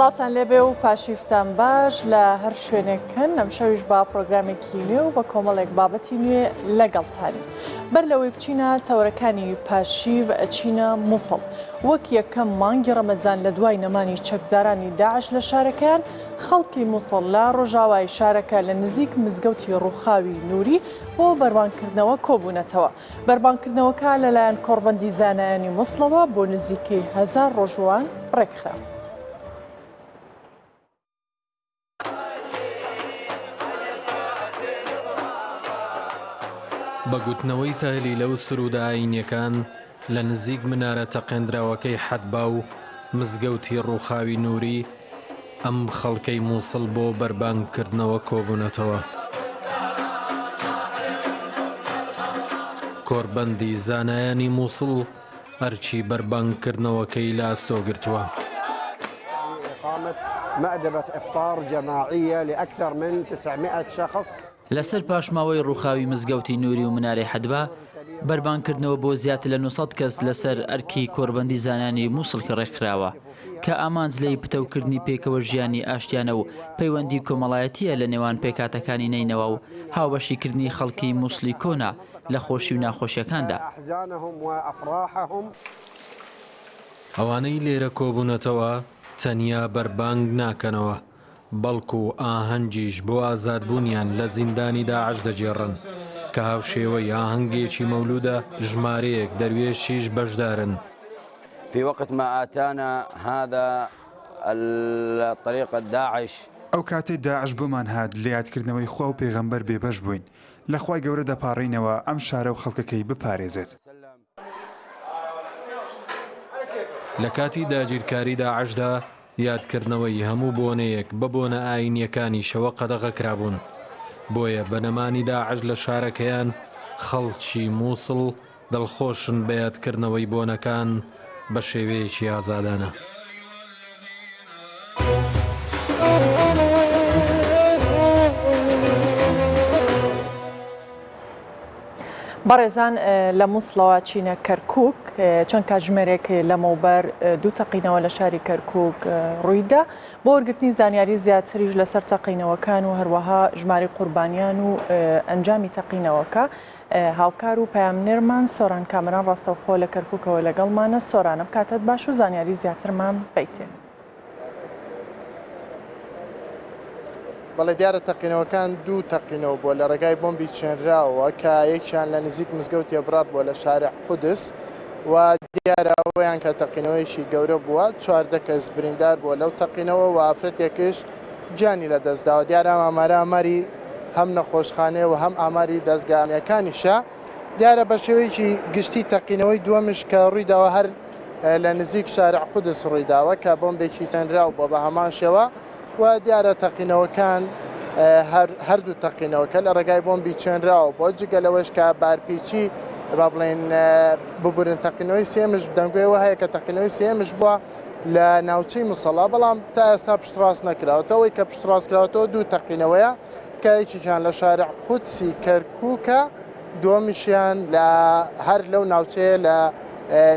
سڵاوتان لێبێ و پاشیفتان باش لە هەر شوێنێک هەن، ئەمشەویش بە پرۆگرامێکی نوێ و بە کۆمەڵێک بابەتی نوێ لەگەڵتانین. بەر لەوەی بچینە تەوەرەکانی پاشیڤ ئەچینە موسڵ. وەک یەکەم مانگی ڕەمەزان لە دوای نەمانی چەکدارانی داعش لە شارەکەیان، خەڵکی موسڵ لە ڕۆژاوای شارەکە لە نزیک مزگەوتی ڕووخاوی نوری بۆ بەربانگکردنەوە کۆبوونەتەوە. بەربانگکردنەوەکە لەلایەن کۆڕبەندی زانایانی موسڵەوە بۆ نزیکەی هەزار ڕۆژووان ڕێکخرا. بە گوتنەوەی تەهلیلە و سروودە ئایینیەکان لە نزیک منارە تەقێندراوەکەی حەدبا و مزگەوتی ڕووخاوی نووری، ئەم خەڵکەی مووسڵ بۆ بەربانگکردنەوە کۆبوونەتەوە. کۆربەندی زانایانی مووسڵ ئەرکی بەربانگکردنەوەکەی لە ئەستۆ گرتووە. لەسەر پاشماوەی ڕووخاوی مزگەوتی نوری و منارەی حەدبا، بەربانگکردنەوە بۆ زیاتر لە 900 کەس لەسەر ئەرکی کۆڕبەندی زانایانی موسڵ ڕێکخراوە، کە ئامانج لێی پتەوکردنی پێکەوە ژیانی ئاشتیانە و پەیوەندی کۆمەڵایەتییە لە نێوان پێکهاتەکانی نەینەوا و هاوبەشیکردنی خەڵکی موسڵی کۆنە لە خۆشی و ناخۆشیەکاندا. ئەوانەی لێرە کۆبوونەتەوە تەنیا بەربانگ ناکەنەوە، بەڵکو ئاهەنگیش بۆ ئازادبوونیان لە زیندانی داعش دەگێڕن، کە هاوشێوەی ئاهەنگێکی مەولودە، ژمارەیەک دەروێشیش بەشدارن. في وقت ما آتانا هذا الطريق داعش. ئەو کاتەی داعش بۆمان هات لە یادکردنەوەی خوا و پێغەمبەر بێبەش بووین، لە خوای گەورە دەپاڕێینەوە ئەم شارە و خەڵکەکەی بپارێزێت. لە کاتی داگیرکاری داعشدا یادکردنەوەی هەموو بۆنەیەک بە بۆنە ئایینییەکانیشەوە قەدەغە کرابوون، بۆیە بە نەمانی داعش لە شارەکەیان خەڵکی مووسڵ دڵخۆشن بە یادکردنەوەی بۆنەکان بە شێوەیەکی ئازادانە. بەڕێزان لە موسڵەوە چینە کەرکک چەند کاتژمێرێک لەمەوبەر دوو تەقینەوە لە شاری کەرکک ڕوویدا بۆ وەرگرتنی زانیاری زیاتریش لەسەر تەقینەوەکان و هەروەها ژماری قوربانیان و ئەنجامی تەقینەوەکە هاوکار و پەیامنێرمان سۆران کامەران ڕاستەوخۆ لە کەرکوکەوە لەگەڵمانە. سۆران ئەم کاتەت باش و زانیاری زیاترمان بەیتێ. بەڵێ دیارە تەقینەوەکان دوو تەقینەوە بووە لە ڕێگای بۆمبی چێنراوە کە یەکیان لە نزیک مزگەوتی ئەبرار بووە لە شارع قودس و دیارە ئەوەیان کە تەقینەوەیەکی گەورە بووە 14 کەس بریندار بووە لەو تەقینەوە و ئافرەتێکش گیانی لەدەستداوە. دیارە ئەم ئامارە ئاماری هەم نەخۆشخانەیە و هەم ئاماری دەزگا ئەمنییەکانیشە. دیارە بە شێوەیەکی گشتی تەقینەوەی دووەمش کە ڕوویداوە هەر لە نزیک شارع قودس ڕوویداوە کە بۆمبێکی چێنراو بووە بە هەمان شێوە و دیارە تەقینەوەکان هەر هەردوو تەقینەوەکە لە ڕێگای بۆمبی چێنراوە بۆ جگە لەوەش کە بارپیچی با بڵێن ببورن تەقینەوەی سێمش دەنگۆیەوە هەیە کە تەقینەوەی سێمش بووە لە ناوچەی موسەڵا، بەڵام تا ئێستا پشتڕاست نەکراوەتەوە. ئەوەی کە پشتڕاست کراوەتەوە دوو تەقینەوەیە کە یەکێکیان لە شارع قودسی کەرکووکە، دووەمیشیان لە هەر لەو ناوچەیە لە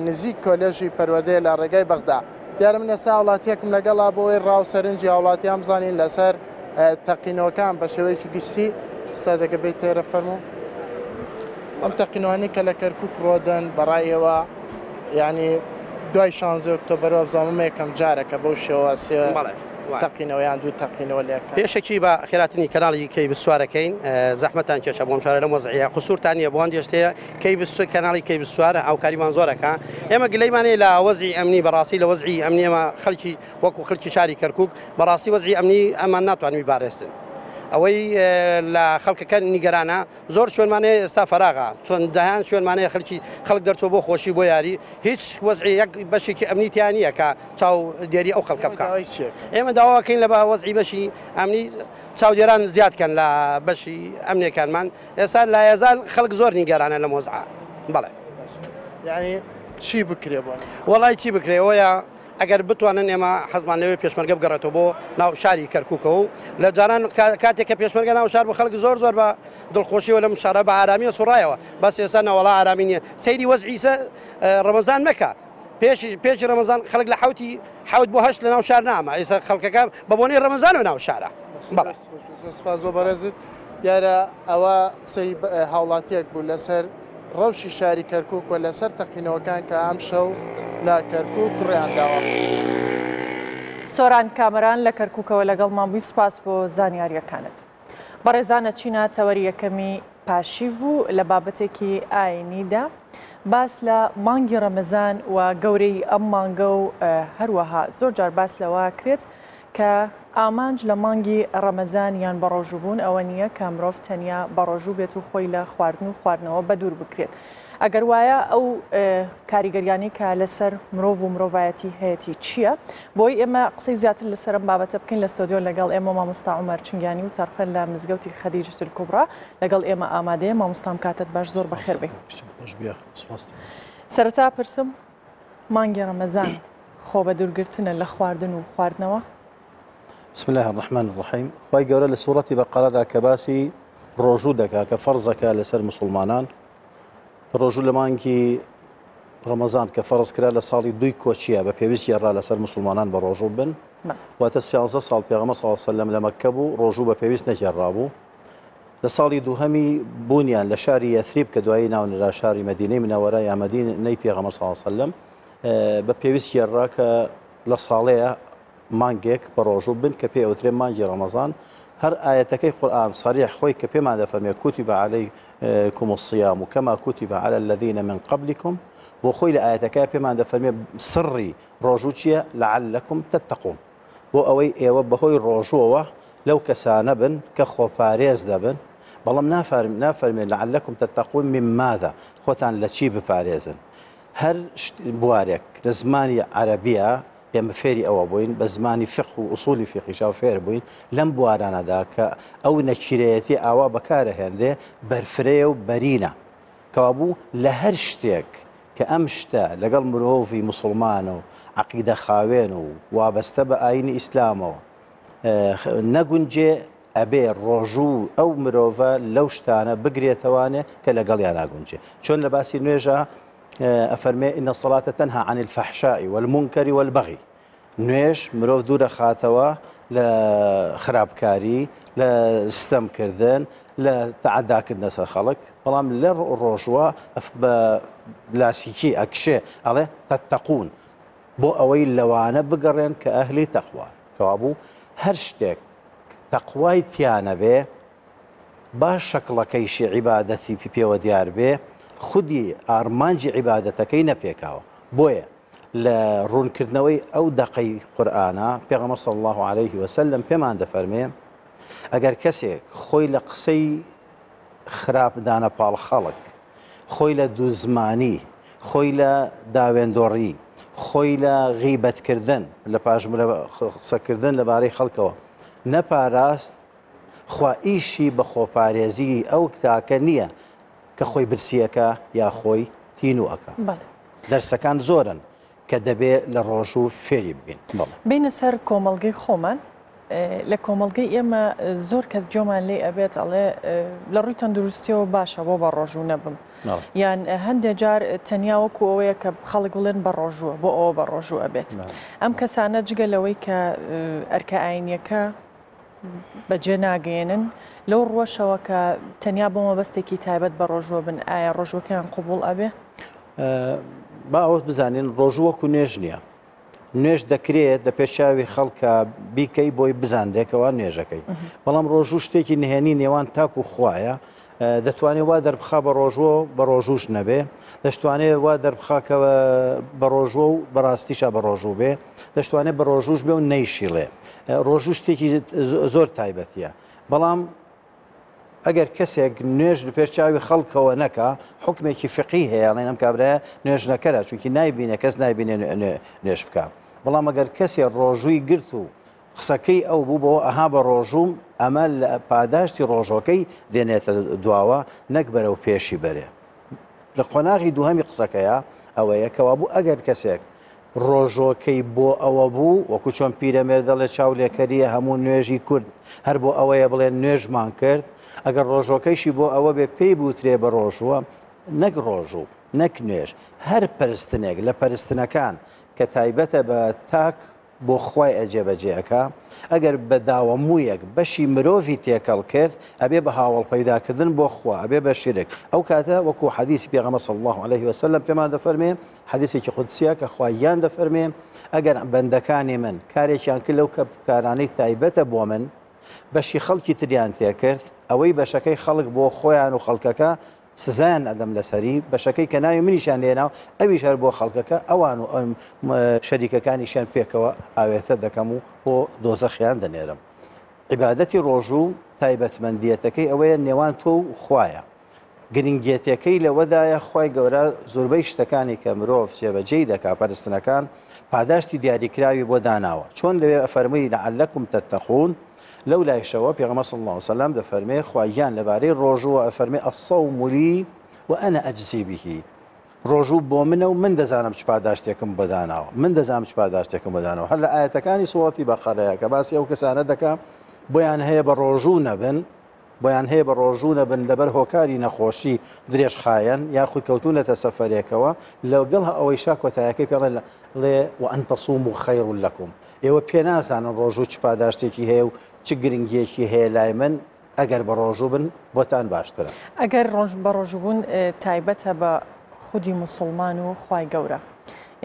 نزیک کۆلێژی پەروەردەیە لە ڕێگای بەغدا. دیارە من ئێستا هاوڵاتییەکم لەگەڵا بۆ ئەوەی ڕا و سەرنجی هاوڵاتیان بزانین لەسەر تەقینەوەکان بە شێوەیەکی گشتی. ستادەکە بێیتە ئێرە فەرموو. ئەم تەقینەوانەی کە لە کەرکووک ڕۆدەن بەڕای ئێوە یعنی دوای شانزەی ئۆکتۆبەر وابزانم ئەمە یەکەم جارە کە بەو شێوە سێ تەقینەوە یان دوو تەقینەوە لە یەک کات. پێشەکی بە خێراتنی کەناڵی کەی بسوارەکەین زەحمەتان کێشا بۆم شارە لەم وەزعیە قسورتان نیە بۆ هەندێ شتێ کەی بس کەناڵی کەی بسوار هاوکاریمان زۆرەکە ئێمە گلەیمان هەیە لە وەزعی ئەمنی بەڕاستی لە وەزعی ئەمنی ئێمە خەلکی وەکو خەلکی شاری کەرکوک بەڕاستی وەزعی ئەمنی ئەمان ناتوانین بیپارێستن ئەوەی لە خەڵکەکە نیگەرانە زۆر شوێنمان هەیە ئێستا فەراغە چۆن دەیان شوێنمان هەیە خەلکی خەڵک دەرچوە بۆ خۆشی بۆ یاری هیچ وەزعی یەک بەشێکی ئەمنی تیا نییە کە چاو دێری ئەو خەڵکە بکە ئێمە داواکەین لە بە وەزعی بەشی ئەمنی چاودێران زیاد کەن لە بەشی ئەمنیەکانمان ئێستا لایەزال خەڵک زۆر نیگەرانە لەم وەزعە بەڵێ یعنی چی بکرێ بۆ وەڵای چی بکرێ ئەوەیە ئەگەر بتوانن ئێمە حەزمان لەوەیە پێشمەرگە بگەڕێتەوە بۆ ناو شاری کەرکوکەوە و لە جاران کاتێک کە پێشمەرگە ناو شار بوو خەڵک زۆر زۆر بە دڵخۆشیەوە لەم شارە بە ئارامیە سوڕایەوە بەس ئێستا نەوەڵا ئارامی نییە سەیری وەزعی سە ڕەمەزان مەکە پێشی پێشی ڕەمەزان خەڵک لە حوتی حوت بۆ هەشت لە ناو شار ناما ئێستا خەڵکەکە بە بۆنەی ڕەمەزانەوە ناو شارە بەڵێ. سپاس بۆ بەڕێزت. دیارە ئەوە قسەی هاوڵاتیەک بوو لەسەر ڕەوشی شاری کەرکوک و لەسەر تەقینەوەکان کە ئەمشەو لە کەرکوک ڕوویان داوە. سۆران کامەران لە کەرکوکەوە لەگەڵمان بووی سپاس بۆ زانیارییەکانت. بەڕێزان ئەچینە تەوەری یەکەمی پاشیڤ و لە بابەتێکی ئاینیدا باس لە مانگی ڕەمەزان و گەورەی ئەم مانگە و هەروەها زۆر جار باس لەوە کرێت کە ئامانج لە مانگی ڕەمەزان یان بەڕۆژووبوون ئەوە نییە کە مرۆڤ تەنیا بەڕۆژوو بێت و خۆی لە خواردن و خواردنەوە بەدوور بکرێت. ئەگەر وایە ئەو کاریگەریانەی کە لەسەر مرۆڤ و مرۆڤایەتی هەیەتی چییە؟ بۆی ئێمە قسەی زیاتر لەسەر ئەم بابەتە بکەین لە ستۆدیۆ لەگەڵ ئێمە مامۆستا عومەر چنگیانی و تەرخوێن لە مزگەوتی خەدیجە الکوبرا لەگەڵ ئێمە ئامادەیە. مامۆستام کاتت باش زۆر بەخێر بێی. سەرەتا پرسم مانگی ڕەمەزان خۆ بەدوورگرتنە لە خواردن و خواردنەوە؟ بسم الله الرحمن الرحیم خوای گەورە لە سوڕەتی بەقەرەدا کە باسی ڕۆژوو دەکا کە فەرزەکە لەسەر مسلمانان ڕۆژوو لە مانگی ڕەمەزان کە فەرز کرا لە ساڵی دووی کۆچیە بە پێویست گێڕا لەسەر مسلمانان بە ڕۆژوو بن واتە 13 ساڵ پێغەمبەر صلی الله علیه وسلم لە مەککە بوو ڕۆژوو بە پێویست نەگێڕا بوو لە ساڵی دووهەمی بوونیان لە شاری یەثریب کە دوایی ناونرا شاری مەدینەی منەوەرە یا مەدینەی پێغەمبەر صلی الله علیه وسلم بە پێویست گێڕا کە لە ساڵەیە مانگێک بە ڕۆژوو بن کە پێی ئەوترێ مانگی ڕەمەزان هەر ئایەتەکەی قورئان صریح خۆی کە پێمان دەفەرمێ کتب علیکم الصیام کما کتب علی الذین من قبلکم بۆ خۆی لە ئایەتەکە پێمان دەفەرمێ سڕی ڕۆژوو چییە لعلکم تتقون بۆ ئەوەی ئێوە بەهۆی ڕۆژووەوە لەو کەسانە بن کە خۆپارێز دەبن بەڵام نافەرم نافەرمێ لعلکم تتقون من ماذا خۆتان لە چی بپارێزن هەر بوارێک لە زمانی عەرەبیە ئێمە فێری ئەوە بووین بە زمانی فقه و ئوسولی فیقهیشا فێر بووین لەم بوارانەدا کە ئەو نەکیرەیەتی ئاوا بەکارەهێنرێ بەرفرەیە و بەرینە کەوابوو لە هەر شتێک کە ئەم شتە لەگەڵ مرۆڤی موسڵمان و عەقیدە خاوێن و وابەستە بە ئایینی ئیسلامەوە نەگونجێ ئەبێ ڕۆژوو ئەو مرۆڤە لەو شتانە بگرێتەوانێ کە لەگەڵیا ناگونجێ چۆن لە باسی نوێژە ئەفەرمێ ان الصلاة تنهی عن الفحشاء والمنکر والبغی نوێژ مرۆڤ دوورەخاتەوە لە خراپکاری لە ستەمکردن لە تەعەداکردنە سەر خەڵک بەڵام لە ڕۆژوە بە لاسیکی ئەکشێ ئەڵێ تتقون بۆ ئەوەی لەوانە بگەڕێن کە ئەهلی تەقوان کەوابوو هەر شتێک تەقوای تیا نەبێ با شەکڵەکەیشی عیبادەتی پێوە دیار بێ خودی ئارمانجی عیبادەتەکەی نەپێکاوە بۆیە لە ڕوونکردنەوەی ئەو دەقەی قورئانە پێغەمبەر صلی الله علیه وسلم پێمان دەفەرمێ ئەگەر کەسێک خۆی لە قسەی خراپ دانە پاڵ خەڵک خۆی لە دووزمانی خۆی لە داوێندۆڕی خۆی لە غیبەتکردن لە پاش قسەکردن لەبارەی خەڵکەوە نەپاراست خوا ئیشی بە خۆپارێزی ئەو تاکە نییە کە خۆی برسیەکە یا خۆی تینوو ئەکا. دەرسەکان زۆرن کە دەبێ لە ڕۆژوو فێری ببین. بەڵێ. بێینە سەر کۆمەڵگەی خۆمان، لە کۆمەڵگەی ئێمە زۆر کەس گوێمان لێ ئەبێت ئەڵێ لە ڕووی تەندروستیەوە باشە بۆ بە ڕۆژوو نەبم یان هەندێک جار تەنیا وەکو ئەوەیە کە خەڵک بڵێن بە ڕۆژووە بۆ ئەوە بە ڕۆژوو ئەبێت ئەم کەسانە جگە لەوەی کە ئەرکە ئاینیەکە بەجێ ناگەیەنن، لەو ڕووەشەوە کە تەنیا بۆ مەبەستێکی تایبەت بە ڕۆژووە بن، ئایا ڕۆژووەکەیان قبوڵ ئەبێ؟ با ئەوە بزانین ڕۆژوو وەکو نوێژ نییە. نوێژ دەکرێت لە پێش چاوی خەڵکە بیکەی بۆی بزانرێکەوە نوێژەکەی. بەڵام ڕۆژوو شتێکی نهێنی نێوان تاک و خوایە دەتوانێت وا دەربخا بە ڕۆژووە بە ڕۆژووش نەبێ دەشتوانێت وا دەربخا کە بە ڕۆژووە و بەڕاستیشا بە ڕۆژوو بێ دەشتوانێت بە ڕۆژووش بێ و نەیشیڵێ ڕۆژوو شتێکی زۆر تایبەتیە بەڵام ئەگەر کەسێک نوێژ لە پێش چاوی خەڵکەوە نەکا حکمێکی فقی هەیە ئەڵێن ئەم کابرایە نوێژ نەکەرە چونکی نایبینێ کەس نایبینێ نوێژ بکە بەڵام ئەگەر کەسێ ڕۆژووی گرت و قسەکەی ئەو بوو بەوە ئەها بە ڕۆژووم ئەمە لە پاداشتی ڕۆژۆکەی دێنێتە دواوە نەک بەرەو پێشی بەرێ لە قۆناغی دووهەمی قسەکەیە ئەوەیە کەوابوو ئەگەر کەسێک ڕۆژۆکەی بۆ ئەوە بوو وەکو چۆن پیرەمێر دەڵێ چاو لێکەریە هەموو نوێژی کورد هەر بۆ ئەوەیە بڵێن نوێژمان کرد ئەگەر ڕۆژۆکەیشی بۆ ئەوە بێ پێی بوترێ بە ڕۆژووە نەک ڕۆژوو. نەک نوێژ، هەر پەرستنێک لە پەرستنەکان کە تایبەتە بە تاک بۆ خوای ئەجێبەجێ ئەکا، ئەگەر بە داوەموویەک بەشی مرۆڤی تێکەڵ کرد ئەبێ بە هاوەڵ پەیداکردن بۆ خوا، ئەبێ بە شیرک. ئەو کاتە وەکو حەدیسی پێغەمبەر صلی اللە علیه وسلم پێمان دەفەرمێ، حەدیسێکی قودسیە کە خوا گیان دەفەرمێ، ئەگەر بەندەکانی من کارێکیان کرد لەو کارانەی تایبەتە بۆ من، بەشی خەڵکی تریان تێکرد، ئەوەی بەشەکەی خەڵک بۆ خۆیان و خەڵکەکە سزایان ئەدەم لەسەری، بەشەکەی کە ناوی منیشیان لێناو ئەویش هەر بۆ خەڵکەکە، ئەوان و شەریکەکانیشیان پێکەوە ئاوێتە دەکەم و بۆ دۆزەخیان دەنێرم. عیبادەتی ڕۆژوو تایبەتمەندیەتەکەی ئەوەیە نێوان تۆ و خوایە. گرنگیەتەکەی لەوەدایە خوای گەورە زۆربەی شتەکانی کە مرۆڤ جێبەجێی دەکا پەرستنەکان پاداشتی دیاریکراوی بۆ داناوە چۆن لەوێ ئەفەرمووی لعلکم تتقون لەو لایشەوە پێغەمبەر صلی اللە علیه وسلم دەفەرمێ خوا گیان لەبارەی ڕۆژووە ئەفەرمێ الصوم لی وانا اجزی به ڕۆژوو بۆ منە و من دەزانم چ پاداشتێکم بۆ داناوە من دەزانم چ پاداشتێکم بۆ داناوە هەر لە ئایەتەکانی سوڕەتی بەقەرەیە کە باسی ئەو کەسانە دەکا بۆیان هەیە بە ڕۆژوو نەبن بۆیان هەیە بە ڕۆژوو نەبن لەبەر هۆکاری نەخۆشی درێژخایەن یاخود کەوتوونەتە سەفەرێکەوە، لەگەڵ ئەوەیشا کۆتایەکەی پێ ڵێ، وان تصوموا خیر لکم، ئێوە پێنازانن ڕۆژوو چ پاداشتێکی هەیە و چ گرنگییەکی هەیە لای من، ئەگەر بە ڕۆژوو بن بۆتان باشترە. ئەگەر بە ڕۆژووبوون تایبەتە بە خودی موسڵمان و خوای گەورە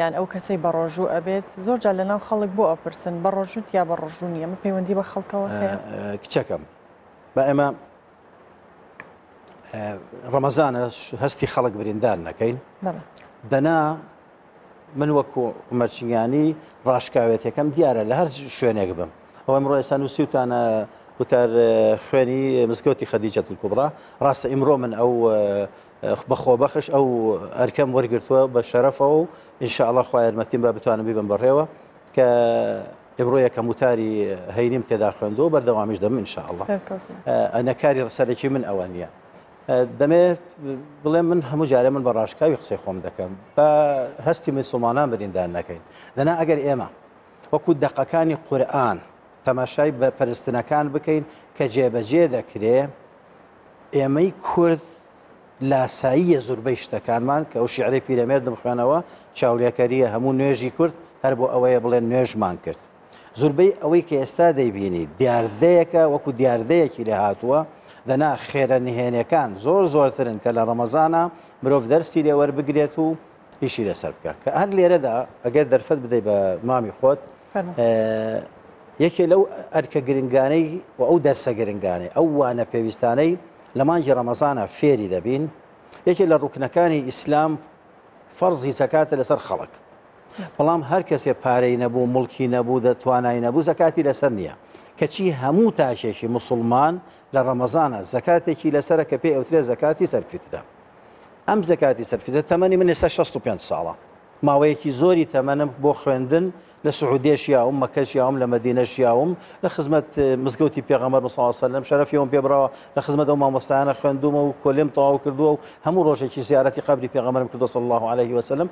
یان ئەو کەسەی بە ڕۆژوو ئەبێت زۆر جار لەناو خەڵک بۆ ئەپرسن بە ڕۆژووت یا بە ڕۆژوو نییە ئەمە پەیوەندی بە خەڵکەوە هەیە؟ کچەکەم با ئێمە ڕەمەزانە هەستی خەڵک بریندار نەکەین دەنا من وەکو عمەرچنگانی ڕاشکاوێتەکەم دیارە لە هەر شوێنێک بم ئەوە ئەمڕۆ ئێستا نووسیوتانە وتار خوێنی مزگەوتی خەدیجەت الکوبرا ڕاستە ئیمڕۆ من ئەو بە خۆبەخش ئەو ئەرکەم وەرگرتووە بە شەرەفەوە و ئینشاءڵە خوا یارمەتیم بە بتوانم بیبم بەڕێوە کە ئمڕۆ یەکەم وتاری هەینیم تێدا خوێندووە بەردەوامیش دەبم ان شاء اللە ئەنە کاری سەرەکی من ئەوە نییە دەمێ بڵێم من هەموو جارێ من بە ڕاشکاوی قسەی خۆم دەکەم بە هەستی مسلمانان بریندار نەکەین دەنا ئەگەر ئێمە وەکو دەقەکانی قورئان تەماشای بە پەرستنەکان بکەین کە جێبەجێ دەکرێ ئێمەی کورد لاساییە زوربەی شتەکانمان کە ئەو شیعرەی پیرەمێردم خوێنەوە چاولێکەریە هەموو نوێژی کورد هەر بۆ ئەوەیە بڵێن نوێژمان کرد زوربەی ئەوەی کە ئێستا دەیبینی دیاردەیەکە وەکو دیاردەیەکی لێ هاتووە دەنا خێرە نهێنەکان زۆر زۆرترن کە لە ڕەمەزانە مرۆڤ دەرسی لێ وەربگرێت و ئیشی لەسەر بکە کە هەر لێرەدا ئەگەر دەرفەت بدەیت بە مامی خۆت یەکێ لەو ئەرکە گرنگانەی و ئەو دەرسە گرنگانەی ئەو وانە پێویستانەی لە مانگی ڕەمەزانا فێری دەبین، یەکێ لە ڕوکنەکانی ئیسلام فەرزی زەکاتە لەسەر خەڵک، بەڵام هەر کەسێ پارەی نەبوو، موڵکی نەبوو، دە توانای نەبوو زەکاتی لەسەر نییە، کەچی هەموو تاکێکی موسڵمان لە ڕەمەزانا زەکاتێکی لەسەرە کە پێی ئەوترێ زەکاتی سەرفیترە. ئەم زەکاتی سەرفیترە تەمەنی من ئێستا 65 ساڵە. ماوەیەکی زۆری تەمەنم بۆ خوێندن لە سعودیە ژیاوم، مەککە ژیاوم، لە مەدینە ژیاوم، لە خزمەت مزگەوتی پێغەمبەر صلی اللە علیه وسلم شەرەفی ئەوم پێ بڕاوە لە خزمەت ئەو مامۆستایانە خوێندوومە و کۆلێم تەواو کردووە و هەموو ڕۆژێکی زیارەتی قەبری پێغەمبەرم کردووە صلی اللە علیه وسلم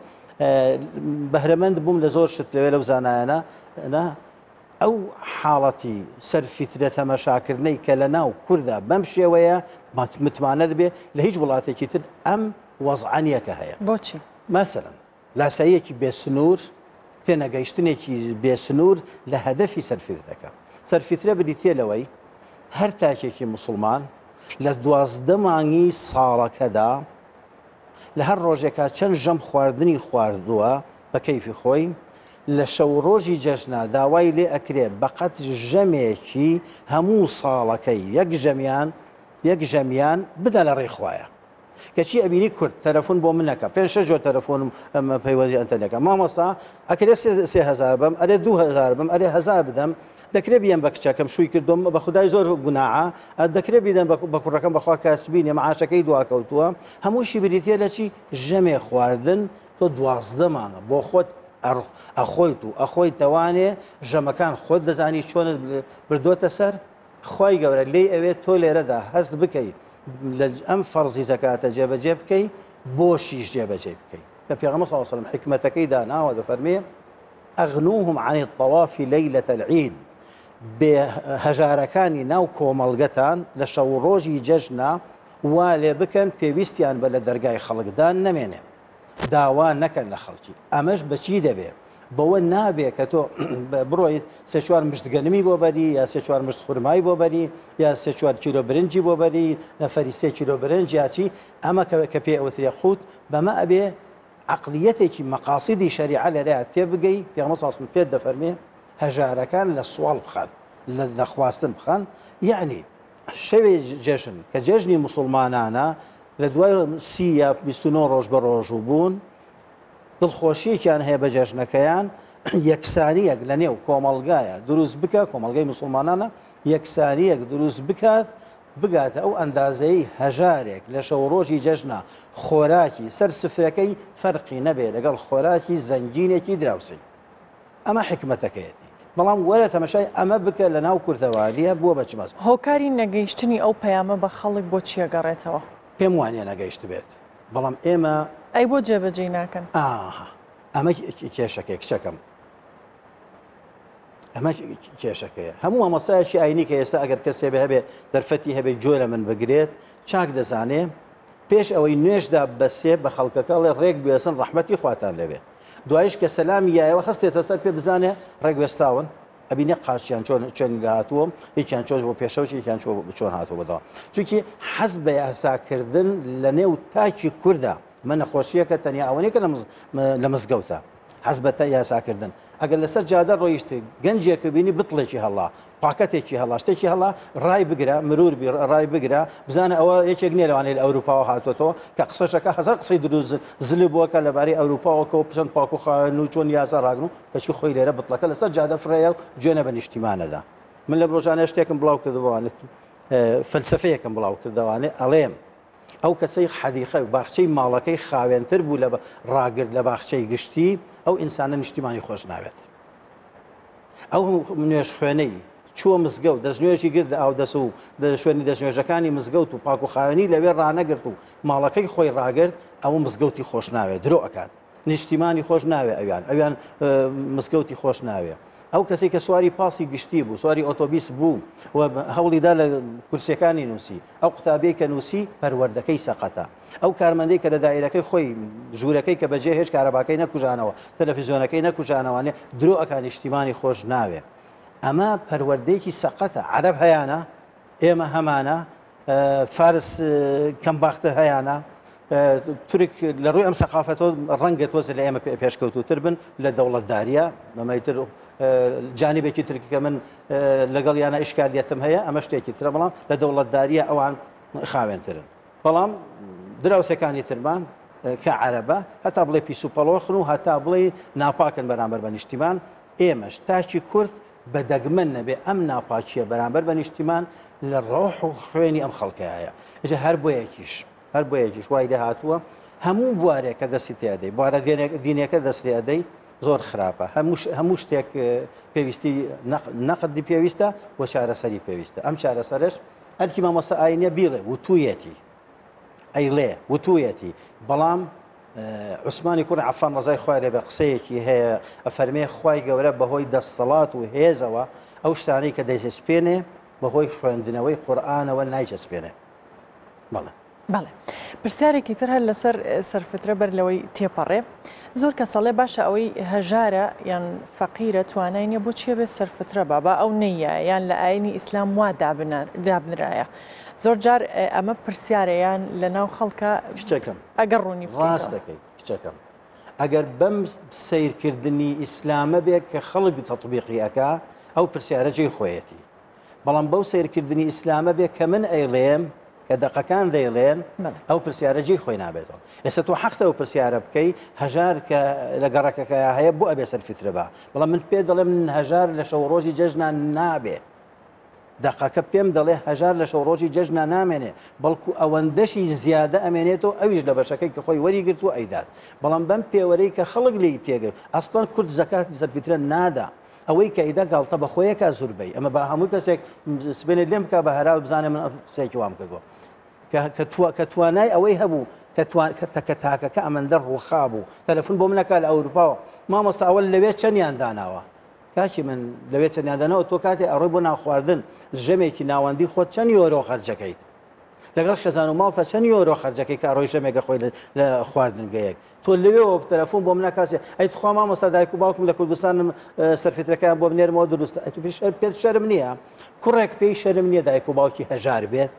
بەهرەمەند بووم لە زۆر شت لەوێ لەو زانایانە نا ئەو حاڵەتی سەر فیترە تەمەشاکردنەی کە لە ناو کوردا بەم شێوەیە متمانەت بێ لە هیچ وڵاتێکی تر ئەم وەزعە نییە کە هەیە. بۆچی؟ مەسەلەن لاساییەکی بێ سنوور، تێنەگەیشتنێکی بێ سنوور لە هەدەفی سەرفیترەکە. سەرفیترە بریتییە لەوەی هەر تاکێکی موسڵمان لە 12 مانگی ساڵەکەدا لە هەر ڕۆژێکا چەند ژەم خواردنی خواردووە بە کەیفی خۆی، لە شەو ڕۆژی جەژنا داوای لێ ئەکرێ بەقەد ژەمێکی هەموو ساڵەکەی یەک ژەمیان یەک ژەمیان بدا لە ڕێی خوایە. کەچی ئەبینی کورد تەلەفون بۆ من نەکا پێنج شەش جۆر تەلەفۆنم پەیوەندی ئەنتەنێکە مامۆستا ئەکرێ 3000 بم ئەرێ 2000 بم ئەرێ هزار بدەم دەکرێ بیەم بە کچەکەم شووی کردم بە خدای زۆر گوناعە دەکرێ بیدەم بە کوڕەکەم بەخوا کاسبی نیە معاشەکەی دواکەوتووە هەمووشی بریتە لە چی ژەمێ خواردن تۆ 12 مانگە بۆ خۆت ئەخۆیت و ئەخۆی تەوانێ ژەمەکان خۆت دەزانی چۆنت بردۆتە سەر خوای گەورە لێی ئەوێت تۆ لێرەدا هەست بکەی لە ئەم فەرزی زەکاتە جێبەجێ بکەی بۆشیش جێبەجێ بکەی کە پێغەمبەر صلی الله علیه و سلم حکمەتەکەی داناوە دەفەرمێ اغنوهم عن الطواف ليلة العيد بێ هەژارەکانی ناو کۆمەڵگەتان لە شەو ڕۆژی جەژنە وا لێ بکەن پێویستیان بە لە دەرگای خەڵکدان نەمێنێ. داوا نەکەن لە خەڵکی. ئەمەش بە چی دەبێ؟ بەوە نابێ کە تۆ بڕۆیت سێ چوار مشت گەنمی بۆ بەری یا سێ چوار مشت خورمای بۆ بەری یا سێ چوار کیلۆ برنجی بۆ بەری نەفەری سێ کیلۆ برنج یا چی ئەمە کە پێ ئەوترێ قوت بەمە ئەبێ عەقڵیەتێکی مەقاسیدی شەریعە لێرەیا تێبگەی، پێغەمبەر صلی اللە علیە و سلم پێت دەفەرمێ هەژارەکان لە سواڵ بخەن، لە نەخواستن بخەن، یەعنی شەوێ جەژن کە جەژنی موسڵمانانە لە دوای سی یا 29 ڕۆژ بە ڕۆژوو بوون دڵخۆشیەکیان هەیە بە جەژنەکەیان یەکسانیەک لە نێو کۆمەڵگایە دروست بکە کۆمەڵگەی مسلمانانە یەکسانیەک دروست بکات بگاتە ئەو ئەندازەی هەژارێک لە شەو ڕۆژی جەژنا خۆراکی سەر سفرەکەی فەرقی نەبێ لەگەڵ خۆراکی زەنگینێکی دراوسێی. ئەمە حیکمەتەکەیەتی. بەڵام وەرە تەمەشای ئەمە بکە لە ناو کوردەوارییە بووە بە چ مەس. هۆکاری نەگەیشتنی ئەو پەیامە بە خەڵک بۆ چی ئەگەڕێتەوە؟ پێم وانیە نەگەیشتبێت بەڵام ئێمە. ئەی بۆ جێبەجێی ناکەن؟ ئاها ئەمە کێشەکەیە کچەکەم. ئەمە کێشەکەیە هەموو مامۆستایەکی ئاینی کە ئێستا ئەگەر کەسێ بێ هەبێ دەرفەتی هەبێ گوێ لە من بگرێت چاک دەزانێ پێش ئەوەی نوێژدا بەسێ بە خەڵکەکە ئەڵێ ڕێک بوێسن ڕەحمەتی خواتان لێبێ دوایش کە سەلامی یایەوە هەستێتە سەر پێ بزانێ ڕێک وێستاون ئەبینێ قاچیان چۆن چۆن لە هاتووە یەکیان چۆن بۆ پێشەوە یەکیان چۆن چۆن هاتووە بەدەوە چونکی حەز بە یاساکردن لە نێو تاکی کووردا مە نەخۆشیەکە تەنیا ئەوە نیە کە لە مزگەوتە حەز بە یاساکردن ئەگەر لەسەر جادە ڕۆیشتی گەنجێک بینی بتڵێکی هەڵا پاکەتێکی هەڵا شتێکی هەڵا ڕای بگرە مرور بی ڕای بگرە بزانە ئەوە یەکێک نییە لەوانەیە لە ئەوروپاوە هاتووەتەوە کە قسەشەکە هەزار قسەی دروست زل بووە کە لەبارەی ئەوروپاوە کە چەند پاک و خاوێن و چۆن یاسا ڕاگرن و کەچی خۆی لێرە بتڵەکە لەسەر جادە فڕێیە و جوێنە بە نیشتیمانەدا من لەم ڕۆژانە شتێکم بڵاو کردبووانێت فەلسەفەیەکم بڵاو کردەوانێ ئەڵێم ئەو کەسەی حەدیقە و باخچەی ماڵەکەی خاوێنتر بوو لە ڕاگرت لە باخچەی گشتی، ئەو ئینسانە نیشتیمانی خۆش ناوێت. ئەو نوێژخوێنەی چووە مزگەوت، دەستنوێژی گرت لە ئاودەس و شوێنی دەستنوێژەکانی مزگەوت و پاک و خاوێنی لەوێ ڕانەگرت و ماڵەکەی خۆی ڕاگرت، ئەوە مزگەوتی خۆش ناوێت، درۆ ئەکات. نیشتیمانی خۆش ناوێ ئەویان، ئەویان مزگەوتی خۆش ناوێ. ئەو کەسەی کە سواری پاسی گشتی بوو، سواری ئۆتۆبیس بوو و هەوڵی دا لە کورسیەکانی نووسی، ئەو قوتابیەی کە نووسی پەروەردەکەی سەقەتە. ئەو کارمەندەی کە لە دائیرەکەی خۆی ژوورەکەی کە بەجێ هێشت کارەباکەی نەکوژانەوە، تەلەفیزیۆنەکەی نەکوژانەوانێ، درۆ ئەکا نیشتیمانی خۆش ناوێ. ئەمە پەروەردەیەکی سەقەتە. عەرەب هەیانە، ئێمە هەمانە، فارس کەمباختر هەیانە، تورک لە ڕووی ئەم سەقافەتەوە ڕەنگە تۆزێ لە ئێمە پێشکەوتووتر بن لە دەوڵەتداریە بەمەی تر جانبێکی ترکی کە من لەگەڵ یانە ئیشکالیەتم هەیە ئەمە شتێکی ترە بەڵام لە دەوڵەتداریە ئەوان خاوێنترن بەڵام دراوسەکانی ترمان کە عەرەبە هەتا بڵێ پیس و پەڵۆخن و هەتا بڵێ ناپاکن بەرامبەر بە نیشتیمان ئێمەش تاکی کورد بە دەگمەن نەبێ ئەم ناپاکییە بەرامبەر بە نیشتیمان لە ڕۆح و خوێنی ئەم خەڵکەیە ئیجا هەر بۆیەکیش هەر بۆیەکیش وای لێ هاتووە هەموو بوارێک کە دەستی تێ ئەدەی بوارە دینێکە دەست لێ ئەدەی زۆر خراپە هەموو شتێک پێویستی نەقدی پێویستە و چارەسەری پێویستە ئەم چارەسەرش ئەرکی مامۆستا ئاینە بیڵێ وتوویەتی ئەیڵێ وتوویەتی بەڵام عوسمانی کوڕی عەفان ڕەزای خوای لێبێ قسەیەکی هەیە ئەفەرمێ خوای گەورە بەهۆی دەستەڵات و هێزەوە ئەو شتانەی کە دەیچەسپێنێ بەهۆی خوێندنەوەی قورئانەوە نایچەسپێنێ بەڵێ. بەڵێ پرسیارێکی تر هەر لەسەر سەرفترە بەر لەوەی تێپەڕێ زۆر کەس ئەڵێ باشە ئەوەی هەژارە یان فەقیرە توانای نییە بۆ چیە بێ سەرفترە با با ئەو نەیە یان لە ئاینی ئیسلام وا دابنرایە زۆر جار ئەمە پرسیارە یان لە ناو خەڵکە کچەکەم ئەگەر ڕوونی ڕاست دەکەی کچەکەم ئەگەر بەم سەیرکردنی ئیسلامە بێت کە خەڵک تەطبیقی ئەکا ئەو پرسیارە جێی خۆیەتی بەڵام بەو سەیرکردنی ئیسلامە بێ کە من ئەیڵێم کە دەقەکان دەیڵێن ئەو پرسیارە جێی خۆی نابێتەوە ئێستا تۆ حەقتە ئەو پرسیارە بکەی هەژار کە لە گەڕەکەکە هەیە بۆ ئەبێ سەر فیترە بە بەڵام من پێ دەڵێم هەژار لە شەو ڕۆژی جەژنا نابێ دەقەکە پێم دەڵێ هەژار لە شەو ڕۆژی جەژنا نامێنێ بەڵکو ئەوەندەشی زیادە ئەمێنێتەوە ئەویش لە بەشەکەی کە خۆی وەری گرتووە ئەیدات بەڵام بەم پێوەرەی کە خەڵک لێی تێگەی ئەسڵەن کورد زەکاتی سەرفیترە نادا ئەوەی کە ئیدا گاڵتە بە خۆیەکا زوربەی ئەمە با هەموو کەسێک سبێنێ لێم بکا بە هەرا و بزانێ من قسەیەکی وام کردووە کە کە توانای ئەوەی هەبوو کە توان کە تەکە تاکەکە ئەمەندە ڕووخا بوو تەلەفۆن بۆ منەکە لە ئەوروپاوە مامۆستا ئەوە لەوێ چەندیان داناوە کاکی من لەوێ چەندیان داناوە تۆ کاتێ ئەڕۆی بۆ نانخواردن ژەمێکی ناوەندی خۆت چەند یۆرۆ خەرجەکەیت؟ لەگەڵ خێزان و ماڵتا چەند یۆرۆ خەرجەکەی کە ئەڕۆی ژەمێکە خۆی لە خواردنگەیەک تۆ لەوێەوە تەلەفۆن بۆ منە کاسێ ئەی تخوا مامۆستا دایک و باوکم لە کوردستانم سەرفیترەکەیان بۆ بنێرمەوە دروستە ئەی تۆ پێت شەرم نییە کوڕێک پێی شەرم نییە دایک و باوکی هەژار بێت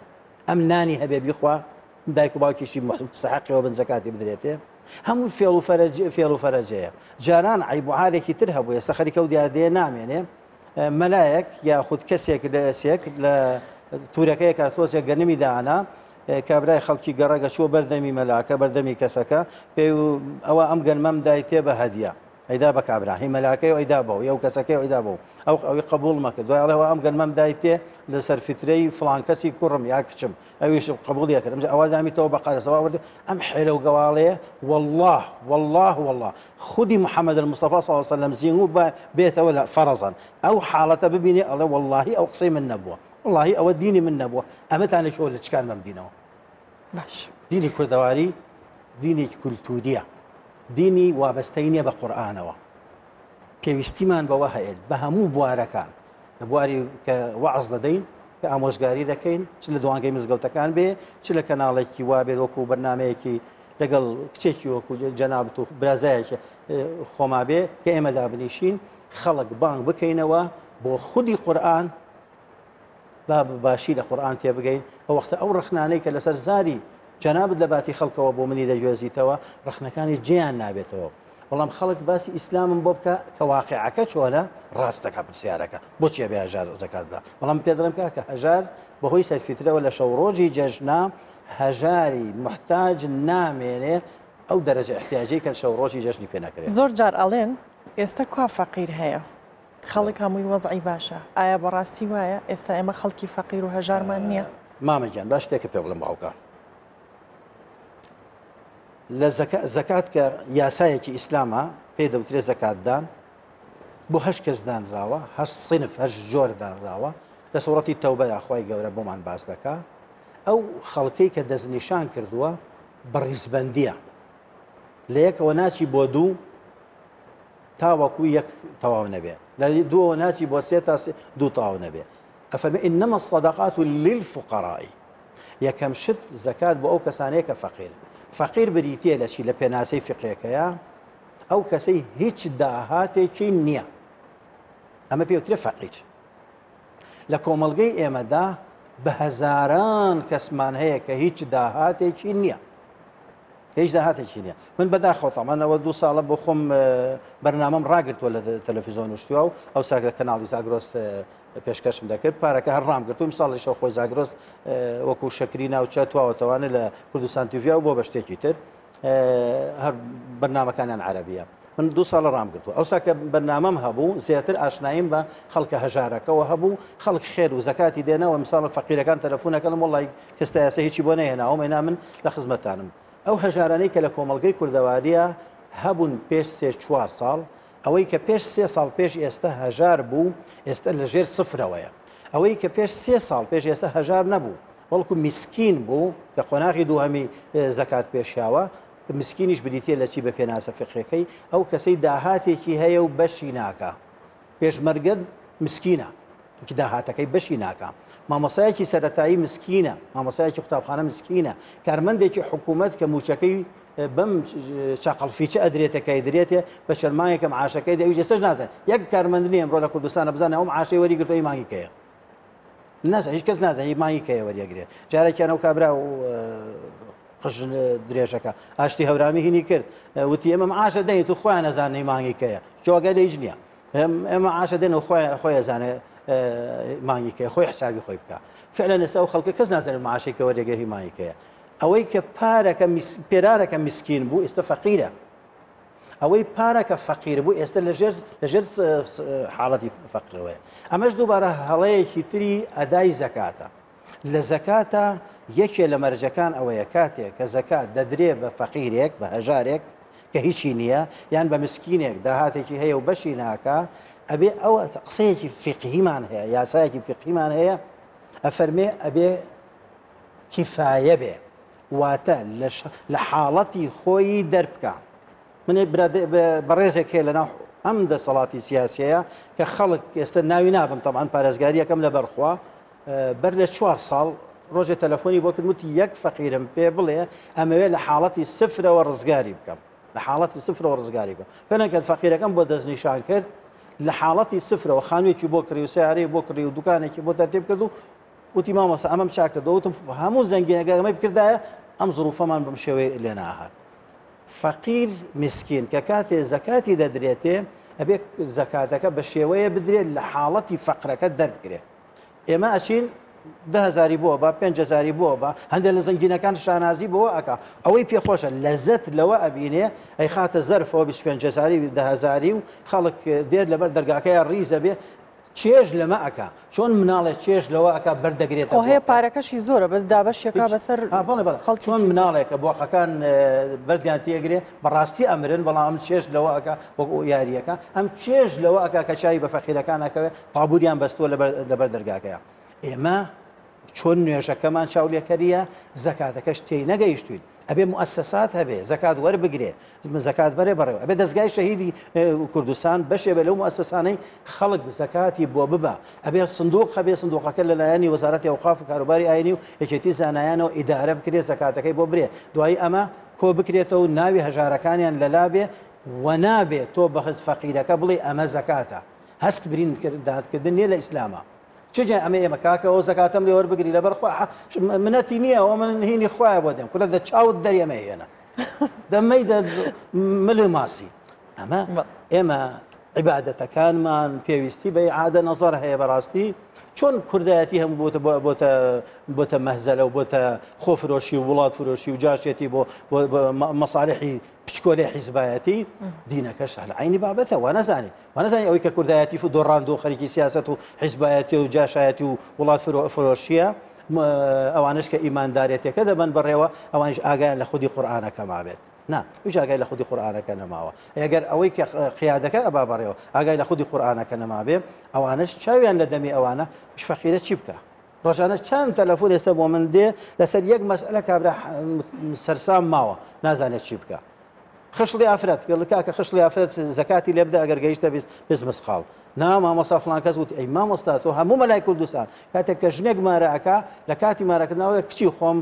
ئەم نانی هەبێ بیخوا دایک و باوکیشی مستحقیەوە بن زەکاتی بدرێتێ هەموو فێڵ و فەرەج فێڵ و فەرەجەیە جاران عیب و عارێکی تر هەبوو ئێستا خەریکە و دیاردەیە نامێنێ مەلایەک یاخود کەسێک لە سێک لە تورەکەیەکە تۆزێک گەنمی دانا کابرای خەڵکی گەڕەگە چووە بەردەمی مەلاکە بەردەمی کەسەکە پێ ئەوە ئەم گەنمەم دایتێ بە هەدیە ئەیدا بە کابرا هی مەلاکەی و ئەیدا بەو یەو کەسەکەی ئەیدا بەو ئەو ئەوی قبول مەکە دوای ئەڵێەوە ئەم گەنمەم دایتێ لەسەر فیترەی فڵان کەسی کوڕم یا کچم ئەویش قبوڵی ئەکرد ئەمجا ئەوە دامیتەوە بە قەرزەوە وەرد ئەم حێلە و گەواڵەیە والله والله والله خودی محەممەد المصطفى صلی الله علیه وسلم زینگو بە بێتەوە لە فەرەزان ئەو حاڵەتە ببینێ ئەڵێ واللهی ئەو قسەی من نەبووە واللهی ئەوە دینی من نەبووە ئەمەتان لە کوێوە لە چکان بەم دینەوە باش دینی کوردەواری دینێکی کولتوریە دینی وابەستەی نییە بە قورئانەوە پێویستیمان بەوە هەیە بە هەموو بوارەکان لە بواری کە وەعز دەدەین کە ئامۆژگاری دەکەین چ لە دوانگەی مزگەوتەکان بێ چ لە کەناڵێکی وا بێت وەکو بەرنمەیەکی لەگەڵ کچێکی وەکو جەنابت و برازایەکی خۆما بێ کە ئێمە دابنیشین خەڵک بانگ بکەینەوە بۆ خودی قورئان با بە باشی لە قورئان تێبگەین، ئەو وەختە ئەو ڕەخنانەی کە لەسەر زاری جەنابت لە باتی خەڵکەوە بۆ منی دەگوێزیتەوە، ڕەخنەکانیش جێیان نابێتەوە. بەڵام خەڵک باسی ئیسلامم بۆ بکە کە واقیعەکە چۆنە، ڕاست دەکا پرسیارەکە، بۆچی ئەبێ هەژار زەکات بدا؟ بەڵام پێ دەڵێم کاکە هەژار بەهۆی سەرفیترەوە لە شەو ڕۆژی جەژنا هەژاری موحتاج نامێنێ ئەو دەرەجە ئیحتیاجەی کە شەو ڕۆژی جەژنی پێ نەکرێ. زۆر جار ئەڵێن ئێستە کوا فەقیر هەیە؟ خەڵک هەمووی وەزعی باشە ئایا بەڕاستی وایە ئێستا ئێمە خەڵکی فەقیر و هەژارمان نییە؟ مامە گیان با شتێکە پێ بڵێم باوکە لە زەکات کە یاسایەکی ئیسلامە پێی دەوترێ زەکاتدان بۆ هەش کەس دانراوە هەر صنف هەش جۆر دانراوە لە سوڕەتی تەوبەدا خوای گەورە بۆمان باس دەکا ئەو خەڵکەی کە دەستنیشان کردووە بە ڕیزبەندیە لە یەکەوە ناچی بۆ دوو تاوەکو یەک تەواو نەبێ لە دووەوە ناچی بۆ سێ تا دوو تەواو نەبێ ئەفەرمێ انما الصدقات للفقراء یەکەم شت زەکات بۆ ئەو کەسانەیە کە فەقیرن فەقیر بریتیە لە چی لە پێناسەی فقێکەیە ئەو کەسەی هیچ داهاتێکی نییە ئەمە پێوترێ فەقیر لە کۆمەڵگەی ئێمەدا بە هەزاران کەسمان هەیە کە هیچ داهاتێکی نییە هیچ داهاتێکی نییە من بەداخەوە تەمان ئەوە دوو ساڵە بۆ خۆم بەرنامەم ڕاگرتووە لە تەلەفیزۆن و شتوە و ئەو ساگرە کەناڵی زاگرۆس پێشکەشم دەکرد پارەکە هەر ڕامگرتوم ساڵیشەوە خۆی زاگرۆس وەکو شەکری ناوچە تواوەتەوانە لە کوردستان تیڤیا و بۆ بە شتێکی تر هەر بەرنامەکانیان عەرەبیە من دوو ساڵە ڕامگرتووە ئەوسا کە بەرنامەم هەبوو زیاتر ئاشناییم بە خەڵکە هەژارەکەەوە هەبوو خەڵک خێر و زەکاتی دێنەوە مثاڵە فەقیرەکان تەلەفۆنەکەم وڵی کەس تا ئێستا هیچی بۆ نەهێناوم ئێنا من لە خزمەتتانم. ئەو هەژارانەی کە لە کۆمەڵگەی کوردەوارییا هەبوون پێش سێ چوار ساڵ، ئەوەی کە پێش سێ ساڵ پێش ئێستە هەژار بوو ئێستە لە ژێر سفرەوەیە. ئەوەی کە پێش سێ ساڵ پێش ئێستە هەژار نەبوو بەڵکو میسکین بوو کە قۆناغی دووهەمی زەکات پێشیاوە، مسکینیش بریتییە لە چی بە پێناسە فیقهیەکەی، ئەو کەسەی داهاتێکی هەیە و بەشی ناکا. پێشمەرگە مسکینە چونکی داهاتەکەی بەشی ناکا مامۆسایەکی سەرەتایی مسکینە مامۆسایەکی قوتابخانە مسکینە کارمەندێکی حکوومەت کە موچەکەی بەم چاقەڵفیچە ئەدرێتە کە درێتێ بە چەند مانگێکە معاشەکەی دەویش ئێستاش نازانێت یەک کارمەند نییە ئەمڕۆ لە کوردستانە بزانێ ئەو معاشەی وەریگرتووە ئی مانگی کەیە نازانێت هیچ کەس نازانێت ئی مانگی کەیە وەریەگرێ جارێکیان ئەو کابرا و قژ درێژەکە ئاشتی هەورامی هینی کرد وتی ئێمە معاشە دەین تو خۆیان نەزاننی مانگی کەیە کێوەگە لە هیچ نییە ئێمە عاشە دێن و خۆی خۆی ئەزانێ مانگی کەیە خۆی حسابی خۆی بکە فعلا ئێستا ئەو خەڵکە کەس نازانێت معاشێک کە وەردەگرێت هی مانگی کەیە ئەوەی کە پارەکە پێرارەکە مسکین بوو ئێستا فەقیرە ئەوەی پارەکە فەقیر بوو ئێستا لەژێر لەژێر حاڵەتی فەقرەوەیە ئەمەش دووبارە هەڵەیەکی تری ئەدای زەکاتە لە زەکاتە یەکێ لە مەرجەکان ئەوەیە کاتێک کە زەکات دەدرێ بە فەقیرێک بە هەژارێک کە هیچی نییە یان بە مسکینێک داهاتێکی هەیە و بەشی ناکا ئەبێ ئەوە قسەیەکی فیقهیمان هەیە یاسایەکی فیقهیمان هەیە ئەفەرمێ ئەبێ کیفایە بێ واتە لە حاڵەتی خۆی دەربکە من بەڕێزێک هەیە لەناو ئەم دەسەڵاتی سیاسەیە کە خەڵک ئێستا ناوی نابم تەمان پارێزگاریەکەم لە بەرخوا بەر لە چوار ساڵ ڕۆژێ تەلەفۆنی بۆ کردم وتی یەک فەقیرم پێ بڵێ ئەمەوێ لە حاڵەتی سفرەوە ڕزگاری بکەم لە حاڵەتی سفرەوە ڕزگاری بکەم فێنەکەن فەقیرەکەم بۆ دەستنیشان کرد لە حاڵەتی سفرەوە خانوویەکی بۆ کڕی و سیارەی بۆ کڕی و دوکانێکی بۆ تەرتیب کرد و وتی مامۆستا ئەمەم چاک کردەوە وتم هەموو زەنگینەکە ئەمەی بکردایە ئەم زروفەمان بەم شێوەیە لێ ناهات فەقیر مسکین کە کاتێ زەکاتی دەدرێتێ ئەبێ زەکاتەکە بە شێوەیە بدرێت لە حاڵەتی فەقرەکە دەربکرێت ئێمە ئەچین دههزاری بۆ بە پێنجهزاری بۆ بە هەندێک لە زەنگینەکان شانازی بۆ ئەک ئەوەی پێخۆشە لەزەت لەوە ئەبینێ ئەی خاتە زەرفەوە 25هزاری دههزاری و خەڵک دێت لەبەر دەرگاکەی ڕیزە بێ چێژ لەمە ئەکا چۆن مناڵێ چێژ لەوە ئەکا بەردەگرێتە خۆ هەیە پارەکەشی زۆرە بەس دابەشیەکا بەسەر بەڵێ بەڵێ خەڵکی چۆن مناڵێکە بۆقەکان بەردیان تێگرێ بەڕاستی ئەمرن بەڵام ئەم چێژ لەوە ئەکا وەک یاریەکە ئەم چێژ لەوە ئەکا کە چاوی بە فەقیرەکان ئەکەوێ تابوریان بەستووە لەبەر دەرگاکەیە ئێمە چۆن نوێژەکەمان چاولێکەریە زەکاتەکەش تێی نەگەیشتوین ئەبێ موئەسەسات هەبێ زەکات وەربگرێ زەکات بەرێ بەڕێوە ئەبێ دەستگای شەهیدی کوردستان بەشێ بە لەو موئەسەسانەی خەڵک زەکاتی بۆ ببا ئەبێ سندوق هەبێ سندوقەکە لەلایەنی وەزارەتی ئەوقاف و کاروباری ئاینی و یەکێتی زانایانەوە ئیدارە بکرێ زەکاتەکەی بۆ برێ دوایی ئەمە کۆ بکرێتەوە ناوی هەژارەکانیان لەلا بێ و نابێ تۆ بە فەقیرەکە بڵێ ئەمە زەکاتە هەست برین دادکردن نییە لە ئیسلامە چ جای ئەمە ئێمە کاکە ئەو زەکاتەم لێ وەربگری لەبەر خوا منەتی نییە ئەوە من هینی خوایە بۆ دێم کورە دە چاوت دەری ئەمە هێنا دەمەی دە ملی ماسی ئەمە ئێمە عیبادەتەکانمان پێویستی بە عادە نەزەر هەیە بەڕاستی چۆن کوردایەتی هەم بۆتە بۆتە بۆتە مەهزەلە و بۆتە خۆفرۆشی و وڵات فرۆشی و جاشێتی بۆ مەساالحی پچکۆلەی حیزبایەتی دینەکەش هەر عەینی بابەتە وانەزانی وانەزانی ئەوەی کە کوردایەتی و دۆڕاند و خەریکی سیاسەت و حیزبایەتی و جاشایەتی و وڵات فرۆشیە ئەوانش کە ئیماندارێتەکە دەبن بەڕێوە ئەوانش ئاگایان لە خودی قورآانەکە مابێت نا هیچ ئاگای لە خودی قورآانەکە نەماوە ئەگەر ئەوەی کە قیادەکە ئەبا بەڕێوە ئاگای لە خودی قورآانەکە نەمابێ ئەوانش چاویان لە دەمی ئەوانە فەقیرە چی بکە ڕۆژانە چەند تەلەفۆن ئێستا بۆ من دێ لەسەر یەک مەسئلە کابرا سەرسام ماوە نازانێت چی بکە خشڵی ئافرەت پێڵ کاکە خشڵی ئافرەت زەکاتی لێ بدە ئەگەر گەیشتە بیست مسقاڵ نا مامۆستا فلان کەس وتی ئەی مامۆستا تۆ هەموو مەلای کوردستان کاتێک کە ژنێک مارە ئەکا لە کاتی مارەکردنەوە کچی خۆم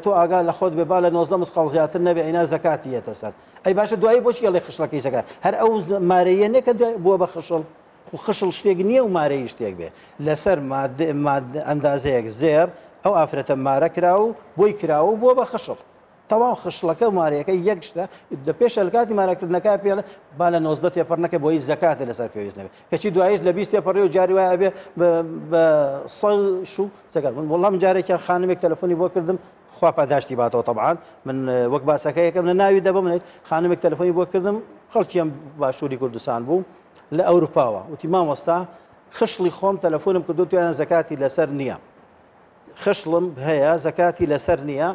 تۆ ئاگا لە خۆت بێ با لە 19 مسقاڵ زیاتر نەبێ ئەینا زەکاتی یەتە سەر ئەی باشە دوایی بۆچی ئەڵێ خشڵەکەی زەکات هەر ئەو مارەیە نییە کە بووە بە خشڵ خو خشڵ شتێک نییە و مارەیی شتێک بێ لەسەر ئەندازەیەک زێڕ ئەو ئافرەتە مارە کرا و بۆی کراوە و بووە بە خشڵ تەواو خشڵەکە و مارەیەکە یەک شتە لە پێشە لە کاتی مارەکردنەکە پێڵ با لە 19 تێپەڕ نەکە بۆی زەکاتە لەسەر پێویست نەبێت کەچی دوایش لە 20 تێپەڕی و جاری وایە ئەبێ بە سەد شو زەکات من وەڵام جارێکیان خانمێک تەلەفۆنی بۆ کردم خوا پاداشتی باتەوە تەبعان من وەک باسەکە یەکەم لە ناوی دەبم خانمێک تەلەفۆنی بۆ کردم خەڵکی ئەم باشووری کوردستان بوو لە ئەوروپاوە وتی مامۆستا خشڵی خۆم تەلەفۆنم کردو تویان زەکاتی لەسەر نییە خشڵم هەیە زەکاتی لەسەر نییە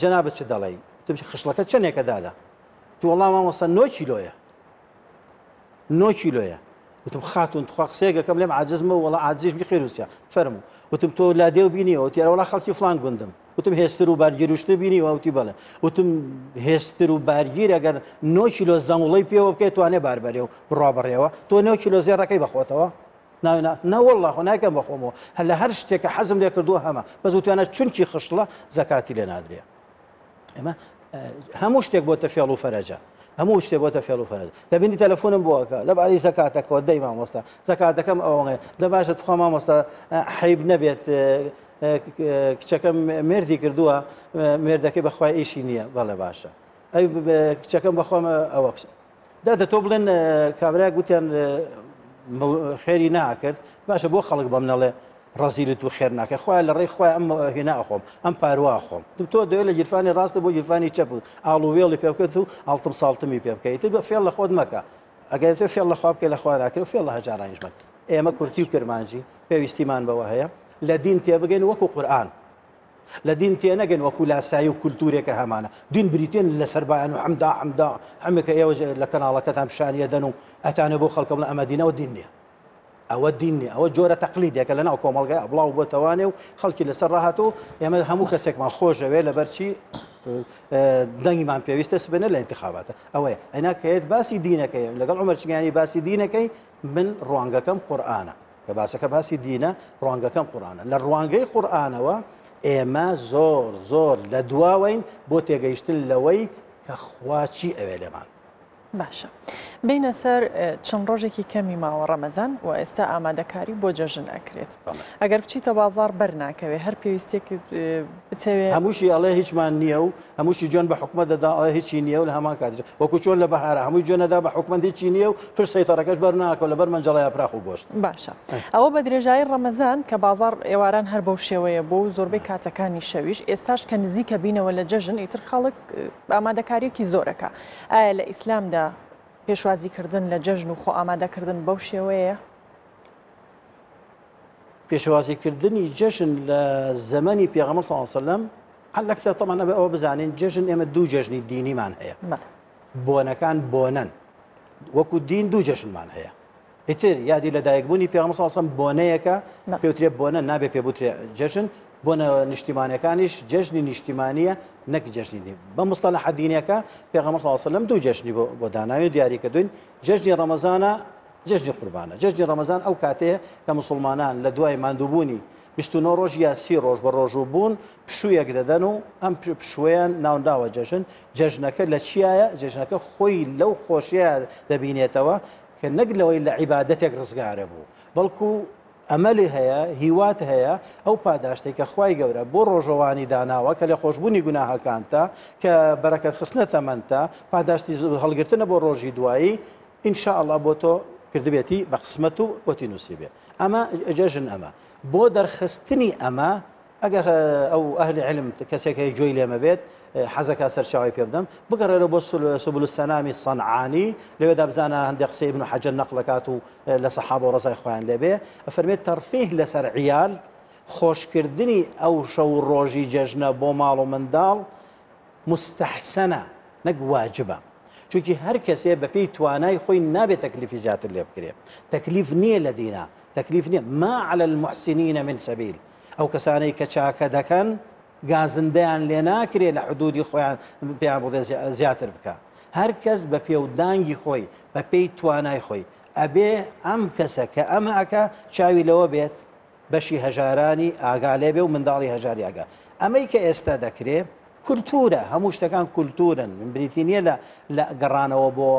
جەنابت چ دەڵێی وتم خشڵەکە چەندێکە دادا تو وەڵام مامۆستا 9 کیلۆیە 9 کیلۆیە وتم خاتون تخوا قسەیەکەکەم لێم عاجز مە وەڵا عاجزیش بی خێروسیا فەرموو وتم تۆ لادێ و بینیەوە تێرە وەڵا خەڵکی فلان گوندم وتم هێستر و بارگیر و شتە بینیوە وتی بەڵێ وتم هێستر و بارگیر ئەگەر 9 کیلۆ زەنگوڵەی پێوە بکەیت توانێ باربەرێ و بڕوا بەڕێوە تۆ 9 کیلۆ زێڕەکەی بەخۆتەوە ناوێ نەوەڵڵا خۆ ناکەم بەخۆمەوە هەر لە هەر شتێکە حەزم لێ کردووە هەمە بەس وتوانە چونکی خشڵە زەکاتی لێ نادرێ ئێمە هەموو شتێک بۆتە فێڵ و فەرەجە هەموو شتێ بۆتە فێڵ و فەرەج دەبینی تەلەفۆنم بۆ ئەکا لەبارەی زەکاتەکەەوە دەی مامۆستا زەکاتەکەم ئەوەڵێ دە باشە تخوا مامۆستا حیب نەبێت کچەکەم مێردی کردووە مێردەکەی بەخوای ئیشی نییە بەڵێ باشە ئەی کچەکەم بەخۆم ئەوە دادە تۆ بڵێن کابرای گوتیان خێری ناکرد باشە بۆ خەڵک بەم نەڵێ ڕەزیلت و خێر ناکە خۆیان لە ڕێی خۆی ئەم هێنا ئەخۆم ئەم پاروا خۆم تۆ دەوێت لە گیرفانی ڕاستە بۆ گیرفانی چەپ و ئاڵووێڵی پێ بکەیت و ئاڵتم ساڵتمی پێ بکەیت بە فێڵ لە خۆت مەکە ئەگەر تۆ فێڵ لە خوا بکەی لە خوا ناکرێت فێڵ لە هەژارانیش مەکە ئێمە کورتی و کرمانجی پێویستیمان بەوە هەیە لە دین تێبگەین وەکو قورئان لە دین تێنەگەن وەکو لاسایی و کولتوورێکە هەمانە دین بریتین لە سەربایان و حەمدا حەمدا حەمێکە ئێوە لە کەناڵەکەتان پیشانیە دەن و ئەتانێ بۆ خەڵکە بڵێن ئەمە دینەوە دین نییە ئەوە دین نییە ئەوە جۆرە تەقلیدێکە لە ناو کۆمەڵگای بڵاو بۆتەوانێ و خەڵکی لەسەر ڕاهاتوو ئێمە هەموو کەسێکمان خۆشەوێ لەبەرچی دەنگیمان پێویستە سبێنە لە انتخاباتە ئەوەیە ئەنا کەێت باسی دینەکەی لەگەڵ عمر چگانی باسی دینەکەی من ڕوانگەکەم قورآانە کە باسەکە باسی دینە ڕوانگەکەم قورآانە لە ڕوانگەی قورآانەوە. ئێمە زۆر زۆر لە دواوەین بۆ تێگەیشتن لەوەی کە خوا چی ئەوێ لێمان. باشە بینە سەر چەند ڕۆژێکی کەمی ماوە ڕەمەزان و ئێستا ئامادەکاری بۆ جەژن ئەکرێت ئەگەر بچیتە بازار بەر ناکەوێ هەر پێویستێک بتەوێ هەمووشی ئەڵێ هیچمان نییە و هەمووشی جوێن بە حکومەت دەدا ئەڵێ هیچی نییە و لە هەمان کاتیش وەکو چۆن لە بەهارە هەمووی جوێن ئەدا بە حکومەت هیچی نییە و پشت سەیتەڕەکەش بەر ناکەوە لەبەر مەنجەڵە یاپراخ و گۆشت. باشە ئەوە بە درێژایی ڕەمەزان کە بازاڕ ئێواران هەر بەو شێوەیە بوو و زۆربەی کاتەکانی شەویش ئێستاش کە نزیکە بینەوە لە جەژن ئیتر خەڵک ئامادەکاریەکی زۆرەکە ئایا لە ئیسلامدا پێشوازیکردن لە جەژن و خۆ ئامادەکردن بەو شێوەیە؟ پێشوازیکردنی جەژن لە زەمەنی پێغەمبەر صلی الله علیه وسلم هەر لەکسەر طبعا ئەبێ ئەوە بزانین جەژن ئێمە دوو جەژنی دینیمان هەیە بۆنەکان بۆنەن وەکو دین دوو جەژنمان هەیە ئیتر یادی لەدایکبوونی پێغەمبەر صلی الله علیه وسلم بۆنەیەکە پێوترێ بۆنە نابێ پێ بوترێ جەژن بۆنە نیشتیمانەکانیش جەژنی نیشتیمانیە نەک جەژنی دین بە مستەلەحە دینیەکە پێغەمبەر صلی الله علیه وسلم دوو جەژنی بۆ داناوین و دیاری کردوین جەژنی ڕەمەزانە جەژنی قوربانە. جەژنی ڕەمەزان ئەو کاتەیە کە موسڵمانان لە دوای ماندووبوونی 29 ڕۆژ یا 30 ڕۆژ بە ڕۆژوو بوون پشوویەک دەدەن و ئەم پشووەیان ناونراوە جەژن. جەژنەکە لە چیایە؟ جەژنەکە خۆی لەو خۆشیە دەبینێتەوە کە نەک لەوەی لە عیبادەتێک ڕزگارە بوو، بەڵکو ئەمەلی هەیە، هیوات هەیە، ئەو پاداشتەی کە خوای گەورە بۆ ڕۆژەوانی داناوە کە لێخۆشبوونی گوناهەکانتە، کە بەرەکەت خستنە تەمەنتە، پاداشتی هەڵگرتنە بۆ ڕۆژی دوایی، ان شاء اللە بۆ تۆ کردبێتی بە قسمەت و بۆتی نووسیبێ ئەمە جەژن ئەمە بۆ دەرخستنی ئەمە ئەگەر ئەو ئەهلی علم کەسێک هەیە گوێی لێمە بێت حەزەکە سەرچاوی پێ بدەم بگەڕێرە بۆ سبل السلام صنعانی لەوێدا بزانە هەندێک قسەی ابن حەجەر نەقلەکات و لە سەحابە و ڕەزای خۆیان لێبێ ئەفەرمێت تەرفیه لەسەر عیال خۆشکردنی ئەو شەو ڕۆژی جەژنە بۆ ماڵ و منداڵ موستەحسەنە نەک واجبە چونکی هەر کەسێ بەپێی توانای خۆی نابێت تەکلیفی زیاتر لێ بکرێ تەکلیف نییە لە دینا تەکلیف نییە ما علی المحسنین من سبیل ئەو کەسانەی کە چاکە دەکەن گازندەیان لێ ناکرێ لە حدودی خۆیان پێیان بڵێ زیاتر بکە هەر کەس بە پێودانگی خۆی بە پێی توانای خۆی ئەبێ ئەم کەسە کە ئەمە ئەکا چاوی لەوە بێت بەشی هەژارانی ئاگا لێ بێ و منداڵی هەژاری ئاگا. ئەمەی کە ئێستا دەکرێ کولتوورە، هەموو شتەکان کولتوورن، بریتی نییە لە لە گەڕانەوە بۆ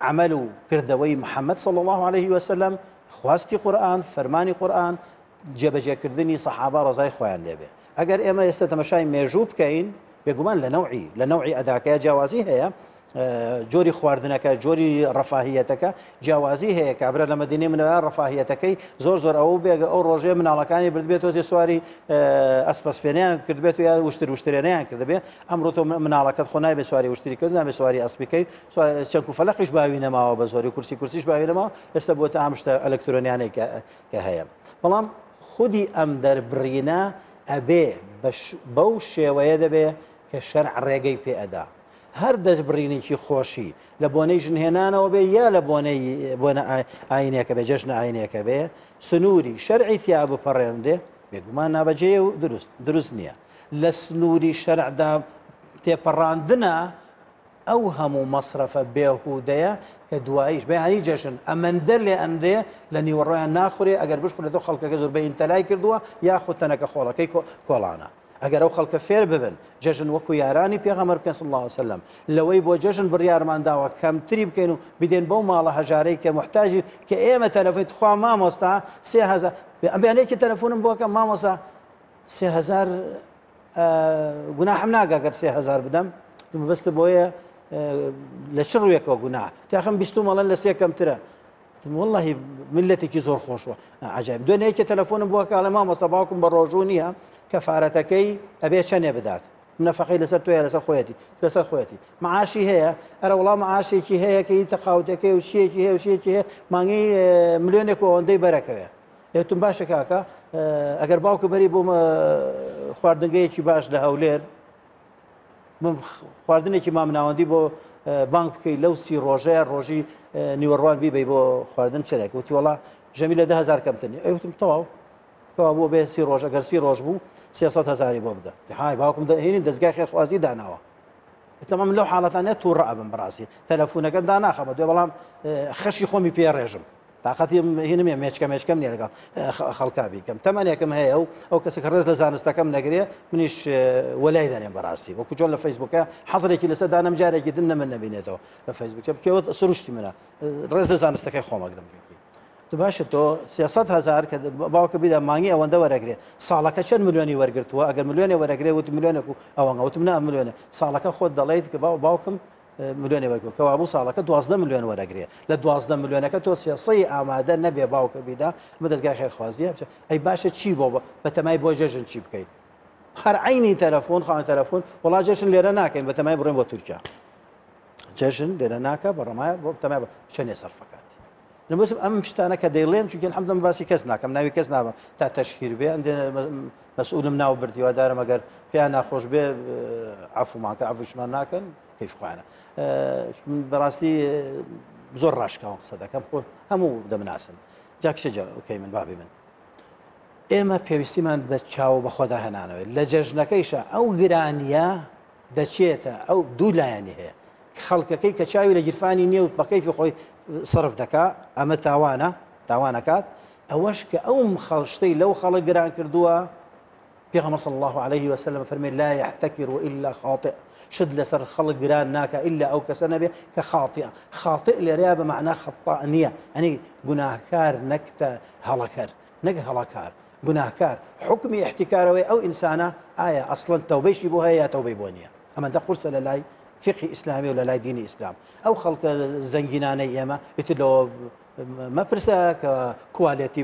عەمەل و کردەوەی محەممەد صلی اللە علیه وسلم، خواستی قورئان، فەرمانی قورئان، جێبەجێکردنی سەحابە ڕەزای خوایان لێ بێ. ئەگەر ئێمە ئێستا تەمەشای مێژوو بکەین، بێگومان لە نەوعی لە نەوعی ئەداکەیا جیاوازی هەیە، جۆری خواردنەکە جۆری ڕەفاهیەتەکە جیاوازی هەیە کابرا لە مەدینەی منەوە ڕەفاهیەتەکەی زۆر زۆر ئەو بێگە ئەو ڕۆژەیە مناڵەکانی بردبێت تۆزێ سواری ئەسپەسپێنیان کردبێت و یا وشتر وشترێنیان کردبێ ئەمڕۆ تۆ مناڵەکەت خۆ نایبێ سواری وشتری کرد نابێ سواری ئەسپیکەی چەنک و فەلەقیش باوی نەماوە بە زۆری کورسی کورسیش باوی نەماوە ئێستا بۆتە ئەم شتە ئەلکترۆنیانەی کە هەیە بەڵام خودی ئەم دەربڕینە ئەبێ بەو شێوەیە دەبێ کە شەرع ڕێگەی پێ ئەدا هەر دەستبڕینێکی خۆشی لە بۆنەی ژنهێنانەوە بێ یا لە بۆنەی بۆنە ئاینێکە بێ جەژنە ئاینێکە بێ سنووری شەرعی تیا بپەڕێنرێ بێگومان نابەجێ و دروست دروست نییە لە سنووری شەرعدا تێپەڕاندنە ئەو هەموو مەسرەفە بێهودەیە کە دواییش بەیانی جەژن ئەمەندە لێ ئەنرێ لە نیوەڕۆیان ناخورێ ئەگەر بشخورێتەوە خەڵکەکە زۆر بە ئینتەلای کردووە یاخود تەنەکە خۆڵەکەی کۆڵانە. ئەگەر ئەو خەڵکە فێر ببن جەژن وەکو یارانی پێغەمبەر بکەن صلی اللە علیە وسلم لەوەی بۆ جەژن بڕیارمان داوە کەمتری بکەین و بدەین بەو ماڵە هەژارەی کە موحتاجی کە ئێمە تەلەفۆن تخوا مامۆستا 3000 ئەم بەیانێکی تەلەفۆنم بۆ کە مامۆستا 3000 گوناحم ناگا گەر 3000 بدەم مەبەستە بۆیە لە چ ڕوویەکەوە گوناح تاخم بیستم ئەڵێن لە سێ کەمترە وتم وەڵاهی میللەتێکی زۆر خۆشوە عجایب دوێنێ یەکێ تەلەفۆنم بۆ کە ئەڵێ مامۆستا باوکم بە ڕۆژوو نییە کەفارەتەکەی ئەبێ چەنێ بدات نەفەقەی لەسەر تۆیە لەسەر خۆیەتی لەسەر خۆیەتی معاشی هەیە ئەرە وڵام معاشێکی هەیە کە هی تەقاوتەکەی و چیەکی هەیە و چیەکی هەیە مانگی ملیۆنێک و ئەوەندەی بەرەکەوێ ئێتم باشە کاکە ئەگەر باوکە بەری بۆ خواردنگەیەکی باش لە هەولێر خواردنێکی مامناوەندی بۆ بانگ بکەی لەو سی ڕۆژەیە ڕۆژی نیوەڕوان بیبەی بۆ خواردن چرێک وتی وڵا ژەمی لە دههزار کەمتر نیە ئەی وتم تەواو کەوا بۆ بێ سی ڕۆژ ئەگەر سی ڕۆژ بوو 300 هزاری بۆ بدە های باوکم دەهێنین دەستگای خێرخوازی داناوە تەمام لەو حاڵەتانە تووڕە ئەبم بەڕاستی تەلەفۆنەکە داناخەمە دوێ بەڵام خەشی خۆمی پێ ڕێژم. تاقەتی هینم نیە مێچکە مێچکەم نیە لەگەڵ خەڵکا بیکەم تەمەنێکم هەیە و ئەو کەسێک ڕێز لە زانستەکەم نەگرێ منیش وەلای دەنێم بەڕاستی وەکو چۆن لە فەیسبوکە حەزرێکی لەسەر دانم جارێکی دن نە من نەبینێتەوە لە فەیسبوکە بکەوە سروشتی منە ڕێز لە زانستەکەی خۆمەگرم تو باشە تۆ 300 هزار کە باوکە بیدا مانگی ئەوەندە وەرەگرێ ساڵەکە چەند ملیۆنی وەرگتووە ئەگەر ملیۆنێ وەرەگرێ وت ملیۆنێک و ئەوەنگە وتم نا ملیۆنە ساڵەکە خۆت دەڵێیت کە باوکم ملیۆنێ وەرگرت کەوابوو ساڵەکە 12 ملیۆن وەرەگرێ لە 12 ملیۆنەکە تۆ سێسەی ئامادە نەبێ باوکە بیدا ئەمە دەزگای خێرخوازیە ئەی باشە چی بۆ بەتەمای بۆ جەژن چی بکەیت هەر عینی تەلەفۆن خاوەن تەلەفۆن وڵا جەژن لێرە ناکەین بەتەمای بڕێن بۆ تورکیا جەژن لێرە ناکە بەڕمایە بۆ بەتەمای چەندێ سەرفەکات نەبەسم ئەم شتانە کە دەیڵێم چونکە الحمدلله من باسی کەس ناکەم ناوی کەس نابم تا تەشهیر بێ ئەندێ مەسئولم ناو برد هیوادارم ئەگەر پێیان ناخۆش بێ عەفومان کە عەفوشمان ناکەن کەیف خۆیانە من بەڕاستی زۆر ڕاشکاوم قسە دەکەم خۆ هەموو دەمناسن جا کچە جا ئۆکەی من بابی من ئێمە پێویستیمان بە چاو بەخۆدا هێنانەوەی لە جەژنەکەیشە ئەو گرانیە دەچێتە ئەو دوو لایەنی هەیە خەڵکەکەی کە چاوی لە گیرفانی نییە و بە کەیفی خۆی سەرف دەکا ئەمە تاوانە تاوانەکات ئەوەش کە ئەو خەڵشتەی لەو خەڵک گران کردووە پێغەمبەر صلی الله علیه و سلم فەرمی لا يحتكر الا خاطئ شت لەسەر خەڵک گران ناکە ئللا ئەو کەسە نەبێ کە خاطئ خاطئ لێرەیە بە مەعنا خەطا نییە ئەنی گوناهکار نەکتە هەڵەکەر نەک هەڵەکار گوناهکار حوکمی ئیحتیکارەوەی ئەو ئینسانە ئایا ئەسڵەن تەوبەیشی بۆ هەیە یا تەوبەی بۆ نییە ئەمەندە قورسە لە لای فقهی ئیسلامی و لە لای دینی ئیسلام ئەو خەڵکە زەنگینانەی ئێمە ئیتر لەوە مەپرسە کە کوالێتی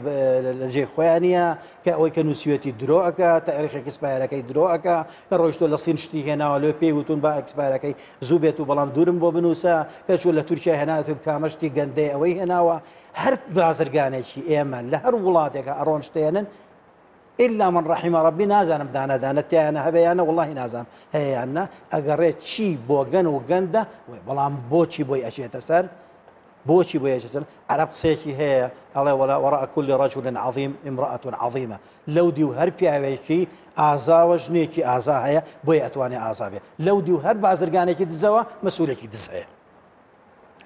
لە جێی خۆیان نییە کە ئەوەی کە نووسیوەتی درۆ ئەکا تاریخی expire ەکەی درۆ ئەکا کە ڕۆیشتۆ لە سین شتی هێناوە لێ پێی وتون با expire ەکەی زوو بێت و بەڵام دوورم بۆ بنووسە کە چوو لە تورکیا هێناوەت کامە شتی گەندەی ئەوەی هێناوە هەر بازرگانێکی ئێمە لە هەر وڵاتێکە ئەڕۆن شتێنن إلا من رحم ربي نازانم دانە دانە تیانە هەبێ یانە وڵی نازانم هەیە یان نا ئەگەڕێ چی بۆ گەن و گەندە بەڵام بۆچی بۆی ئەچێتە سەر بۆچی بۆی ئەچێتە سەر عەرەب قسەیەکی هەیە ئەڵێ ولا وراء كل رجل عظيم امرأة عظيمة لەو دیو هەر پیاوێکی ئازاوە ژنێکی ئازا هەیە بۆی ئەتوانێ ئازا بێ لەو دیو هەر بازرگانێکی دزەوە مەسوولێکی دز هەیە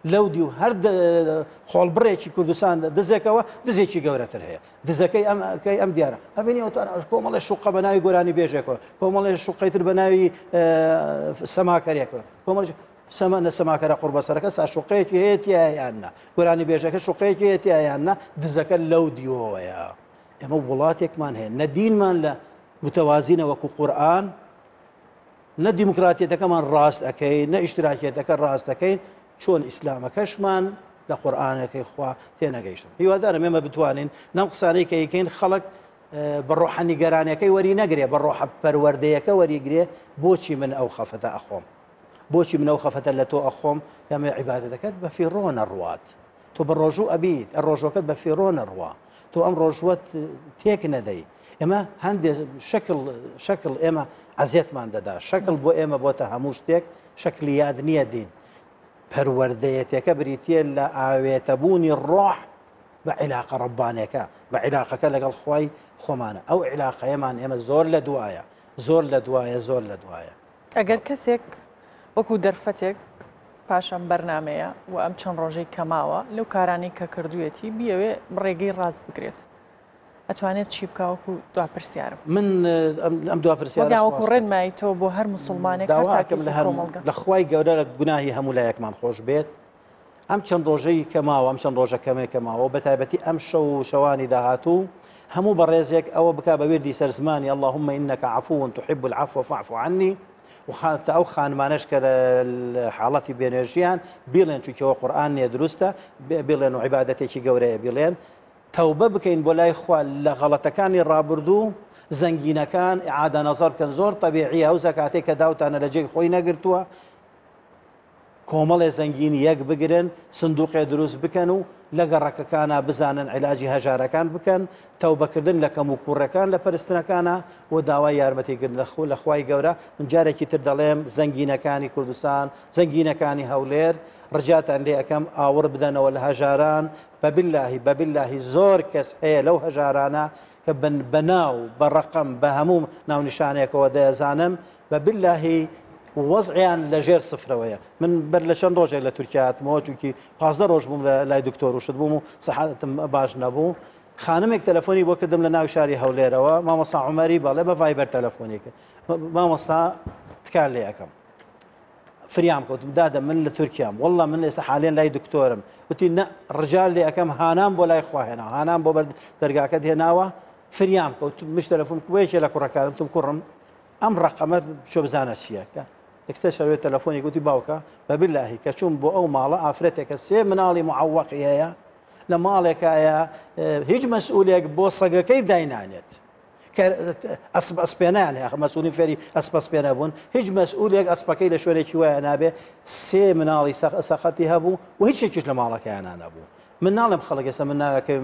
لەو دیو هەر خۆڵبڕێکی کوردستان دزێکەوە دزێکی گەورەتر هەیە دزەکەی ئەم کەی ئەم دیارە ئەبینی ئەوتان ئەش کۆمەڵێ شوقە بە ناوی گۆرانی بێژێکەوە کۆمەڵێ شوقەی تر بە ناوی سەماکەرێکەوە کۆمەڵ سەما نە سەماکەرە قوربەسەرەکە سا شوقەیەکی هەیە تیایە یان نا گۆرانی بێژەکە شوقەیەکی هەیە تیایە یان نا دزەکە لەو دیوەوەیە ئێمە وڵاتێکمان هەیە نە دینمان لە متەوازینە وەکو قورئان نە دیموکراتیەتەکەمان ڕاست ئەکەین نە ئیشتراکیەتەکە ڕاست ئەکەین چۆن ئیسلامەکەشمان لە قورئانەکەی خوا تێنەگەیشتن هیوادارم ئێمە بتوانین نەم قسانەی کە یکەین خەڵک بە ڕۆحە نیگەرانەکەی وەری نەگرێ بە ڕۆحە پەروەردەیەکە وەریگرێ بۆچی من ئەو خەفەتە ئەخۆم بۆچی من ئەو خەفەتە لە تۆ ئەخۆم کەمێ عیبادەتەکەت بە فیڕۆ نەڕوات تۆ بە ڕۆژوو ئەبیت ئە ڕۆژەکەت بە فیڕۆ نەڕوا تۆ ئەم ڕۆژوەت تێک نەدەی ئێمە هەندێک شکل شکل ئێمە ئەزیەتمان دەدا شکل بۆ ئێمە بۆتە هەموو شتێک شکلی یاد نییە دین پەروەردەیەتەکە بریتە لە ئاوێتەبوونی ڕۆح بە عیلاقە ڕەبانێکە بە عیلاقەکە لەگەڵ خوای خۆمانە ئەو عیلاقەیەمان ئێمە زۆر لە دوایە زۆر لە دوایە زۆر لە دوایە ئەگەر کەسێک وەکو دەرفەتێک پاش ئەم بەرنامەیە و ئەم چەند ڕۆژەی کە ماوە لەو کارانەی کە کردوویەتی بیەوێ ڕێگەی ڕاست بگرێت ئەتوانێت چی بکا وەکو دوا پرسیارم من ئەم دوا پرسیارە وەکو ڕێنمایی تۆ بۆ هەر موسڵمانێک هەر داواکەم لە تاکێکی هەر کۆمەڵگە لە خوای گەورە لە گوناهی هەموو لایەکمان خۆش بێت ئەم چەند ڕۆژەی کە ماوە ئەم چەند ڕۆژە کەمێک کە ماوە بە تایبەتی ئەم شەو و شەوانی داهاتوو هەموو بەڕێزێک ئەوە بکا بە ویردی سەر زمانی اللهم انک عفو تحب العفو فاعف عني و حتى ئەو خانمانەش کە لە حاڵەتی بێنوێژیان بیڵێن چونکەوە قورئان نییە دروستە بیڵێن و عیبادەتێکی گەورەیە بیڵێن تەوبە بکەین بۆ لای خوا لە غەڵەتەکانی ڕابردوو زەنگینەکان ئعادە نەزەر بکەن زۆر تەبیعیە ئەو زەکاتەی کە داوتانە لە جێی خۆی نەگرتووە کۆمەڵێ زەنگین یەک بگرن، سندوقێ دروست بکەن و لە گەڕەکەکانا بزانن عیلاجی هەژارەکان بکەن، تەوبەکردن لە کەموکوڕەکان لە پەرستنەکانا و داوای یارمەتی گرتن لە خوای گەورە، من جارێکی تر دەڵێم زەنگینەکانی کوردستان، زەنگینەکانی هەولێر ڕجاتان لێ ئەکەم ئاوڕ بدەنەوە لە هەژاران، بە بیللاهی بە بیللاهی زۆر کەس هەیە لەو هەژارانە کە بە ناو بە ڕەقەم بە هەموو ناونیشانێکەوە دەیزانم بە بیللاهی. وەزعیان لە ژێر سفرەوەیە. من بەر لە چەند ڕۆژێک لە تورکیا هاتمەوە، چونکی 15 ڕۆژ بووم لە لای دکتۆر و شت بووم و سەحەتم باش نەبوو. خانمێک تەلەفۆنی بۆ کردم لە ناو شاری هەولێرەوە، مامۆستا عومەری، بەڵێ بە ڤایبەر تەلەفۆنی کرد. مامۆستا تکا لێ ئەکەم. فریام کەوتم دادە من لە تورکیام والله من ئێستا حالێن لای دکتۆرم وتی نە ڕجال لێ ئەەکەم هانام بۆ لای خوا هێنا هانام بۆ بەر دەرگاکەت هێناوە فریام کەوت مش تەلەفۆن بۆ یەکێ لە کوڕەکانم تم کوڕم ئەم ڕقەمە بچۆ بزانە چییە ئێستا شەوێ تەلەفۆنی گوتی باوکە بە باللهی کە چوون بۆ ئەو ماڵە ئافرەتێکە سێ مناڵی معوەقی هەیە لە ماڵێکایە هیچ مەسئولێک بۆ سەگەکەی داینانێت کە ئەسپ ئەسپێنیان هەیە مەسئولین فێری ئەسپ ئەسپێنە بوون هیچ مەسئولێک ئەسپەکەی لە شوێنێکی وایە نابێ سێ مناڵی سەخەتی هەبوو و هیچ شتێکیش لە ماڵەکەیانە نەبوو من ناڵێم خەڵک ئێستا من ناوەکەی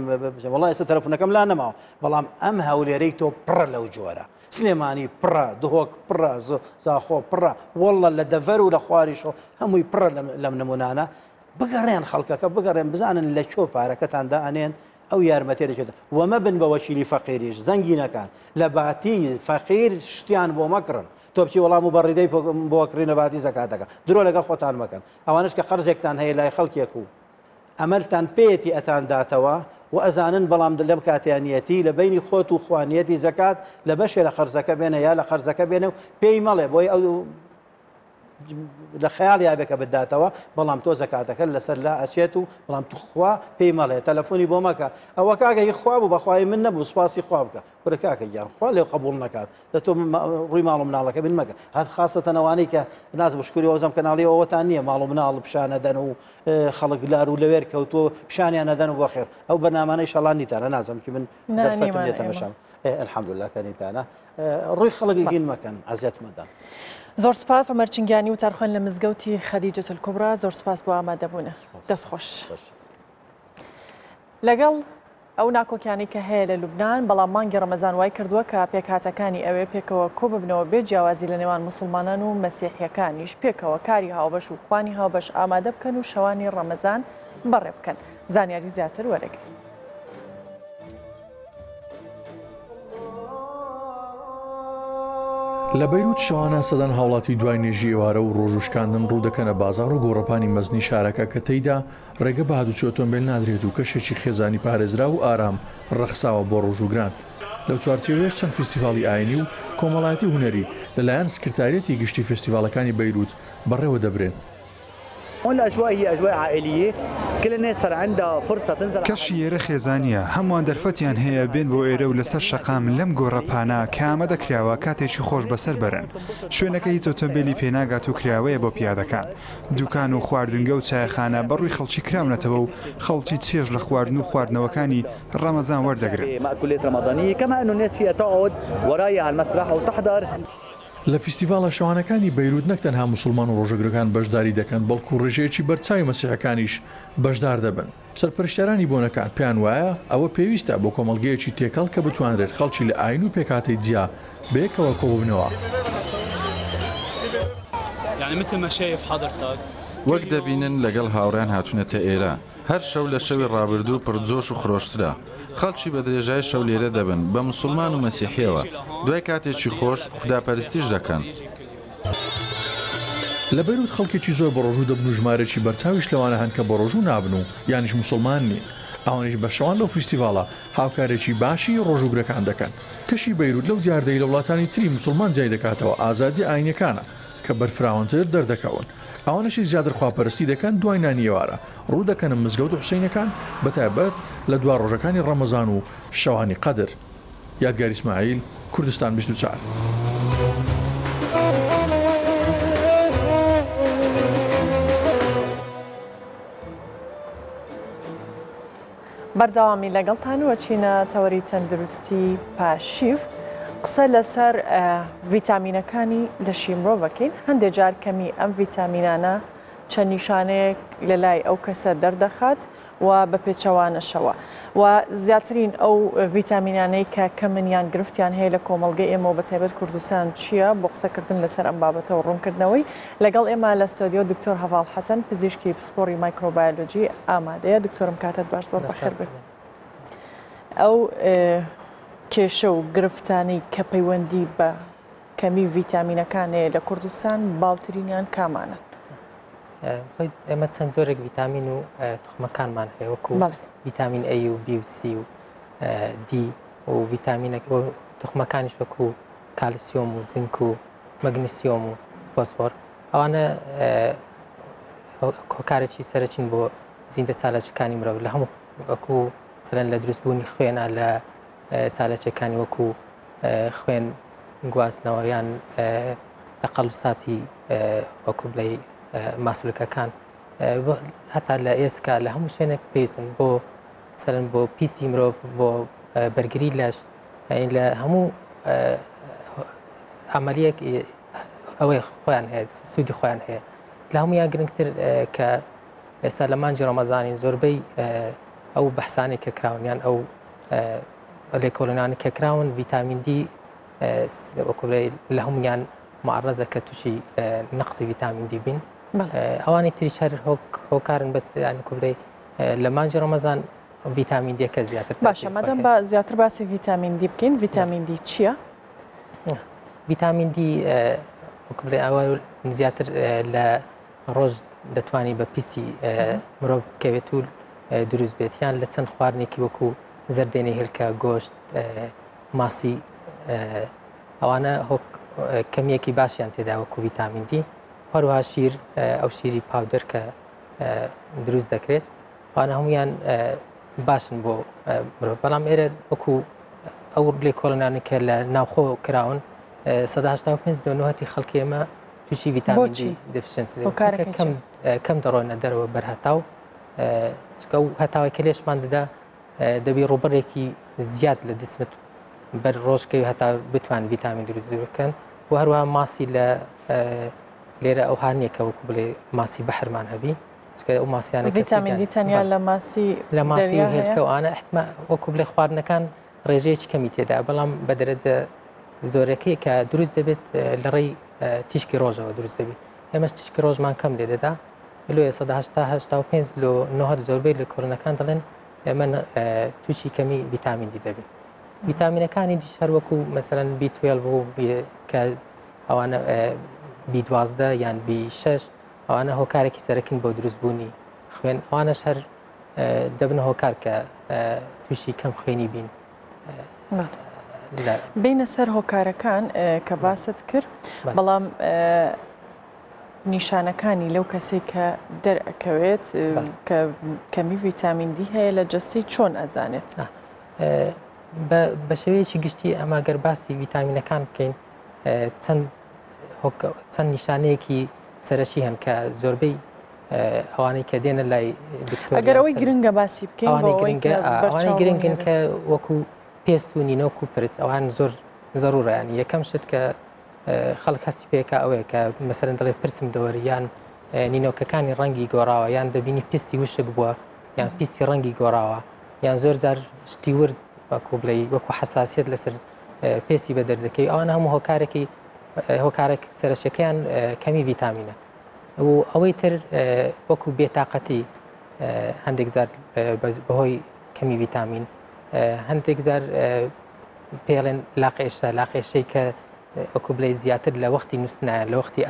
وڵای ئێستا تەلەفۆنەکەم لا نەماوە بەڵام ئەم هەولێرەی تۆ پڕە لەو جۆرە سلێمانی پڕە دهۆک پڕە زاخۆ پڕە وەڵە لە دەڤەر و لە خواریشەوە هەمووی پڕە لەم نمونانە بگەڕێن خەڵکەکە بگەڕێن بزانن لە کوێ پارەکەتان دائەنێن ئەو یارمەتیە دەچێت وە مەبن بە وەکیلی فەقیریش زەنگینەکان لە باتی فەقیر شتیان بۆ مەکڕن تۆ بچی وەڵام و بەڕیدەی بۆ کڕین لە باتی زەکاتەکە درۆ لەگەڵ خۆتان مەکەن ئەوانش کە قەرزێکتان هەیە لای خەڵکێک و ئەمەلتان پێیەتی ئەتان داتەوە و ئەزانن بەڵام لەم کاتیانیەتی لە بینی خۆت و خوانیەتی زەکات لە بەشێ لە قەرزەکە بێنە یا لە قەرزەکە بێنە و پێی مەڵێ بۆی ئەو لە خەیاڵیا بێ کە بتداتەوە بەڵام تۆ زەکاتەکەت لەسەر لا ئەچێت و بەڵام توخوا پێی مەڵێ تەلەفۆنی بۆ مەکە ئەوە کاکە هی خوا بوو بەخوای من نەبوو سوپاسی خوا بکە کورە کاکە گیان خوا لێ قبوڵ نەکات دە تۆ ڕووی ماڵ و مناڵەکە بن مەکە هەر خاصەتەن ئەوانەی کە ناز بشکری وەزم کەناڵی ئەوەتان نییە ماڵ و مناڵ پیشانەدەن و خەڵک لار و لەوێر کەوتۆ پیشانیان نەدەن و بۆ خێر ئەو بەرنامانەی شەڵان نیتانە نازم کی من دەرفەتم لێ تەمەشام الحمدلله کە نیتانە ڕووی خەڵک هین مەکەن ئەزیەت مەدەن. زۆر سپاس عومەر چنگیانی وتارخوێن لە مزگەوتی خەدیجە الکوبرا زۆر سپاس بۆ ئامادەبوونە دەست خۆش. لەگەڵ ئەو ناکۆکیانەی کە هەیە لە لوبناان بەڵام مانگی ڕەمەزان وای کردووە کە پێکهاتەکانی ئەوێ پێکەوە کۆببنەوە بێ جیاوازی لە نێوان موسڵمانان و مەسیحیەکانیش پێکەوە کاری هاوبەش و خوانی هاوبەش ئامادە بکەن و شەوانی ڕەمەزان بەڕێ بکەن زانیاری زیاتر وەرەگرین. لە بەیروت شەوانە سەدان هاوڵاتی دوای نوێژی ئێوارە و ڕۆژوو شکاندن ڕوو دەکەنە بازاڕ و گۆڕەپانی مەزنی شارەکە کە تێیدا ڕێگە بە هاتوچۆی ئۆتۆمبێل نادرێت و کەشێکی خێزانی پارێزراو و ئارام ڕەخساوە بۆ ڕۆژووگران. لەو چوارچێوەیەش چەند فیستیڤاڵی ئاینی و کۆمەڵایەتی و هونەری لەلایەن سکرتاریەتی گشتی فێستیڤاڵەکانی بەیروت بەڕێوە دەبرێن. کەشی ئێرە خێزانییە، هەمووان دەرفەتیان هەیە بێن بۆ ئێرە و لەسەر شەقام لەم گۆڕەپانە کە ئامادە کراوە کاتێکی خۆش بەسەر بەرن. شوێنەکە هیچ ئۆتۆمبێلی پێناگات و کراوەیە بۆ پیادەکان. دوکان و خواردنگە و چایەخانە بەڕووی خەڵکی کراونەتەوە و خەڵکی چێژ لە خواردن و خواردنەوەکانی ڕەمەزان وەردەگرن. لە فیستیڤاڵە شەوانەکانی بەیروت نەک تەنها موسڵمان و ڕۆژەگرەکان بەشداری دەکەن، بەڵکو ڕێژەیەکی بەرچاوی مەسیحەکانیش بەشدار دەبن. سەرپەرشتیارانی بۆنەکان پێیان وایە ئەوە پێویستە بۆ کۆمەڵگەیەکی تێکەڵ کە بتوانرێت خەڵکی لە ئایین و پێکهاتەی جیا بەیەکەوە کۆببنەوە. وەک دەبینن لەگەڵ هاوڕێیان هاتوونەتە ئێرە. هەر شەو لە شەوی ڕابردوو پڕ جۆش و خرۆشترە. خەڵکی بە درێژای شەو لێرە دەبن، بە موسڵمان و مەسیحییەوە. دوای کاتێکی خۆش، خوداپەرستیش دەکەن. لە بەیروت خەڵکێکی زۆر بەڕۆژوو دەبن و ژمارەیەکی بەرچاویش لەوانە هەن کە بەڕۆژوو نابن و یانیش موسڵمان نین. ئەوانیش بە شەوان لەو فیستیڤاڵە هاوکارێکی باشی ڕۆژووگرەکان دەکەن. کەشی بەیروت لەو دیاردەی لە وڵاتانی تری موسڵمان جیای دەکاتەوە ئازادییە ئایینیەکانە کە بەرفراوانتر دەردەکەون. ئەوانەشی زیاتر خواپەرستی دەکەن دوای نانی ئێوارە ڕوو دەکەنە مزگەوت و حوسەینەکان بەتایبەت لە دوا ڕۆژەکانی ڕەمەزان و شەوانی قەدر. یادگار ئیسماعیل، کوردستان 24. بەردەوامی لەگەڵتان و ئەچینە تەوەری تەندروستی پاشیڤ قسە لەسەر ڤیتامینەکانی لەشی مرۆڤەکەین هەندێک جار کەمی ئەم ڤیتامینانە چەند نیشانەیەک لە لای ئەو کەسە دەردەخات و بە پێچەوانەشەوە و زیاترین ئەو ڤیتامینانەی کە کەمن یان گرفتیان هەیە لە کۆمەڵگەی ئێمەوە بە تایبەت کوردستان چییە بۆ قسەکردن لەسەر ئەم بابەتە و ڕوونکردنەوەی لەگەڵ ئێمە لە ستۆدیۆ دکتۆر هەڤاڵ حەسەن پزیشکی پسپۆڕی مایکرۆبایۆلۆجی ئامادەیە. دکتۆرم کاتت باش زۆر بەخێر بێت. ئەو کێشە و گرفتانەی کە پەیوەندی بە کەمی ڤیتامینەکان هەیە لە کوردستان باوترینیان کامانەن؟ خۆی ئێمە چەند جۆرێک ڤیتامین و توخمەکانمان هەیە وەکو ڤیتامین A و B و C و D و ڤیتامینە توخمەکانیش وەکو کالسیۆم و زینک و مەگنیسیۆم و فۆسفۆر ئەوانە هۆکارێکی سەرەکین بۆ زیندە چالاکیەکانی مرۆڤ لە هەموو وەکو سەرەن لە دروستبوونی خوێنە لە چالاکیەکانی وەکو خوێن گواستنەوە یان تەقەلوساتی وەکو بڵێ ماسولکەکان هەتا لە ئێسکا لە هەموو شوێنێک پێویستن بۆ سەرن بۆ پیستی مرۆڤ بۆ بەرگری لەش لە هەموو ئەعملیەک ئەوەی خۆیان هەیە سوودی خۆیان هەیە لە هەمویان گرنگتر کە ئێستا لە مانجی ڕەمەزانین زۆربەی ئەو بەحسانی کە کراون یان ئەو لێکۆڵینانی کە کراون ڤیتامین دی وەکو لە هەمویان معرەزە کە تووشی نەقسی ڤیتامین دی بین ئەوانی تریش هەر هۆکارن بەس ینی کوبلەی لە مانجی ڕەمەزان ڤیتامین دیەکە زیاتر باشە مادام بە زیاتر باسی ڤیتامین دی بکەین ڤیتامین دی چییە؟ ڤیتامین دی وەکو بڵێ ئەوە زیاتر لە ڕۆژ دەتوانانی بە پیستی مرۆڤ بکەوێت و دروست بێت یان لە چەند خواردنێکی وەکو زەردێنی هێلکە گۆشت ماسی ئەوانە هۆک کەمیەکی باشیان تێدا وەکو ڤیتامین دی هەروها شیر ئەو شیری powder کە دروست دەکرێت ئەوانە هەمویان باشن بۆ مرۆڤ بەڵام ئێرە وەکو ئەو لێکۆڵینانە کە لە ناوخۆ کراون 185 لۆ نهەتی خەڵکی ئێمە تووشی ڤیتامین دی deficiency کەم کەم دەڕۆنە دەرەوە بەر هەتاو چکە و هەتاوی کە لێشمان دەدا دەبی ڕووبەرێکی زیاد لە جسمت بەر ڕۆژکەی هەتا بتوان ڤیتامین دروست بکەن و هەروەها ماسی لە لێرە ئەوها نییە کە وەکو بڵێ ماسی بەحرمان هەبی چکە ئەو ماسیانە ڤیتامین دی تەنیا لە ماسی لە ماسی و هێلکە و ئانە احتما وەکو بڵێ خواردنەکان ڕێژەیەکی کەمی تێدا بەڵام بە دەرەجە زۆرەکەی کە دروست دەبێت لە ڕێی تیشکی ڕۆژەوە دروست دەبێت ئێمەش تیشکی ڕۆژمان کەم لێ دەدا لۆ 1985 لۆ 90 زۆربەی لە کۆرنەکان دەڵێن ئێمە تووشی کەمی ڤیتامین دی دەبین ڤیتامینەکانی دیش هەر وەکو مەسەلەن B12 و کە ئەوانە B12 یان B6 ئەوانە هۆکارێکی سەرەکین بۆ دروستبوونی خوێن ئەوانەش هەر دەبن هۆکار کە تووشی کەم خوێنی بین. بینە سەر هۆکارەکان کە باست کرد بەڵام نیشانەکانی لەو کەسێک کە دەرئەکەوێت کە کەمی ڤیتامین دی هەیە لە جەستەی چۆن ئەزانێت؟ بە شێوەیەکی گشتی ئەمە گەر باسی ڤیتامینەکان بکەین چەند چەند نیشانەیەکی سەرەکی هەن کە زۆربەی ئەوانەی کە دێنە لای دکتۆر ئەگەر ئەوەی گرنگە باسی بکەین ئەوانەی گرنگە ئەوانەی گرنگن کە وەکو پێست و نینۆک و پرچ ئەوان زۆر زەڕوورەیان یەکەم شت کە خەڵک هەستی پێکا ئەوەیە کە مەسەرەن دەڵێ پرچم دەوەری یان نینۆکەکانی ڕەنگی گۆڕاوە یان دەبینی پستی وشک بووە یان پیستی ڕەنگی گۆڕاوە یان زۆر جار شتی ورد وەکو بڵێ وەکو حساسیت لەسەر پێستی بە دەردەکەوی ئەوان هەموو هۆکارێکی هۆکارێک سەرەکیەکەیان کەمی ڤیتامینە و ئەوەی تر وەکو بێتاقەتی هەندێک جار بەهۆی کەمی ڤیتامین هەندێک جار پێڵێن لاقێشە لاقێشەی کە وەکو بڵێ زیاتر لە وەختی نووسنایە لە وەختی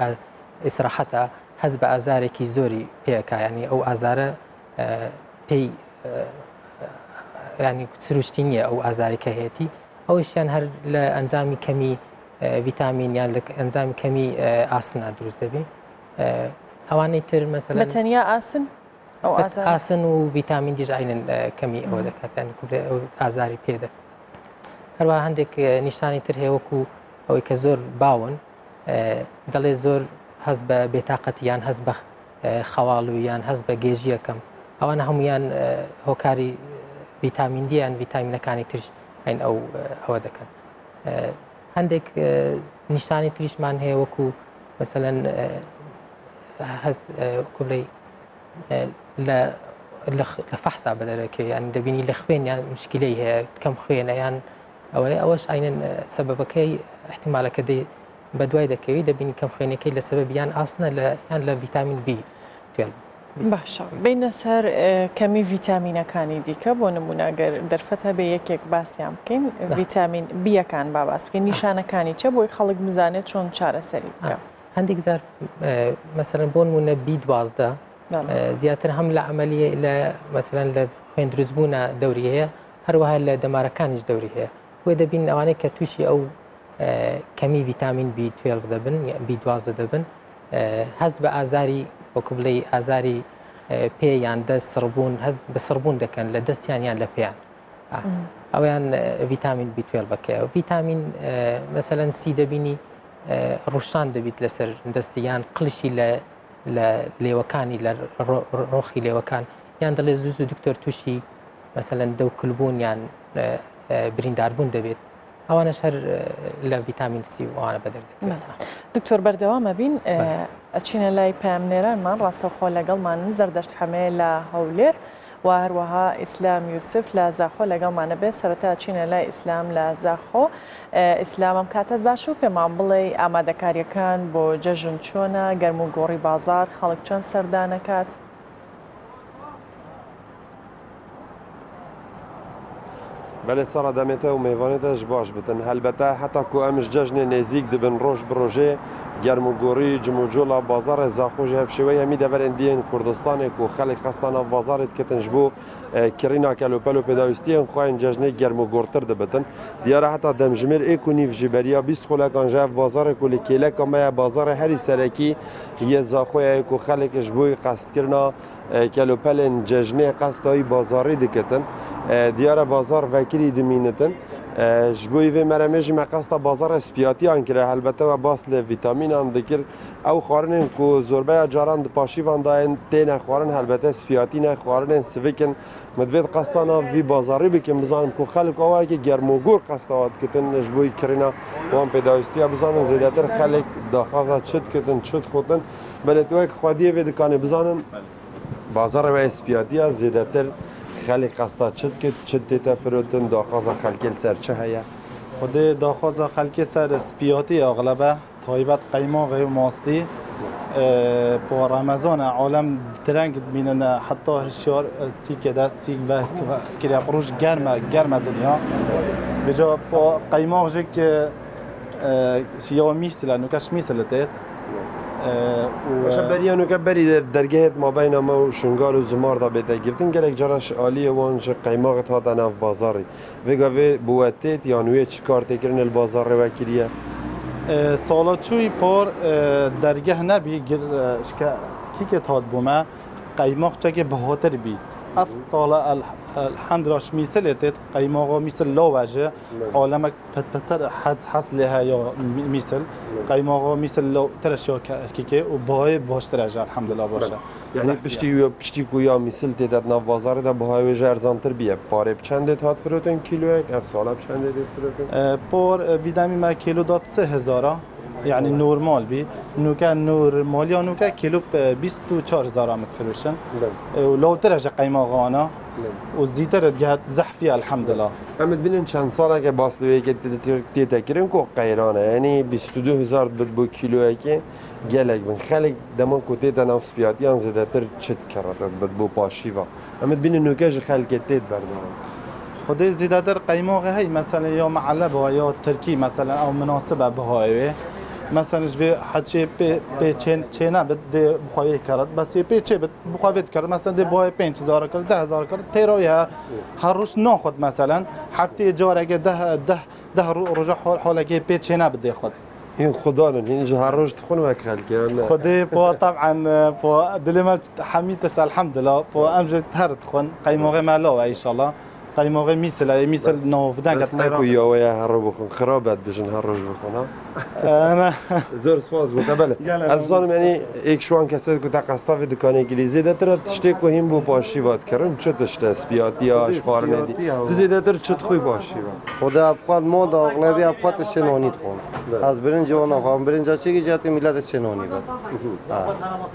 ئیسراحەتە هەست بە ئازارێکی زۆری پێکا ینی ئەو ئازارە پێی ینی سروشتی نییە ئەو ئازاری کە هەیەی ئەوەیشیان هەر لە ئەنجامی کەمی ڤیتامین یان لە ئەنجامی کەمی ئاسنا دروست دەبی ئەوانەی تر مەسەلەن بە تەنیا ئاسن ئەو ئاسن و ڤیتامین دیش عینن کەمی ئەوە دەکات یان ئەو ئازاری پێ دەکات هەروە هەندێک نیشانی تر هەیە وەکو ئەوەی کە زۆر باون دەڵێ زۆر هەست بە بێتاقەتی یان هەست بە خەواڵوی یان هەست بە گێژیەکەم ئەوانە هەمویان هۆکاری ڤیتامین دی یان ڤیتامینەکانی ترش ئەین ئەو ئەوە دەکەن هەندێک نیشانی تریشمان هەیە وەکو مەسەەن هەست کوڵی لە لە فەحسا بەدەرەکە یان دەبینی لە خوێن یان مشکلەی هەیە کەم خوێنە یان ئەوەیە ئەوەش ئاینەن سەبەبەکەی احتیمالەکە دەی بەدوای دەکەوی دەبینی کەم خوێنەکەی لە سەبەب یان ئاسنە لە یان لە ڤیتامین بی توێل. باشە بینە سەر کەمی ڤیتامینەکانی دیکە بۆ نمونە گەر دەرفەت هەبێ یەکێک باسیان بکەین ڤیتامین بیەکان با باس بکەین نیشانەکانی چە بۆی خەڵک بزانێت چۆن چارەسەری بکە. هەندێک جار مەسەلەن بۆ نمونە بی 12 زیاتر هەم لە عملیە لە مەسەلەن لە خوێن دروستبوونە دەوری هەیە هەروەها لە دەمارەکانیش دەوری هەیە بۆیە دەبین ئەوانەی کە تووشی ئەو کەمی ڤیتامین بی 12 دەبن بی 12 دەبن هەست بە ئازاری وەکو بڵێ ئازاری پێ یان دەست سڕبوون هەست بە سڕبوون دەکەن لە دەستیان یان لە پێیان ئەویان ڤیتامین بی 12 بەکەیە ڤیتامین مەسەلەن سی دەبینی ڕوشان دەبیت لەسەر دەستی یان قلشی لە لە لێوەکانی لە ڕۆخی لێوەکان یان دەڵێ زوو زوو دکتۆر تووشی مەسەلەن دەوکلبوون یان برینداربوون دەبێت ئەوانەش هەر لە ڤیتامین سی و ئەوانە بەدەر دەکەوێت. دکتۆر بەردەوامە بین ئەچینە لای پەیامنێرانمان ڕاستەوخۆ لەگەڵمانن زەردەشت حەمێ لە هەولێر و هەروەها ئیسلام یوسف لە زاخۆ لەگەڵمانە بێت سەرەتا چینە لای ئیسلام لە زاخۆ ئیسلامم کاتت باش و پێمان بڵێ ئامادەکاریەکان بۆ جەژن چۆنە گەرم و گۆڕی بازار خەڵک چەند سەردانەکات؟ بەلێ سارا دەمێ تە و مێڤانێ تە ژ باش بتن. هەلبەتە هەتا کو ئەم ژ جەژنێ نێزیک دبن ڕۆژ ب ڕۆژێ گەرم و گۆڕی جم و جۆڵا بازاڕێ زاخۆ ژ هەڤشێوەی هەمی دەڤەرێن دیێن کوردستانێ کو خەلک قەستا ناڤ بازاڕێ دکتن ژ بۆ کڕینا کەل و پەل و پێداویستیێن خوەێن جەژنێ گەرم و گۆڕتر دبتن. دیارە هەتا دەمژمێر ئێک و نیڤ ژ بەرییا 20 خولەکان ژ هەڤ بازاڕێ کو ل کێلەکا مە یە بازاڕێ هەری سەرەکی یێ زاخۆیە کو خەلک ژ بۆی قەستکرنا کەلوپەلێن جەژنێ قەستایی بازاڕی دکتن. دیارە بازاڕ ڤەکری دمینتن. ژ بۆی ڤێ مەرەمێ ژی مە قەستا بازاڕێ سپیاتیان کرە. هەلبەتە وە باس لە ڤیتامینان دکرد. ئەو خوارنێن کو زۆربەیا جاران د پاشیڤان دایێن تێنە خوارن هەلبەتە سپیاتینە خوارنێن سڤکن. مدڤێت قەستا ناڤ ڤی بازاڕی بکم بزانم کو خەلک ئاوایەکی گەرم و گوڕ قەستاوا دکتن ژ بۆی کڕینا وان پێداویستیا بزانن زێدەتر خەلک داخوازا چ دکتن چ دخوتن. بەلێ تو وەک خوەدیێ ڤێ دکانێ بزانن بازاڕێ وە سپیاتیا زێدەتر خەلک قەستا چ دکت چ تێتە فرۆتن داخوازا خەلکێ لسەر چ هەیە؟ خودێ داخوازا خەلکێ سەر سپیاتی ئەغلەبە تایبەت قەیماغێ و ماستی پۆ ڕەمەزانە عالەم درەنگ دمینن حتا هشیار سیکێ دە سیک ڤە کریا ڕوژ گەرمە گەرمە دنیا بجا پۆ قەیماغ ژێک یاوە میسلە نوکەش میسلە تێت باشە بەریە نوکە بەری دەرگەهێت مابەینا مە و شنگال و زماردا بێتە گرتن گەلێک جارش ئالیە وان ژ قەیماغت هاتە ناڤ بازاڕی ڤێگا ڤێ بوە تێت یان وێ چ کار تێکردن ل بازاڕێ وە کریە؟ ساڵا چووی پار دەرگەه نەبی شکە کیکت هات بوومە قەیماغ چەکێ بەهاتر بی ئەف ساڵە الحەمدراش میسلێ تێت قەیماغا میسل لاوەژێ عالەمەک پت پتر حەز حەز لێ هەیە میسل قەیماغا میسل لەو ترش یا کیکێ و بەهای باشترەژە الحەمدللا باشە. یعنی پشتی پشتی کو یا میسل تێدە ناڤ بازاڕێ دا بەهای وێ ژ ئەرزانتر بیە پارێ بچەندێت هات فرۆتن کیلۆیەک ئەف ساڵە بچەندێ دێت فرۆتن؟ پار ڤیدامی مە کیلۆ دا 3000 یعنی نۆرمال بی نوکە نۆرمالیا نوکە کیلۆ 24 هزار متفروشن و لەوترەژە قەیماغانە و زیتر گەهت زەحفیە الحەمدللا. ئەم دبینن چەند ساڵێکە باس لەوەیەکە تێتەکردن کو قەیرانە یعنی 22 هزار بت بۆ کیلۆیەکێ گەلێک بن خەلک دەمان کو تێتە ناو سپیاتیان زێدەتر چت کەڕەتت بت بۆ پاشیڤا ئەم دبینن نوکەژ خەلکێ تێت بەردەوام. خودێ زیدەتر قەیماغێ هەی مەسەلەن یا معەلەبە یا ترکی مەسەلەن ئەو مناسبە بەهایێ مەسەلەن ژ ڤێ حەچێ پێ پێ چێ نەبت دێ بخوا وێ کەڕت بەس یێ پێ چێ بت بخوا وێت کەڕت مەسەلەن دێ بەهای 5000 کەڕت 10000 کەڕت تێراوی هە هەر ڕۆژ ناخوت مەسەلەن هەفتەیە جارێکێ دە دە دە ڕۆژە حاڵێکێ پێ چێ نەبت دێ خۆت. هین خودانن هین ژ هەر ڕۆژ دخون وەک خەلکێ یان نە؟ خودێ پۆ تەبعەن پۆ دلێ مە حەمی تشت الحەمدللا پۆ ئەم ژ هەر دخون قەیماغێ مە لاوە ئیشەڵا قەیماغێ میسل ئەی میسل ناوڤدەنگە بەس نەکو یاوەیە هەر ڕۆ بخۆن خرابەت بژن هەر ڕۆژ بخۆن ها زۆر سپاس بۆ تە بەلێ ئەز بزانم یعنی ئێک شوان کەسێت کو تە قەستاڤێ دکانێ گلی زێدەترە تشتێ کو هین بۆ پاشیڤا دکڕن چ تشتە سپیاتیا خواردنێ دی تو زێدەتر چ دخۆی پاشیڤا؟ خدا بخواد مۆ دا ئەغلەبی ئەبخواد تشتێ نانی دخۆن ئەز برنج وا ناخوام برنجا چێکی جاتێ میلەت تشتێ نانی بەد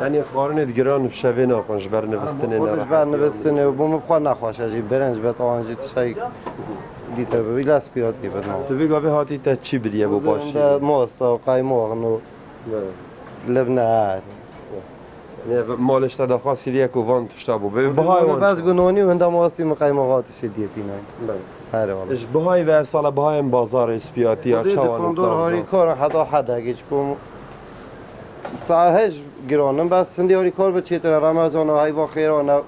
یعنی خواردنێت گران بشەڤێ ناخۆن ژ بەر نڤستنێ ژ بەر نڤستنێ بۆ من بخواد نەخواشە ژی برنج بێت ئەوان ژی تشتێک دیتر ببی لە سپیاتی بێت تو ڤێ گاڤێ هاتی تە چی بریە بۆ پاشیڤ؟ ماست و قەیماغن و لبنە هەر. مالش te daxwaz kiriye ku van tişta bû. Bê bihayê wan. Bes gunonî û hinda mastî min qeymaxa tiştê diyê tînayê. Herê wala. Ji bihayê ve ev sala bihayên bazarê spiyatiya çawa ne? Dikandar harîkar in heta hedekê çi ku saet hej giran in bes hindê harîkar bi çêtir e Remezan e heyva xêran e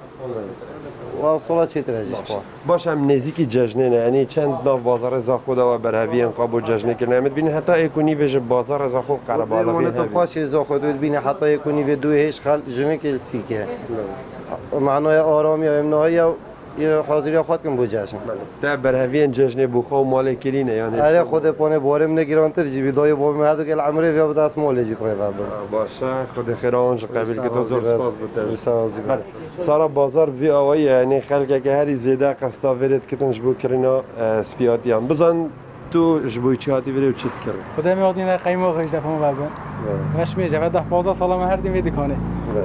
û ev sala çêtir e jî ji xwe. Baş em nêzîkî cejnê ne yanî çend nav bazarê Zaxo de we berheviyên xwe bo cejnê kirine. Em dibînin heta êk û nîvê ji bazarê Zaxo qerebalixî heye. Tu xweş ê Zaxo tu dibînî heta êk û nîvê du hêj xel jinikê li sîkê. Manaya aramiya em niha ye û haziriya xwe dikin bo cejn. Te berheviyên cejnê bo xwe û malê kirîne yan hêj? Erê Xwedê panê barê min e girantir jî bî dayê bavê min her du gel emrê vêya bi dest malê jî bi rê ve birin. Baş e Xwedê xêra wan ji qebîl ke te zor spas bo te jî. Sara bazar bi vî awayî ye, yanî xelkeke herî zêde qesta vêrê dikitin ji bo kirîna spiyatiyan. Bizan tu ji bo çi hatî vêrê û çi dikirî? Xwedê me hatîne qeymoxê ji defa me vebin. Reşmê ji eve deh 15 sala me her dîn vê dikanê.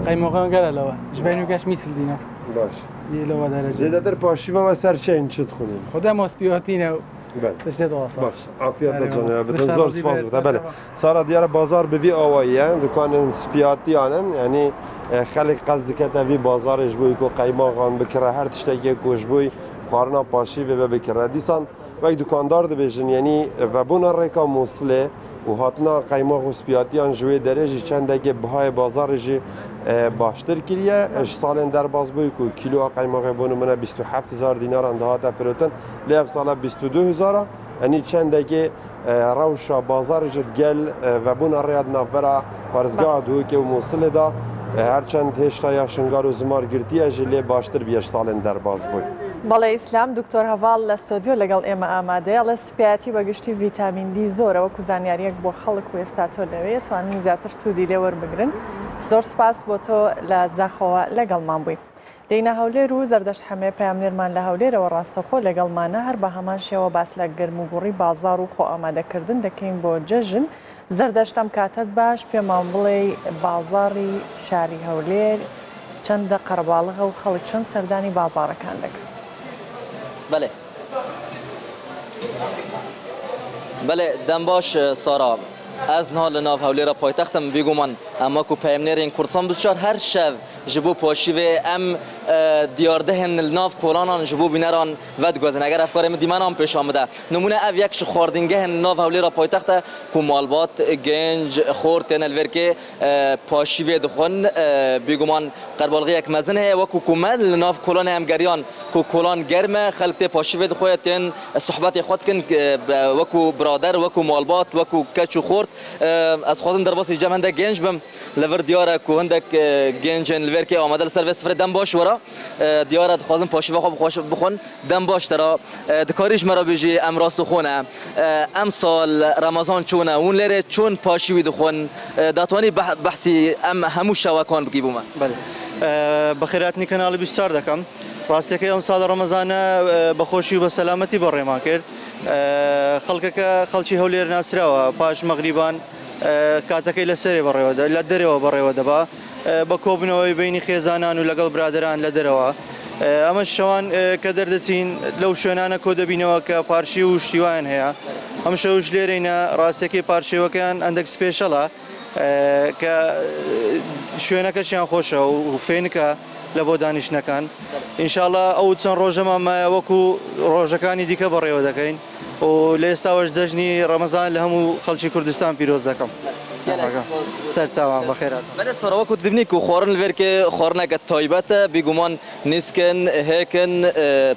Qeymoxeyan gele lawe. Ji ber nûkeş mîsil dîne. Baş. Yê lawe derece. Zêdetir paşîva we ser çi in çi dixwînîn? Xwedê me spiyatîne û tiştê dixwasa. Baş. Afiyet be canê we bitin. Zor spas bi te. Belê. Sara diyar e bazar bi vî awayî ye, dikanên spiyatiyan in, yanî xelk qest dikete vî bazarê ji bo ku qeymaxan bikire, her tiştekê ku ji bo xwarina paşîvê ve bikire. Dîsan wek dikandar dibêjin yanî vebûna rêka Mûsilê û hatina qeymax û spiyatiyan ji wê derê jî çendekê bihayê bazarê jî baştir kiriye. Ji salên derbas bûyî ku kîloya qeymaxê bo nimûne 27 hezar dînaran dihate firotin lê ev sale 22 hezar e. Enî çendekê rewşa bazarê jî digel vebûna rêya di navbera parêzgeha Duhokê û Mûsilê de her çend hêşta ya Şingal û Zimar girtiye jî lê baştir bûye ji salên derbas bûyî. بەڵێ ئیسلام دکتۆر هەڤاڵ لە ستۆدیۆ لەگەڵ ئێمە ئامادەیە ئەڵێ سپیایەتی بە گشتی ڤیتامین دی زۆرە وەکو زانیاریەک بۆ خەڵک و ئێستا تۆ لەوێ توانن زیاتر سوودی لێ وەربگرن زۆر سپاس بۆ تۆ لە زاخۆوە لەگەڵمان بووی. دێینە هەولێر و زەردەشت حەمێ پەیامنێرمان لە هەولێرەوە ڕاستەوخۆ لەگەڵمانە، هەر بە هەمان شێوە باس لە گەرموگوڕی بازاڕ و خۆئامادەکردن دەکەین بۆ جەژن. زەردەشت ئەم کاتەت باش، پێمان بڵێی بازاڕی شاری هەولێر چەندە قەرەباڵغە و خەڵک چۆن سەردانی بازاڕەکان دەکەن؟ بەلێ بەلێ دەم باش سارا. Ez niha li nav Hewlêra paytext im, bêguman em wekû peyamnêrên Kurdistan 24 her şev ji bo paşîvê em diyardehên li nav kolanan ji bo bîneran vediguhezin. Eger hevkarê min dîmenan pêşan bide. Nimûne ev yek ji xwardingehên li nav Hewlêra paytext e ku malbat, genc, xort têne li vêrkê paşîvê dixwin. Bêguman qerbalxiyek mezin heye wekû ku me li nav kolanê em geriyan ku kolan germ e, xelk tê paşîvê dixwe, tên sohbetê xwe dikin wekû birader, wekû malbat, wekû keç û xort. Ez dixwazim derbasî cem hindek genc bim. Li vir diyar e ku hindek gencên li vêrkê amade li ser vê sifrê dem baş were. Diyar e dixwazin paşîva xwe bixwin. Dem baş te re. Dikarî ji me re bêjî em rast dixwin e. Emsal Remezan çûn e. Hûn lêrê çûn paşî wî dixwin. Datwanî behsî em hemû şewekan bikî bo me. Belê. Bi xêrhatinî kanalê 24 dekem. ڕاستیەکەی ئەم ساڵە ڕەمەزانە بە خۆشی و بە سەلامەتی بەڕێمان کرد. خەڵکەکە خەڵکی هەولێر ناسراوە پاش مەغریبان کاتەکەی لە سەرێ بەڕێوە لە دەرەوە بەڕێوە دەبا بە کۆبنەوەی بینی خێزانان و لەگەڵ برادران لە دەرەوە. ئەمە شەوان کە دەردەچین لەو شوێنانە کۆ دەبینەوە کە پارشی و شتیوان هەیە. ئەم شەوش لێرەینە ڕاستەکەی پارشێوەکەیان ئەندێک special ە کە شوێنەکەشیان خۆشە و فێنکە لە بۆ دانیشتنەکان ئینشاڵا ئەو چەند ڕۆژەمان مایە وەکو ڕۆژەکانی دیکە بەڕێوە دەکەین و لە ئێستاوەش جەژنی ڕەمەزان لە هەموو خەڵکی کوردستان پیرۆز دەکەم. سەرچاوان بەخێرات. بەلێ سارا وەکو دبینی کو خواردن li vêrkê xwarineke taybet e bêguman nîskin, hêkin,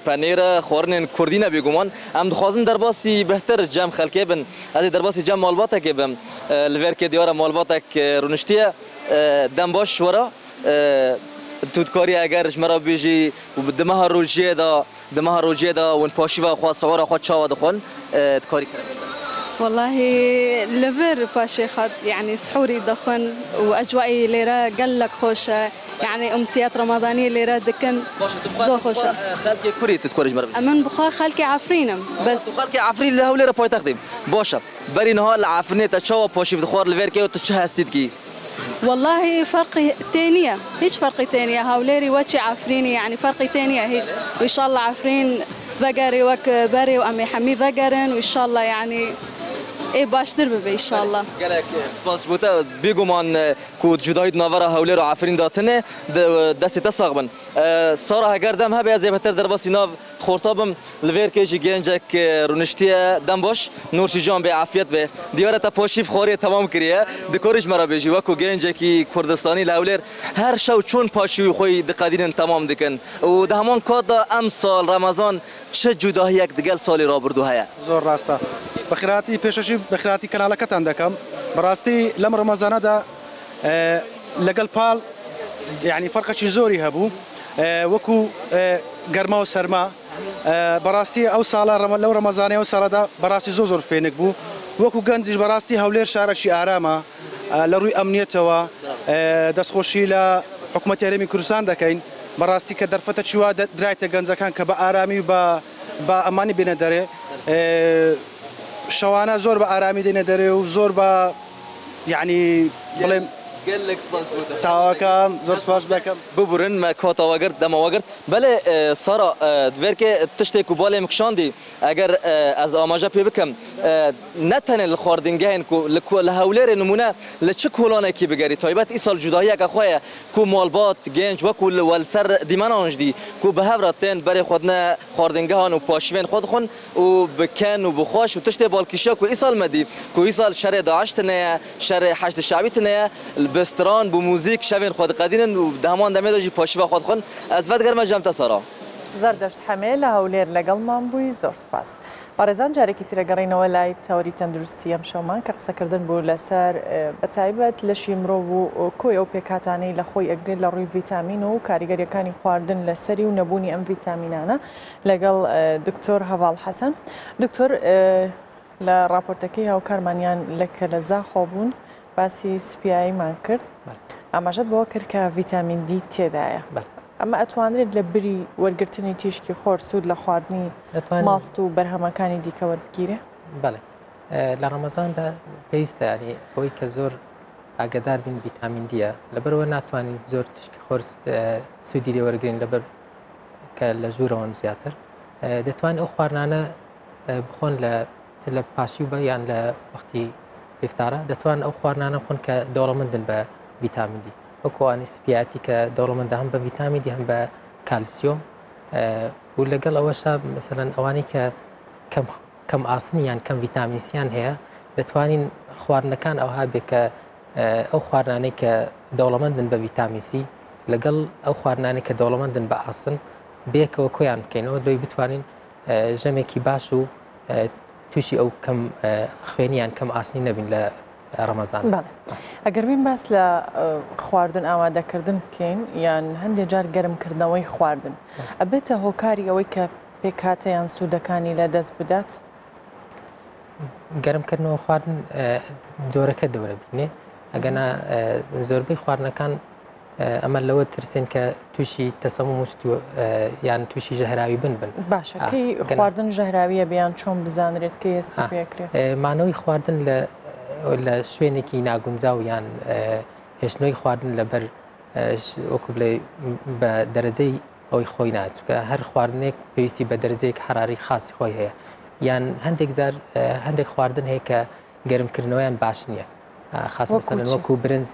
penêr e xwarinên kurdî ne bêguman em dixwazin derbasî bêhtir cem xelkê bin ez ê derbasî cem malbatekê bim li vêrkê diyar e malbatek rûniştiye dem baş were Tu dikarî eger ji me re bêjî di meha rojiyê de di meha rojiyê de hûn paşîva xwe sihora xwe çawa dixwin dikarî kerem bike. Wellahî li vir paşê xwe yanî sihûrî dixwin û ecwaî lêre gelek xweş e. Yanî umsiyat Ramadanî lêre dikin zor xweş e. Xelkê kurî tu dikarî ji me re bêjî? Min bi xwe xelkê Efrîn im bes. Tu xelkê Efrîn li Hewlêr e paytext î. Baş e. Berî niha li Efrînê te çawa paşîv dixwar li vêrkê û tu çi hestî dikî? واللهی فەرقی تێ نییە هیچ فەرقی تێ نییە هەولێری وەچی عەفرینی یعنی فەرقی تێ نییە هیچ وئیشاءاللە عەفرین ڤەگەرێ وەک بەرێ و ئەمێ حەمی ڤەگەرن وئیشاءاللە یعنی. ئێ باشتر ببێ ئیشاڵڵا. گەلەک سپاس ji bo te. Bêguman ku cudahî di navbera Hewlêr û Efrîn de tune, destê te sax bin. Sara heger dem hebe ez ê bêhtir derbasî nav xorta bim. Li vê erkê jî gencek rûniştiye. Dem baş Nûrşî can bê efiyet bê. Diyar e te paşîv xwariyê temam kiriye. Dikarî ji me re bêjî wekû gencekî Kurdistanî li Hewlêr her şew çûn paşîwî xwe diqedînin temam dikin û di heman kat de emsal Remezan çi cudahiyek digel salê rabirdû heye? زۆر ڕاستە. بەخێرهاتی پێشەکی بەخێرهاتی کەناڵەکەتان دەکەم. بەڕاستی لەم ڕەمەزانەدا لەگەڵ پاڵ یانی فەرقێکی زۆری هەبوو وەکو گەرما و سەرما بەڕاستی ئەو ساڵە لەو ڕەمەزانەی ئەو ساڵەدا بەڕاستی زۆر زۆر فێنک بوو وەکو گەنجیش بەڕاستی هەولێر شارەکی ئارامە لە ڕووی ئەمنیەتەوە دەستخۆشی لە حکوومەتی هەرێمی کوردستان دەکەین بەڕاستی کە دەرفەتەکی وا درایتە گەنجەکان کە بە ئارامی و بە بە ئەمانی بێنە دەرێ شەوانە زۆر بە ئارامی دێنە دەرێ و زۆر بە یعنی بڵێم گەلێک سپاس بۆ تە. چاوەکەم زۆر سپاس دەکەم. ببورن me kata we girt dema we girt. Belê Sara vêrkê tiştê ku balê min kişandî eger ez amaje pê bikim ne tenê li xwardingehên ku li li Hewlêrê nimûne li çi kolanekî bigerî taybet îsal cudahiyeke xwe ye ku malbat genc wekû li we li ser dîmenan jî dî ku bi hev re tên berê xwe dine xwardingehan û paşivên xwe dixwin û bi ken û bi xweş û tiştê balkişiya ku îsal me dî ku îsal şerê DAIŞ tine ye, şerê Heşdi Şebî tine ye, bi stran, bi muzîk şevên xwe diqedînin û di heman demê de jî paşiva xwe dixwin. Ez vedigerime cem te Sara. زەردەشت حەمێ لە هەولێر لەگەڵمان بووی زۆر سپاس. بەڕێزان جارێکی تر ئەگەڕێینەوە لای تەوەری تەندروستی ئەمشەومان کە قسەکردن بوو لەسەر بەتایبەت لەشی مرۆڤ و کۆی ئەو پێکهاتانەی لە خۆی ئەگرێت لە ڕووی ڤیتامین و کاریگەریەکانی خواردن لەسەری و نەبوونی ئەم ڤیتامینانە لەگەڵ دکتۆر هەڤاڵ حەسەن. دکتۆر لە ڕاپۆرتەکەی هاوکارمانیان لە کە لە زاخۆ بوون باسی سپیاییمان کرد ئاماژەت بەوە کرد کە ڤیتامین دی تێدایە ئەمە ئەتوانرێت لە بری وەرگرتنی تیشکی خۆر سوود لە خواردنی ماست و بەرهەمەکانی دیکە وەربگیرێ؟ بەڵێ لە ڕەمەزاندا پێویستە ینی ئەوەی کە زۆر ئاگدار بین ڤیتامین دیە لەبەرەوە ناتوانین زۆر تیشکی خۆر سوودی لێ وەرگین لەبەر کە لە ژوورەوەن زیاتر دەتوان ئەو خواردنانە بخۆن لە چ لە پاشیو بە یان لە وەختی ئیفتارە دەتوان ئەو خواردنانە بخۆن کە دەوڵەمەندن بە ڤیتامین دی وەکوانی سپیاتی کە دەوڵەمەندە هەم بە ڤیتامین دی هەم بە کالسیۆم و لەگەڵ ئەوەشا مەسەلەن ئەوانەی کە کەم کەم ئاسنی یان کەم ڤیتامینسیان هەیە دەتوانین خواردنەکان ئەوها بێ کە ئەو خواردنانەی کە دەوڵەمەندن بە ڤیتامین سی لەگەڵ ئەو خواردنانەی کە دەوڵەمەندن بە ئاسن بێکەوە کۆیان بکەینەوە لۆی بتوانین ژەمێکی باش و تووشی ئەو کەم خوێنی یان کەم ئاسنی نەبین لە ڕەمەزان. بەڵێ ئەگەر بین باس لە خواردن ئامادەکردن بکەین یان هەندێک جار گەرمکردنەوەی خواردن ئەبێتە هۆکاری ئەوەی کە پێکهاتە یان سوودەکانی لە دەست بدات؟ گەرمکردنەوە خواردن جۆرەکە دەورە بینێ ئەگەنا زۆربەی خواردنەکان ئەمە لەوە ترسێن کە تووشی تەسەموم و یان تووشی ژەهراوی بن بن. باشە کەی خواردن ژەهراویە بیان چۆن بزانرێت کەی هەستی پێکرێ؟ مانەوەی خواردن لە لە شوێنێکی ناگونجاو یان هێشتنەوەی خواردن لەبەر وەکو بڵێ بە دەرەجەی ئەوەی خۆی نا چونکە هەر خواردنێک پێویستی بە دەرەجەیەک حەراری خاصی خۆی هەیە یان هەندێک جار هەندێک خواردن هەیە کە گەرمکردنەوەیان باش نییە خاص مەسەلەن وەکو برنج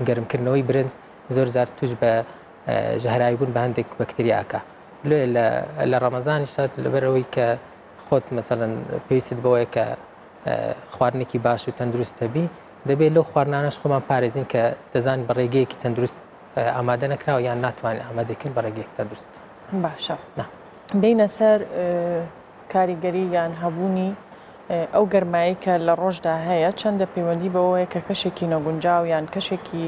گەرمکردنەوەی برنج زۆر جار توش بە ژەهراوی بوون بە هەندێک بەکتریاکە لێ لە ڕەمەزانیشدا لەبەرەوەی کە خۆت مەسەلەن پێویستت بەوەیە کە خواردنێکی باش و تەندروست هەبی دەبێت لەو خواردنانەش خۆمان پارێزین کە دەزان بە ڕێگەیەکی تەندروست ئامادە نەکراوە یان ناتوانین ئامادەکەین بە ڕێگەیەک تەندروست باشە بینە سەر کاریگەری یان هەبوونی ئەو گەرمایەی کە لە ڕۆژدا هەیە چەندە پەیوەندی بەوەیە کە کەشێکی نەگونجاو یان کەشێکی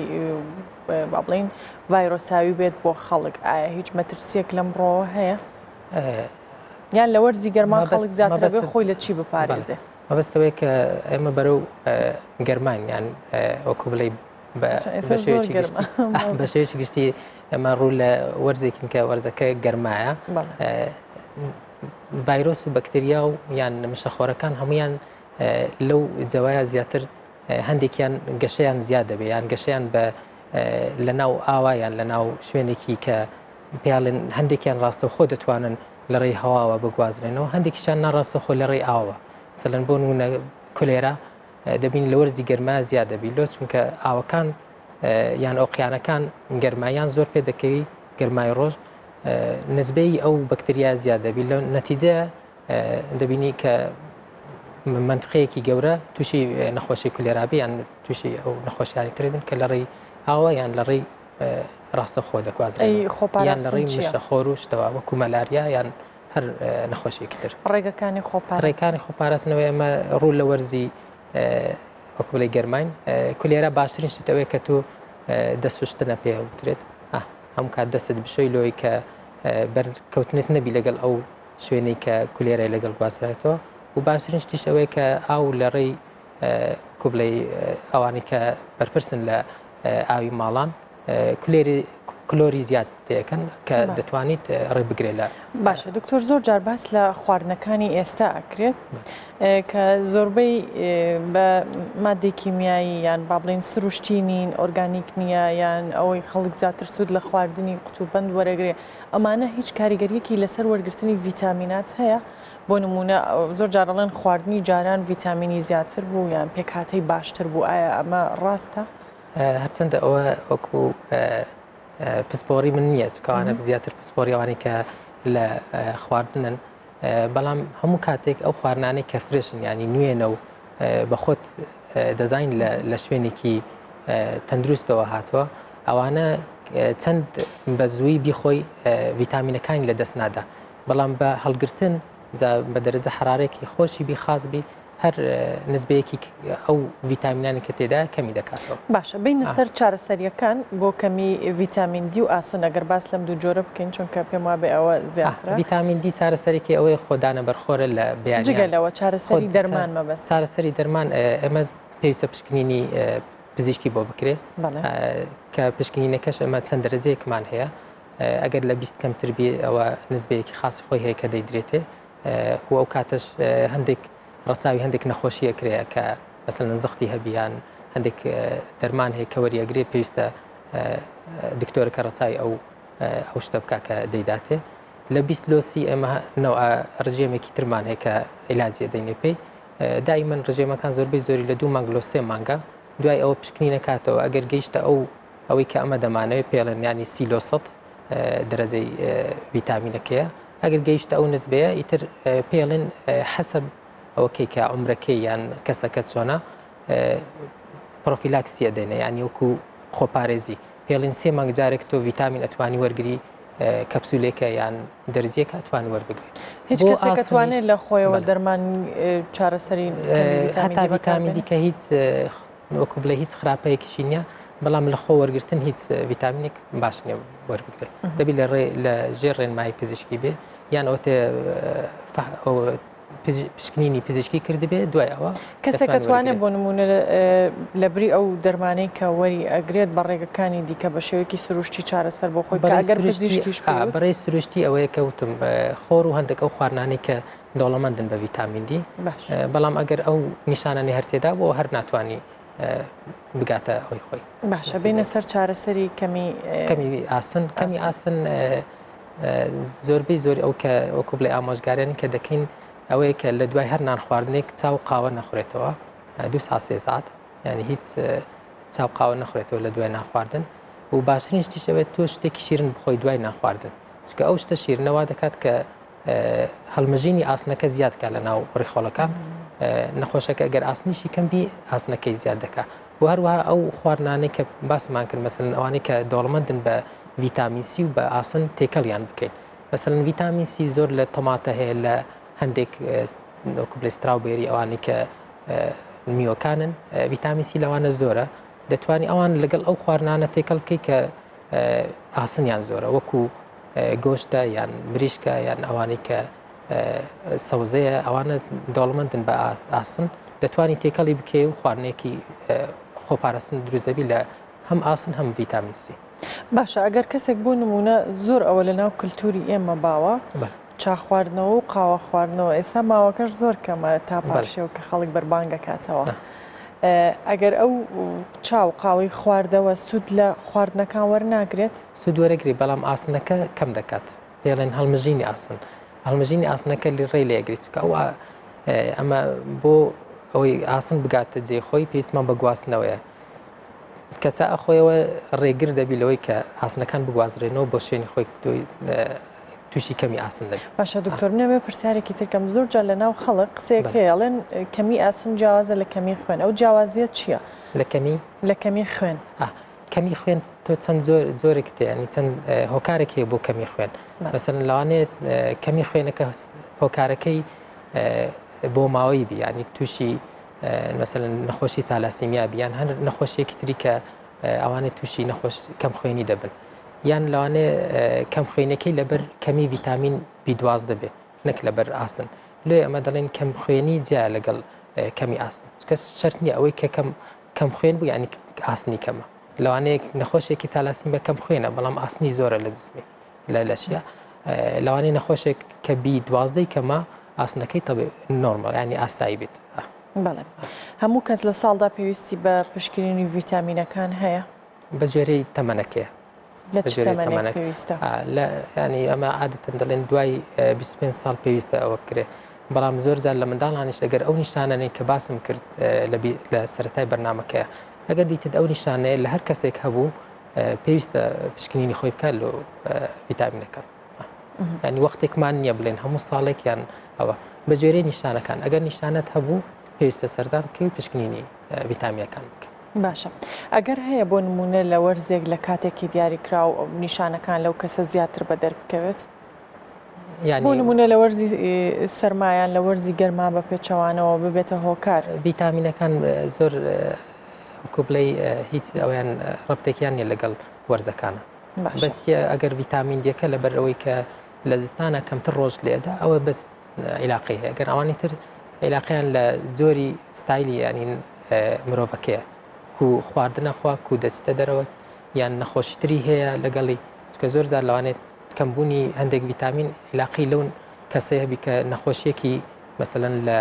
با بڵین ڤایرۆساوی بێت بۆ خەڵک ئایا هیچ مەترسیەک لەم ڕۆوە هەیە؟ یان لە وەرزی گەرما خەڵک زیاتر بێ خۆی لە چی بپارێزێ؟ مەبەستەوەی کە ئێمە بەرەو گەرماین یان وەکو بڵێ بە شێوەیەکی گشتی ئێمە ڕوو لە وەرزێکین کە وەرزەکە گەرمایە ڤایرۆس و بەکتریا و یان مشەخۆرەکان هەمویان لەو جەوایە زیاتر هەندێکیان گەشەیان زیاد دەبێت یان گەشەیان بە لە ناو ئاوا یان لە ناو شوێنێکی کە پیاڵێن هەندێکیان ڕاستەوخۆ دەتوانن لە ڕێی هەواوە بگوازرێنەوە هەندێکیشان ناڕاستەخۆ لە ڕێی ئاوە سەلەن بۆ نمونە کولێرا دەبین لە وەرزی گەرما زیاد دەبی لۆ چونکە ئاوەکان یان ئۆقیانەکان گەرمایان زۆر پێ دەکەوی گەرمای ڕۆژ نزبەی ئەو بەکتریا زیاد دەبی لە نەتیجە دەبینی کە منطقەیەکی گەورە تووشی نەخۆشی کولێرابی یان تووشی ئەو نەخۆشیانی تر بن کە لە ڕێی ئاوە یان لە ڕێی ڕاستەخۆ دەگوازرێنەوە یان لە ڕێی مشەخۆر و شتەوە وەکو مەلاریا یان هەر نەخۆشیەکی تر. ڕێگەکانی خۆپاراستن. ڕێکانی خۆپاراستنەوەی ئێمە ڕوو لە وەرزی وەکو بڵێ گەرماین کولێرا باشترین شت ئەوەیە کە تۆ دەست شوشتنە پێ وترێت هەموو کات دەستت بشۆی لۆی کە بەرکەوتنت نەبی لەگەڵ ئەو شوێنەی کە کولێرای لەگەڵ گواسترایەوە و باشترین شتیش ئەوەیە کە ئاو لە ڕێی کوبڵێی ئەوانەی کە بەرپرسن لە ئاوی ماڵان کلێری کلۆری زیاد تێکەن کە دەتوانیت ڕێ بگرێت لە باشە دکتۆر زۆر جار باس لە خواردنەکانی ئێستا ئەکرێت کە زۆربەی بە مادەی کیمیایی یان با بڵین سروشتی نین ئۆرگانیک نییە یان ئەوەی خەڵک زیاتر سوود لە خواردنی قوتوبەند وەرەگرێ ئەمانە هیچ کاریگەریەکی لەسەر وەرگرتنی ڤیتامینات هەیە بۆ نموونە زۆر جار ئەڵێن خواردنی جاران ڤیتامینی زیاتر بوو یان پێکهاتەی باشتر بوو ئایا ئەمە ڕاستە؟ هەرچەندە ئەوە وەکو پسپۆری من نییە چکوانە زیاتر پسپۆری ئەوانەی کە لە خواردنن بەڵام هەموو کاتێک ئەو خواردنانەی کە fresh ن ینی نوێنە و بەخۆت دەزانین لە شوێنێکی تەندروستەوە هاتووە ئەوانە چەند بە زووی بیخۆی ڤیتامینەکانی لە دەست نادا بەڵام بە هەڵگرتن جا بە دەرەجە حەرارێکی خۆشی بی خاس بی هەر نسبەیەکی ئەو ڤیتامینانی کە تێدا کەمی دەکاتەوە. باشە بینە سەر چارەسەریەکان بۆ کەمی ڤیتامین دی و ئاسن ئەگەر باس لەم دوو جۆرە بکەین چونکە پێم وابێ ئەوە زیاترە. ڤیتامین دی چارەسەرێکی ئەوەیە خۆدانە بەرخۆرە لە بەیانیان. جگە لەوە چارەسەری دەرمان مەبەست. چارەسەری دەرمان ئێمە پێویستە پشکنینی پزیشکی بۆ بکرێ کە پشکنینەکەش ئەمە چەند دەرەجەیەکمان هەیە ئەگەر لە 20 کەمتر بێ ئەوە نسبەیەکی خاصی خۆی هەیە کە دەیدرێتێ و ئەو کاتەش هەندێک ڕەچاوی هەندێک نەخۆشی ئەکرێ کە مەسەلەن زەختی هەبیان هەندێک دەرمان هەیە کە وەریەگرێ پێویستە دکتۆرەکە ڕەچاوی ئەو ئەو شتە بکە کە دەیداتێ لە 20 لۆسی ئێمە نەوە ڕژێمێکی ترمان هەیە کە عیلاجی دەینێ پێی دائیمەن ڕژێمەکان زۆربەی زۆری لە دوو مانگ لۆ سێ مانگە دوای ئەوە پشکنی نەکاتەوە ئەگەر گەیشتە ئەو ئەوەی کە ئەمە دەمانەوێت پێڵێن ینی سی لۆ سەد دەرەجەی ڤیتامینەکەیە ئەگەر گەیشتە ئەو نسبەیە ئیتر پێڵێن حەسەب ئەوەکەی کە عمرەکەی یان کەسەکە چۆنە prophylaxis ئەدەینە یانی وەکو خۆپارێزی پێڵین سێ مانگ جارێک تۆ ڤیتامین ئەتوانی وەرگری کەپسولێکە یان دەرزیەکە ئەتوانی وەربگری هیچ کەسێک ئەتوانێت لە خۆیەوە دەرمان چارەسەری هەتا ڤیتامین دیکە هیچ وەکو بڵێ هیچ خراپەیەکیشی نییە بەڵام لە خۆ وەرگتن هیچ ڤیتامینێک باش نییە وەربگرێت دەبی لە ڕێ لە ژێر ڕێنمایی پزیشکی بێ یان ئەوتێ پشکنینی پزیشکی کردبێ دوای ئەوە کەسێک ئەتوانێت بۆ نمونە لە بری ئەو دەرمانەی کە وەری ئەگرێت بە ڕێگەکانی دیکە بە شێوەیەکی سروشتی چارەسەر بۆ خۆی بکات ئەگەر پزیشکیش پێی وت؟ بەڕێی سروشتی ئەوەیە کە وتم خۆر و هەندێک ئەو خواردنانەی کە دەوڵەمەندن بە ڤیتامین دی بەڵام ئەگەر ئەو نیشانانەی هەر تێدا بوو هەر ناتوانانی بگاتە ئەوەی خۆی. باشە بینە سەر چارەسەری کەمی کەمی ئاسن کەمی ئاسن زۆربەی زۆری ئەو کە وەکو بڵێ ئامۆژگاریان کە دەکەین ئەوەیە کە لە دوای هەر نان خواردنێک چاو قاوە نەخورێتەوە دو ساعت سێ ساعت یعنی هیچ چاو قاوە نەخورێتەوە لە دوای نان خواردن و باشترین شتیش ئەوێت تۆ شتێکی شیرن بخۆی دوای نان خواردن چونکە ئەو شتە شیرنە وا دەکات کە هەڵمژینی ئاسنەکە زیاد کە لە ناو ڕیخۆڵەکان نەخۆشەکە گەر ئاسنیشی کەم بی ئاسنەکەی زیاد دەکات و هەروەها ئەو خواردنانەی کە باسمان کرد مەسەلەن ئەوانەی کە دەوڵەمەندن بە ڤیتامین سی و بە ئاسن تێکەڵیان بکەین مەسەلەن ڤیتامین سی زۆر لە تەماتە هەیە لە هەندێک وەکو بڵێ strawberry ئەوانەی کە میوەکانن ڤیتامین سی لەوانە زۆرە دەتوانی ئەوان لەگەڵ ئەو خواردنانە تێکەڵ بکەیت کە ئاسنیان زۆرە وەکو گۆشتە یان مریشکە یان ئەوانەی کە سەوزەیە ئەوانە دەوڵەمەندن بە ئاسن دەتوانی تێکەڵی بکەی و خواردنێکی خۆپارستن دروست دەبی لە هەم ئاسن هەم ڤیتامین سی. باشە ئەگەر کەسێک بۆ نمونە زۆر ئەوە لە ناو کلتوری ئێمە باوە چا خواردنەوە و قاوە خواردنەوە ئێستا ماوەکەش زۆر کەمە تا پارشێو کە خەڵک بەربانگەکاتەوە ئەگەر ئەو چا و قاوەی خواردەوە سوود لە خواردنەکان وەرناگرێت؟ سوود وەرەگری بەڵام ئاسنەکە کەم دەکات پێڵێن هەڵمژینی ئاسن هەڵمژینی ئاسنەکە لی ڕێی لێگریت چونکە ئەو ئەمە بۆ ئەوەی ئاسن بگاتە جێی خۆی پێویستمان بە گواستنەوەیە کە چا ئەخۆیەوە ڕێگر دەبی لەوەی کە ئاسنەکان بگوازرێنەوە بۆ شوێنی خۆی تووشی کەمی ئاسن دەبی. باشە دکتۆر من ئەمەوێ پرسیارێکی تر کەم زۆر جار لە ناو خەڵک قسەیەک هەیە ئەڵێن کەمی ئاسن جیاوازە لە کەمی خوێن ئەو جیاوازیە چییە؟ لە کەمی؟ لە کەمی خوێن. کەمی خوێن تۆ چەند زۆر جۆرێک تێ ینی چەند هۆکارێک هەیە بۆ کەمی خوێن مەسەن لەوانەیە کەمی خوێنەکە هۆکارەکەی بۆ ماوەی بی ینی تووشی مەسەن نەخۆشی تالاسیمیا بیان هەر نەخۆشیێکی تری کە ئەوانەی تووشی نەخۆش کەم خوێنی دەبن یان لەوانەیە کەم خوێنەکەی لەبەر کەمی ڤیتامین B12 بێ نەک لەبەر ئاسن لێ ئەمە دەڵێن کەم خوێنی جیا لەگەڵ کەمی ئاسن کەس شەرت نییە ئەوەی کە کەم کەم خوێن بوو یعنی ئاسنی کەمە لەوانەیە نەخۆشێکی تالاسیم بە کەم خوێنە بەڵام ئاسنی زۆرە لە جسمی لە لەشیە لەوانەیە نەخۆشێک کە بی دوازدەی کەمە ئاسنەکەی تەبێ نۆرمال ینی ئاسایی بێت. بەڵێ هەموو کەس لە ساڵدا پێویستی بە پشکنینی ڤیتامینەکان هەیە؟ بە گوێرەی تەمەنەکەیە. لە چ تەمەنێک پێویستە؟ لە ینی ئەمە عادەتەن دەڵێن دوای 25 ساڵ پێویستە ئەوە بکرێ. بەڵام زۆر جار لە منداڵانیش ئەگەر ئەو نیشانانەی کە باسم کرد لە سەرەتای بەرنمەکەیە ئەگەر دیتت ئەو نیشانەیە لە هەر کەسێک هەبوو پێویستە پشکنینی خۆی بکات لۆ ڤیتامینەکان. ینی وەختێکمان نییە بڵێن هەموو ساڵێک یان ئەوە بە جۆرەی نیشانەکان ئەگەر نیشانەت هەبوو پێویستە سەردان بکەی و پشکنینی ڤیتامینەکان بکە. باشە ئەگەر هەیە بۆ نمونە لە وەرزێک لە کاتێکی دیاریکراو نیشانەکان لەو کەسە زیاتر بە دەربکەوێت؟ بۆ نمونە لە وەرزی سەرمایان لە وەرزی گەرما بە پێچەوانەوە ببێتە هۆکار؟ ڤیتامینەکان زۆر وەکو بڵێی هیچ ئەویان ڕەبتێکیان نیە لەگەڵ وەرزەکانە. بەس ئەگەر ڤیتامین دیەکە لەبەر ئەوەی کە لە زستانە کەمتر ڕۆژ لێدا ئەوە بەس عیلاقەی هەیە گەر ئەوانی تر عیلاقیان لە جۆری ستایلی ینی مرۆڤەکەیە کو خواردنە خوا کو دەچتە دەرەوە یان نەخۆشیتری هەیە لەگەڵی چکە زۆر زار لەوانێت کەمبوونی هەندێک ڤیتامین عیلاقی لەو کەسەیە هەبی کە نەخۆشیەکی مەسەلەن لە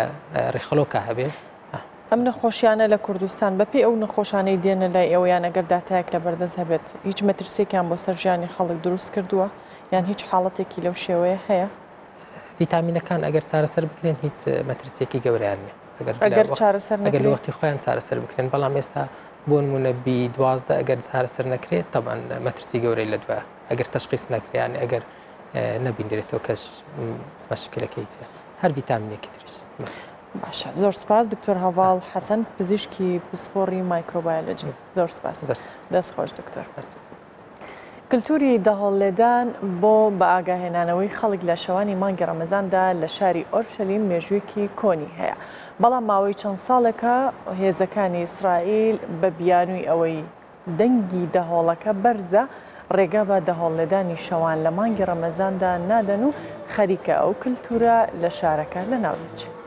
ڕیخەڵۆکە هەبێ ئەم نەخۆشیانە لە کوردستان بەپێی ئەو نەخۆشانەی دێنە لای ئێوە یان ئەگەر داتایەک لەبەردەست هەبێت هیچ مەترسیەکیان بۆ سەر ژیانی خەڵک دروست کردووە یان هیچ حاڵەتێکی لەو شێوەیە هەیە؟ ڤیتامینەکان ئەگەر چارەسەر بکرێن هیچ مەترسیەکی گەورەیان نیە ئەگەر چارەسەر ئەگەر لە وەختی خۆیان چارەسەر بکرێن بەڵام ئێستا بۆ نمونە بی 12 ئەگەر چارەسەر نەکرێت تەبان مەترسی گەورەی لە دوایە ئەگەر تەشخیص نەکرێن ئەگەر نەبینرێتەوە کەش مەشکلەکەی چیە هەر ڤیتامینێکی تریش. باشە زۆر سپاس دکتۆر هەڤاڵ حەسەن پزیشکی پسپۆڕی مایکرۆبایۆلۆجی زۆر سپاس دەست خۆش دکتۆر. کلتوری دەهۆڵ لێدان بۆ بەئاگاهێنانەوەی خەڵک لە شەوانی مانگی ڕەمەزاندا لە شاری ئۆرشەلیم مێژوویەکی کۆنی هەیە بەڵام ماوەی چەند ساڵێکە هێزەکانی ئیسرائیل بە بیانووی ئەوەی دەنگی دەهۆڵەکە بەرزە، ڕێگا بە دەهۆڵلێدانی شەوان لە مانگی ڕەمەزاندا نادەن و خەریکە ئەو کلتورە لە شارەکە لەناودەچێت.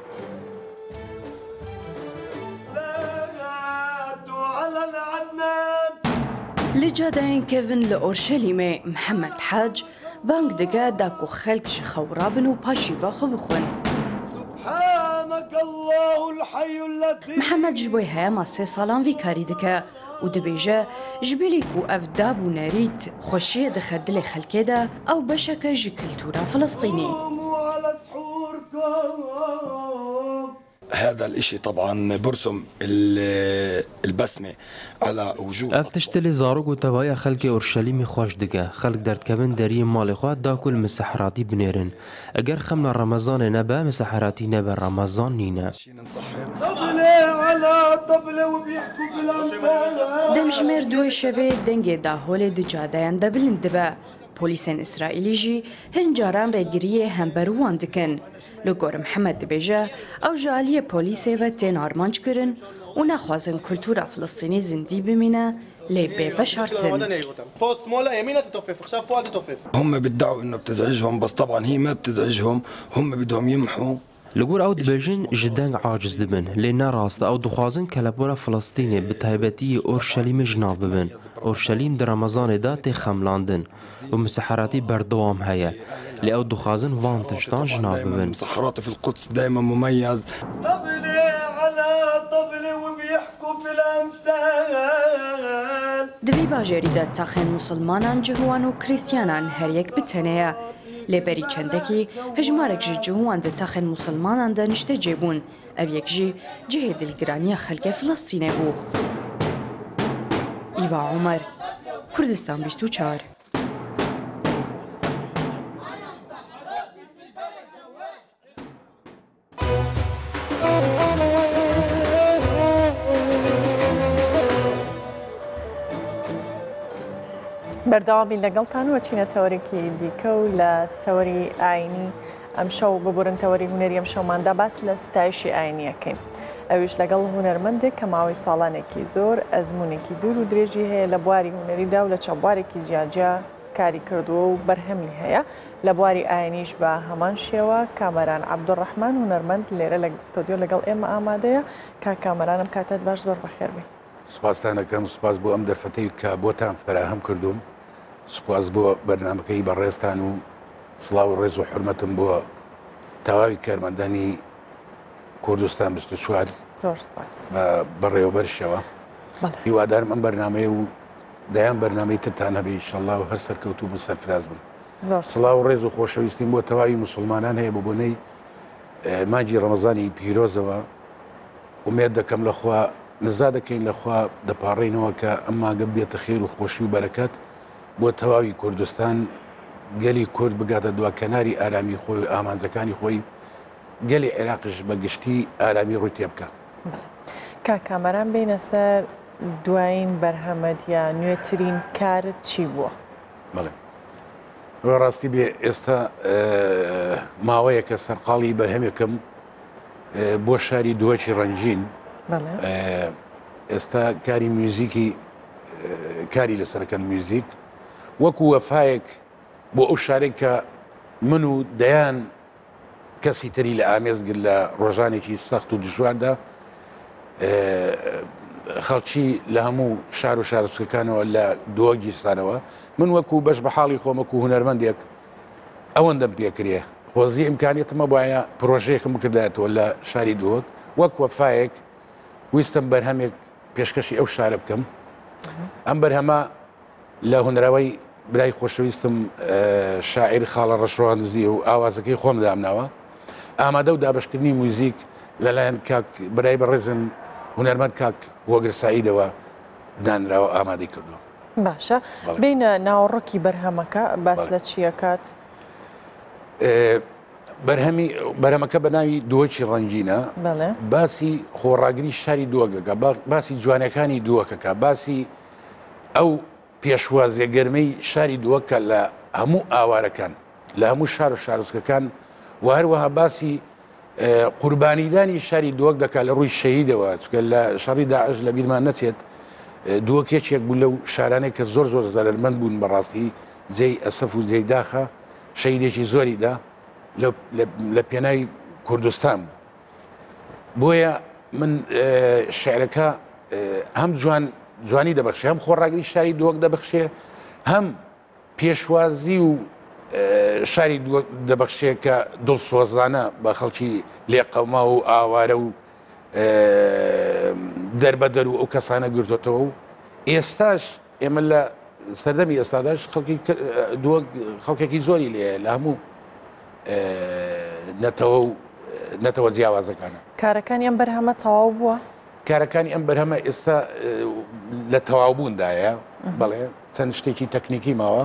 Li cadeyên kevn li Orşelîmê Mihemed Hac bang dike da ku xelk ji xew rabin û paşîva xwe bixwin. Mihemed ji bo heyama sê salan vî karî dike û dibêje ji bilî ku ev dab û nerît xweşiyê dixe dilê xelkê de ew beşeke ji kiltûra Filistînê. هذا الاشي طبعا برسم البسمة على وجوه Ev tişt li zarok û tevaya xelkê Urşelîmê xweş dike. Xelk derdikevin deriyê malê xwe da ku li miseheratî binêrin. Eger xemla Remezanê nebe, miseheratî nebe, Remezan nîne. Demjimêr duê şevê dengê daholê di cadeyan de bilind dibe. Polîsên Îsraîlî jî hin caran rêgiriyê hember wan dikin. Li gor Mihemed dibêje, ew ji aliyê polîsê ve tên armanckirin û naxwazin kultûra Filistînî zindî bimîne lê bê veşartin. هم بيدعوا انه بتزعجهم بس طبعا هي ما بتزعجهم هم بدهم يمحوا Li gor ew dibêjin ji deng aciz dibin, lê ne rast e ew dixwazin kelepora Filistînê bi taybetî yê Orşelîmê ji nav bibin. Orşelîm di Remezanê de tê xemlandin û miseheratî berdewam heye, lê ew dixwazin van tiştan ji nav bibin. Di vî bajarî de taxên misilmanan, cihuwan û krîstyanan her yek bi tenê ye. Lê berî çendekî hejmarek ji cihûwan di taxên misilmanan de niştecê bûn. Ev yek jî cihê dilgiraniya xelkê Filistînê bû. Îva Omer, Kurdistan 24. بەردەوامی لەگەڵتان و چینە تەوەرێکی دیکە و لە تەوەری ئاینی ئەمشەو ببورن تەوەری هونەری ئەمشەوماندا باس لە ستایشی ئاینیەکەین ئەویش لەگەڵ هونەرمەندێک کە ماوەی ساڵانێکی زۆر ئەزمونێکی دوور و درێژی هەیە لە بواری هونەریدا و لە چەند بوارێکی جیاجیا کاری کردووە و بەرهەمی هەیە لە بواری ئاینیش بە هەمان شێوە کامەران عەبدولڕەحمان هونەرمەند لێرە لە ستۆدیۆ لەگەڵ ئێمە ئامادەیە کاک کامەران ئەم کاتەت باش زۆر بەخێر بێی. سوپاستان ئەکەم، سوپاس بۆ ئەم دەرفەتەی کە بۆتان فەراهەم کردووم، سوپاس بۆ بەرنامەکەی بەڕێزتان و سڵاو و ڕێز و حورمەتم بۆ تەواوی کارمەندانی کوردستان 24 زۆر سوپاس بە بەڕێوەبەرشەوە. هیوادارم ئەم بەرنامەیە و دەیان بەرنامەی ترتان هەبێ ئیشەڵڵا و هەر سەرکەوتوو بن سەرفراز بن. سڵاو و ڕێز و خۆشەویستیم بۆ تەواوی موسڵمانان هەیە بە بۆنەی مانگی ڕەمەزانی پیرۆزەوە ئومێد دەکەم لە خوا نزا دەکەین لە خوا دەپاڕێینەوە کە ئەم مانگە بێتە خێر و خۆشی و بەرەکەت بۆ تەواوی کوردستان گەلی کورد بگاتە دوا کەناری ئارامی خۆی و ئامانجەکانی خۆی گەلی عێراقش بە گشتی ئارامی ڕووی تێبکە. کاک کامەران بێینە سەر دوایین بەرهەمت یا نوێترین کارت چی بووە؟ بەڵێ ئەوە ڕاستی بێ ئێستا ماوەیەکە سەرقاڵی بەرهەمێکم بۆ شاری دووەکی ڕەنگین ئێستا کاری میوزیکی کاری لەسەرەکەن میوزیک وەکو وەفایەک بۆ ئەو شارێک کە من و دەیان کەسی تری لە ئامێز گرت لە ڕۆژانێکی سەخت و دژواردا خەڵکی لە هەموو شار و شارۆچکەکانەوە لە دۆ گیرسانەوە من وەکو بەش بە حاڵی خۆم وەکو هونەرمەندێک ئەوەندەم پێکرێ خۆزی ئیمکانیەتمە بایە پرۆژەیەکم بکردایەتەوە لە شاری دهۆک وەک وەفایەک ویستم بەرهەمێک پێشکەشی ئەو شارە بکەم ئەم بەرهەمە لە هۆنراوەی برای خۆشەویستم شاعیر خاڵە ڕەش ڕەواندزی و ئاوازەکەی خۆم دامناوە. ئامادە و دابەشکردنی موزیک لەلایەن کاک برای بەڕێزم هونەرمەند کاک هۆگر سەعیدەوە دانراوە ئامادەی کردووە. باشە بێینە ناوەڕۆکی بەرهەمەکە باس لە چیەکات؟ بەرهەمی بەرهەمەکە بە ناوی دۆکی ڕەنگینە باسی خۆڕاگری شاری دووەکەکە باسی جوانەکانی دووەکەکە باسی ئەو پێشوازیە گەرمەی شاری دهۆک لە هەموو ئاوارەکان لە هەموو شار و شارۆچکەکان و هەروەها باسی قوربانیدانی شاری دهۆک دەکات لە ڕووی شەهیدەوە چونکە لە شەڕی داعش لە بیرمان نەچێت دهۆک یەکێک بوو لەو شارانەی کە زۆر زۆر زەرەرمەند بوون بەڕاستی جێی ئەسەف و جێی داخە شەهیدێکی زۆری دا لە پێناوی کوردستان بوو. بۆیە من شعرەکە هەم جوان جوانی دەبەخشێ هەم خۆڕاگری شاری دووەک دەبەخشێ هەم پێشوازی و شاری دەبەخشێ کە دڵسۆزانە بە خەڵکی لێقەوما و ئاوارە و دەربەدەر و ئەو کەسانە گرتوتەوە و ئێستاش ئێمە لە سەردەمی ئێستاداش خەڵکی دووەک خەڵکێکی زۆری لێ لە هەموو نەتەوە و نەتەوە جیاوازەکانە. کارەکانی ئەم بەرهەمە تەواو بووە؟ کارەکانی ئەم بەرهەمە ئێستا لە تەواوبووندایە بەڵێ چەند شتێکی تەکنیکی ماوە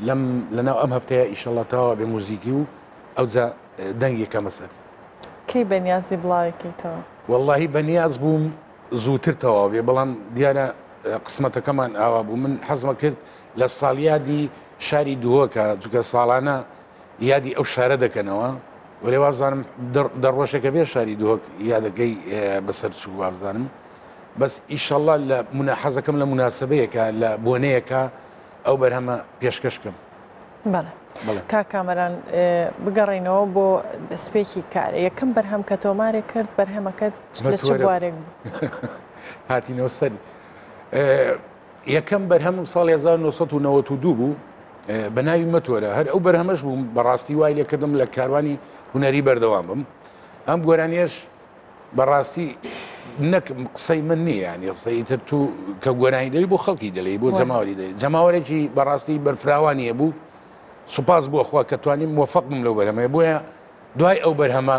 لەم لەناو ئەم هەفتەیە ئیشەڵڵا تەواوە بێ موزیکی و ئەوجا دەنگی کەمە سەر. کەی بەنیازی بڵاوی کەیتەوە؟ وەڵڵاهی بەنیاز بووم زووتر تەواو بێ بەڵام دیارە قسمەتەکەمان ئاوا بوو من حەزمە کرد لە ساڵیادی شاری دهۆکە چونکە ساڵانە یادی ئەو شارە دەکەنەوە وەلێ وابزانم دە ڕۆژێکە بێ شاری دهۆک یادەکەی بەسەر چوو وابزانم بەس ئیشەڵڵا لە منە حەزەکەم لە مناسبەیەکە لە بۆنەیەکە ئەو بەرهەمە پێشکەش کەم. بەڵێ کاک کامەران بگەڕێینەوە بۆ دەستپێکی کار یەکەم بەرهەم کە تۆمارێک کرد بەرهەمەکەت لە چ بوارێک بوو؟ هاتینەوە سەری یەکەم بەرهەمم ساڵ 1992 بوو بە ناوی مەتۆرە هەر ئەو بەرهەمەش بووم بەڕاستی وای لێکردم لە کاروانی هونەری بەردەوام بم ئەم گۆرانیەش بەڕاستی نەک قسەی من نییە ینی قسەی تر تو کە گۆرانی دەری بۆ خەڵکی دەلێی بۆ جەماوەری دەری جەماوەرێکی بەڕاستی بەرفراوانیە بوو. سوپاس بۆ خوا کە توانیم مۆفەق بم لەو بەرهەمەیە بۆیە دوای ئەو بەرهەمە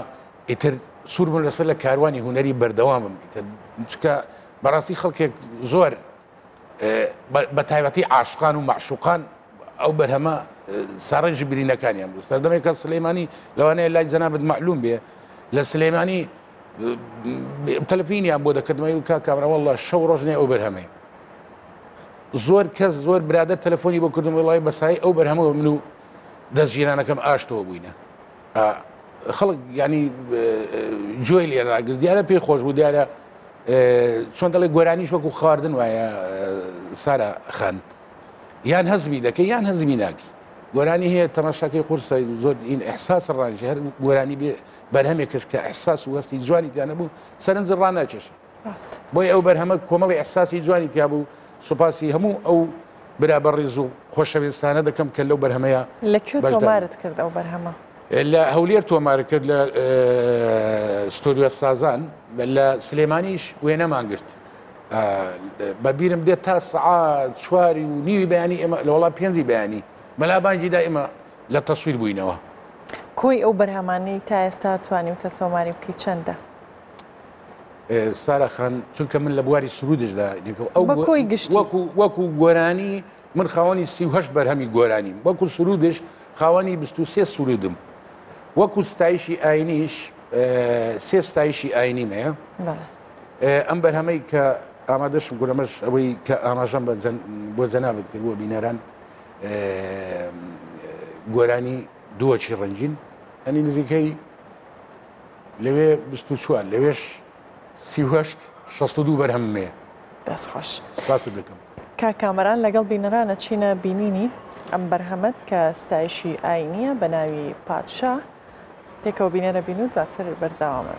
ئیتر سوور بووم لەسەر لە کاروانی هونەری بەردەوامم ئیتر چکە بەڕاستی خەڵکێک زۆر بە تایبەتی عاشقان و معشوقان ئەو بەرهەمە ساڕێژی برینەکانیان بوو سەردەمێکە سلەیمانی لەوانەیە لای جەنابت معلوم بێ لە سلەیمانی تەلەفینیان بۆ دەکردمەوە کا کامرا والله شەو ڕۆژ نێ ئەو بەرهەمەی زۆر کەس زۆر برادەر تەلەفۆنی بۆ کردم وڵی بەسای ئەو بەرهەمەوە من و دەست ژیرانەکەم ئاشتەوە بووینە خەڵک ینی جۆی لێ ڕاگر دیارە پێی خۆش بوو دیارە چۆن دەڵێ گۆرانیش وەکو خواردن وایە سارا خان یان هەزمی دەکەی یان هەزمی ناکی گۆرانی هەیە تەماشاکەی قورسە زۆر ئین ئەحساس ڕانژی هەر گۆرانی بێ بەرهەمێکش کە ئەحساس و هەستی جوانی تیانە بوو سەرنج ڕاناکێشە بۆیە ئەو بەرهەمە کۆمەڵی ئیحساسی جوانی تیا بوو، سوپاسی هەموو ئەو برا بەڕیز و خۆشەویستانە دەکەم کە لەو بەرهەمەیا لە کوێ بەشدار بوون. تۆمارت کرد ئەو بەرهەمە؟ لە هەولێر تۆمار کرد لە ستۆدیۆ سازان، لە سلێمانیش وێنەمان گرت. بە بیرم دێت تا سەعات چواری و نیوی بەیانی ئێمە لە وەڵا پێنجی بەیانی مەلا بانگی دا ئێمە لە تەسویر بووینەوە. کۆی ئەو بەرهەمانەی تا ئێستا توانیوتە تۆماری بکەی چەندە؟ سارا خان چونکە من لە بواری سرودشدا ئەو بە کۆی گشتی وەکو وەکو گۆرانی من خاوەنی 38 بەرهەمی گۆرانیم وەکو سرودش خاوەنی 23 سرودم وەکو ستایشی ئاینیش سێ ستایشی ئاینیم هەیە ئەم بەرهەمەی کە ئامادەشم گورەمەش ئەوەی کە ئاماژەم بە بۆ جەنابت کرد بۆ بینەران گۆرانی دووەکی ڕەنگین ئەنی نزیکەی لەوێ 24 لەوێش 38 62 بەرهەمم هەیە. دەست خۆش. سپاست دەکەم. کاک کامەران لەگەڵ بینەران ئەچینە بینینی ئەم بەرهەمەت کە ستایشی ئاینیە بە ناوی پادشا پێکەوە بینەرە بین و دواتر بەردەوامە.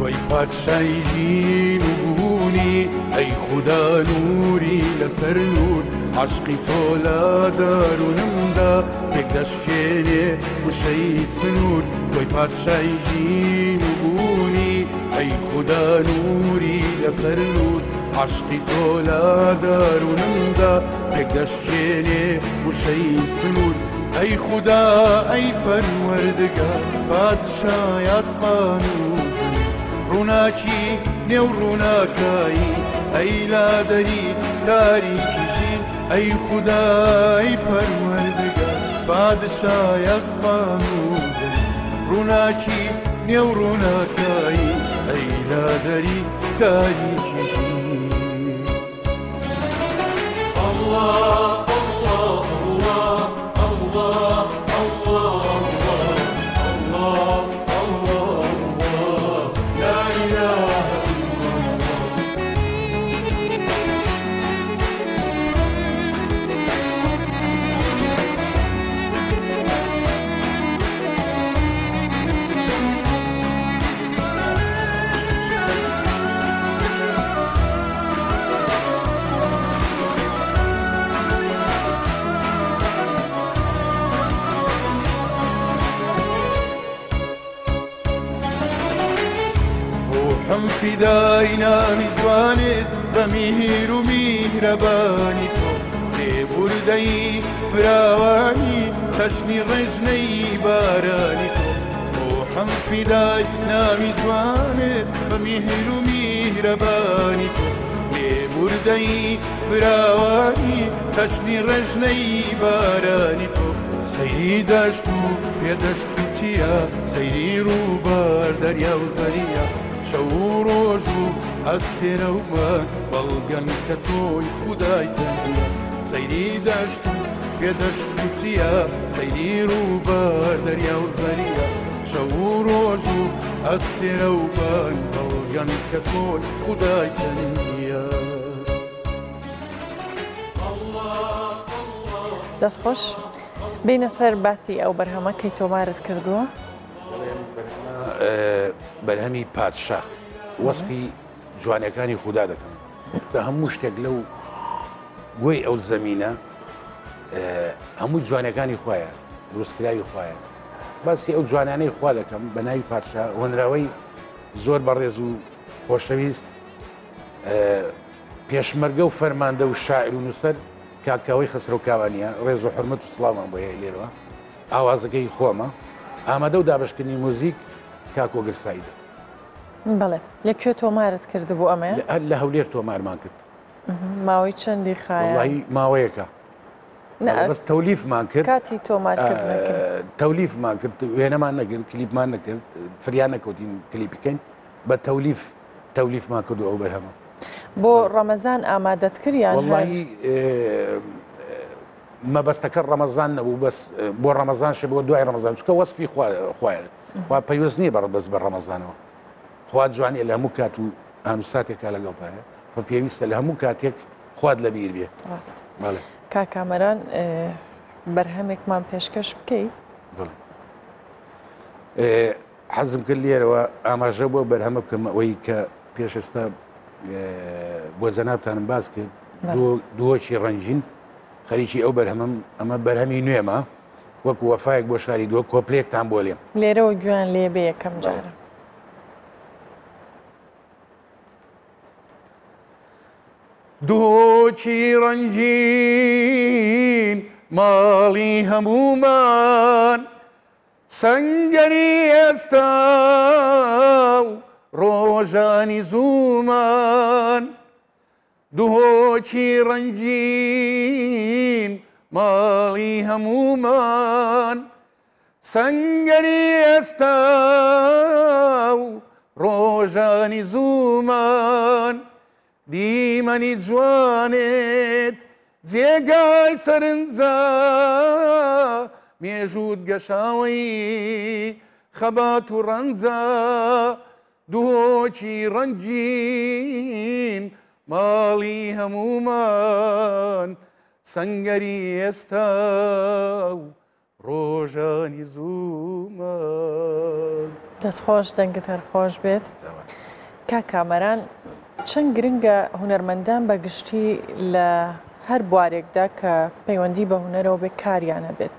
تۆی پادشای ژین و بوونی ئەی خودا نووری لەسەر نوور عەشقی تۆ لە دەروونمدا تێکدەشکێنێ وشەی سنوور تۆی پادشای ژین و بوونی ئەی خودا نووری لەسەر نوور عەشقی تۆ لە دەروونمدا تێکدەشکێنێ وشەی سنوور ئەی خودا ئەی پەروەردگار پادشای ئاسمان و زەوی ڕووناکی نێو ڕووناکایی ئەی لادەری تاریکی ژین ئەی خودا ئەی پەروەردگار پادشای ئاسمان و زەوی ڕووناکی نێو ڕووناکایی ئەی لادەری تاریکی ژین. ڕوحم فیدای ناوی جوانت بە میهر و میهرەبانی تۆ لێبوردەی فراوانی چەشنی ڕێژنەی بارانی تۆ ڕوحم فیدای ناوی جوانت بە میهر و میهرەبانی تۆ لێبوردەی فراوانی چەشنی ڕێژنەی بارانی تۆ سەیری دەشت و پێدەشت و چیا سەیری ڕووبار دەریا و زەریا شەو و ڕۆژ و ئەستێرە و مانگ بەڵگەن کە تۆی خودای تەنیا. سەیری دەشت و پێدەشت و چیا سەیری ڕووبار دەریا و زەریا شەو و ڕۆژ و ئەستێرە و بان بەڵگەن کە تۆی خودای تەنیا. دەست خۆش. بینە سەر باسی ئەو بەرهەمە کەی تۆمارت کردووە؟ بەرهەمی پادشا وەسفی جوانیەکانی خودا دەکەم کە هەموو شتێک لەو گۆی ئەو زەمینە هەموو جوانەکانی خوایە دروستکراوی خوایە باسی ئەو جوانانەی خوا دەکەم بە ناوی پادشا هۆنراوەی زۆر بەڕێز و خۆشەویست پێشمەرگە و فەرماندە و شاعر و نووسەر کاکاوەی خەسرەو کاوانیە ڕێز و حرمەت و سڵاومان بۆ هەیە لێرەوە ئاوازەکەی خۆمە ئامادە و دابشکردنی موزیک کاکۆگر سایدە بەڵێ لە کوێ تۆمارت کردبوو ئەمەیە؟ لە هەولێر تۆمارمان کرد. ماوەی چەندی خایاند؟ وەڵاهی ماوەیەکە. بەس تەولیفمان کرد. کاتی تۆمارکردنەکەی؟ تەولیفمان کرد، وێنەمان نەگرت، کلیپمان نەکرد، فریا نەکەوتین کلیپ بکەین، بە تەولیف تەولیفمان کرد و ئەو بەرهەمە. بۆ ڕەمەزان ئامادەت کرد یان هەر؟ وەڵاهی مەبەستەکە ڕەمەزان نەبوو، بەس بۆ ڕەمەزان شێ بۆ دوای ڕەمەزان، چونکە وەسفی خوایە. خوا پەیوەست نییە بە بەس بە ڕەمەزانەوە خوا جوانیە لە هەموو کات و ئان و ساتێکا لەگەڵتایە خۆ پێویستە لە هەموو کاتێک خوات لەبیر بێ ڕاست بەڵێ کاک کامەران بەرهەمێکمان پێشکەش بکەی بەڵێ حەزم کرد لێرەوە ئاماژە بۆ بەرهەمە بکەم ئەوەی کە پێش ئێستا بۆ جەنابتانم باس کرد دووەکی ڕەنگین خەریکی ئەو بەرهەمەم ئەمە بەرهەمی نوێمە وەکو وەفایەک بۆ شاری دهۆک کۆپلەیەکتان بۆ لێم. لێرەوە گوێیان لێ بێ یەکەم جارە. دهۆکی ڕەنگین ماڵی هەموومان سەنگەری ئێستا و ڕۆژانی زوومان دهۆکی ڕەنگین ماڵی هەموومان سەنگەری ئێستا و ڕۆژانی زوومان دیمەنی جوانێت جێگای سەرنجە مێژووت گەشاوەی خەبات و ڕەنجە دهۆکی ڕەنگین ماڵی هەموومان سەنگەری ئێستا و ڕۆژانی زوومان. دەست خۆش دەنگت هەر خۆش بێت. کاک کامەران چەند گرنگە هونەرمەندان بە گشتی لە هەر بوارێکدا کە پەیوەندی بە هونەرەوە بێ کاریان هەبێت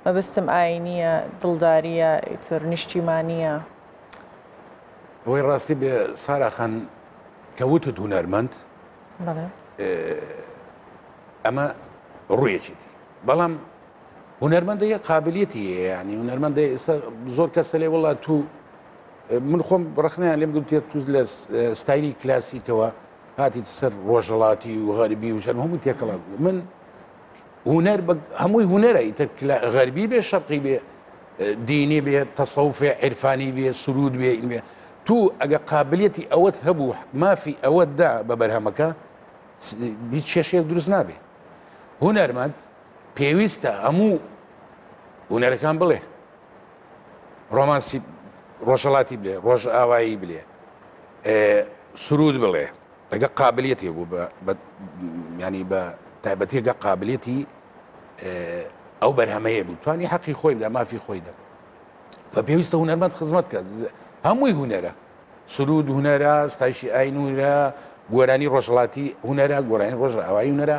مەبەستم ئاینیە دڵداریە ئیتر نیشتیمانیە. ئەوەی ڕاستی بێ سارا خان کە وتت هونەرمەند ئەمە ڕوویەکێتی بەڵام هونەرمەندە یە قابلیەتی هەیە ینی هونەرمەندە ئێستا زۆر کەسە لێ وڵات تو من خۆم ڕخنیان لێم گوتێت توز لە ستایلی کلاسیکەوە هاتیتە سەر ڕۆژەڵاتی و غەربی و چەند هەموو تێکەڵا بوو من هونەر هەمووی هونەرە ئیتر غەربی بێ شەرقی بێ دینی بێ تەسەوفێ عیرفانی بێ سرود بێ این بێ تو ئەگە قابلیەتی ئەوەت هەبوو مافی ئەوەت دا بە بەرهەمەکە هیچ کێشەیەک دروست نابێ هونەرمەند پێویستە هەموو هونەرەکان بڵێ ڕۆمانسی ڕۆژهەڵاتی بلێ ڕۆژئاوایی بلێ سرود بڵێ ئەگە قابلیەتی بوو بە ینی بە تایبەتی گە قابلیەتی ئەو بەرهەمەیە بوو توانی حەقی خۆی بدا مافی خۆی دە بە پێویستە هونەرمەند خزمەت کە هەمووی هونەرە سرود هونەرە ستایشی ئاین هونەرە گۆرانی ڕۆژهەڵاتی هونەرە گۆرانی ڕۆژئاوایی هونەرە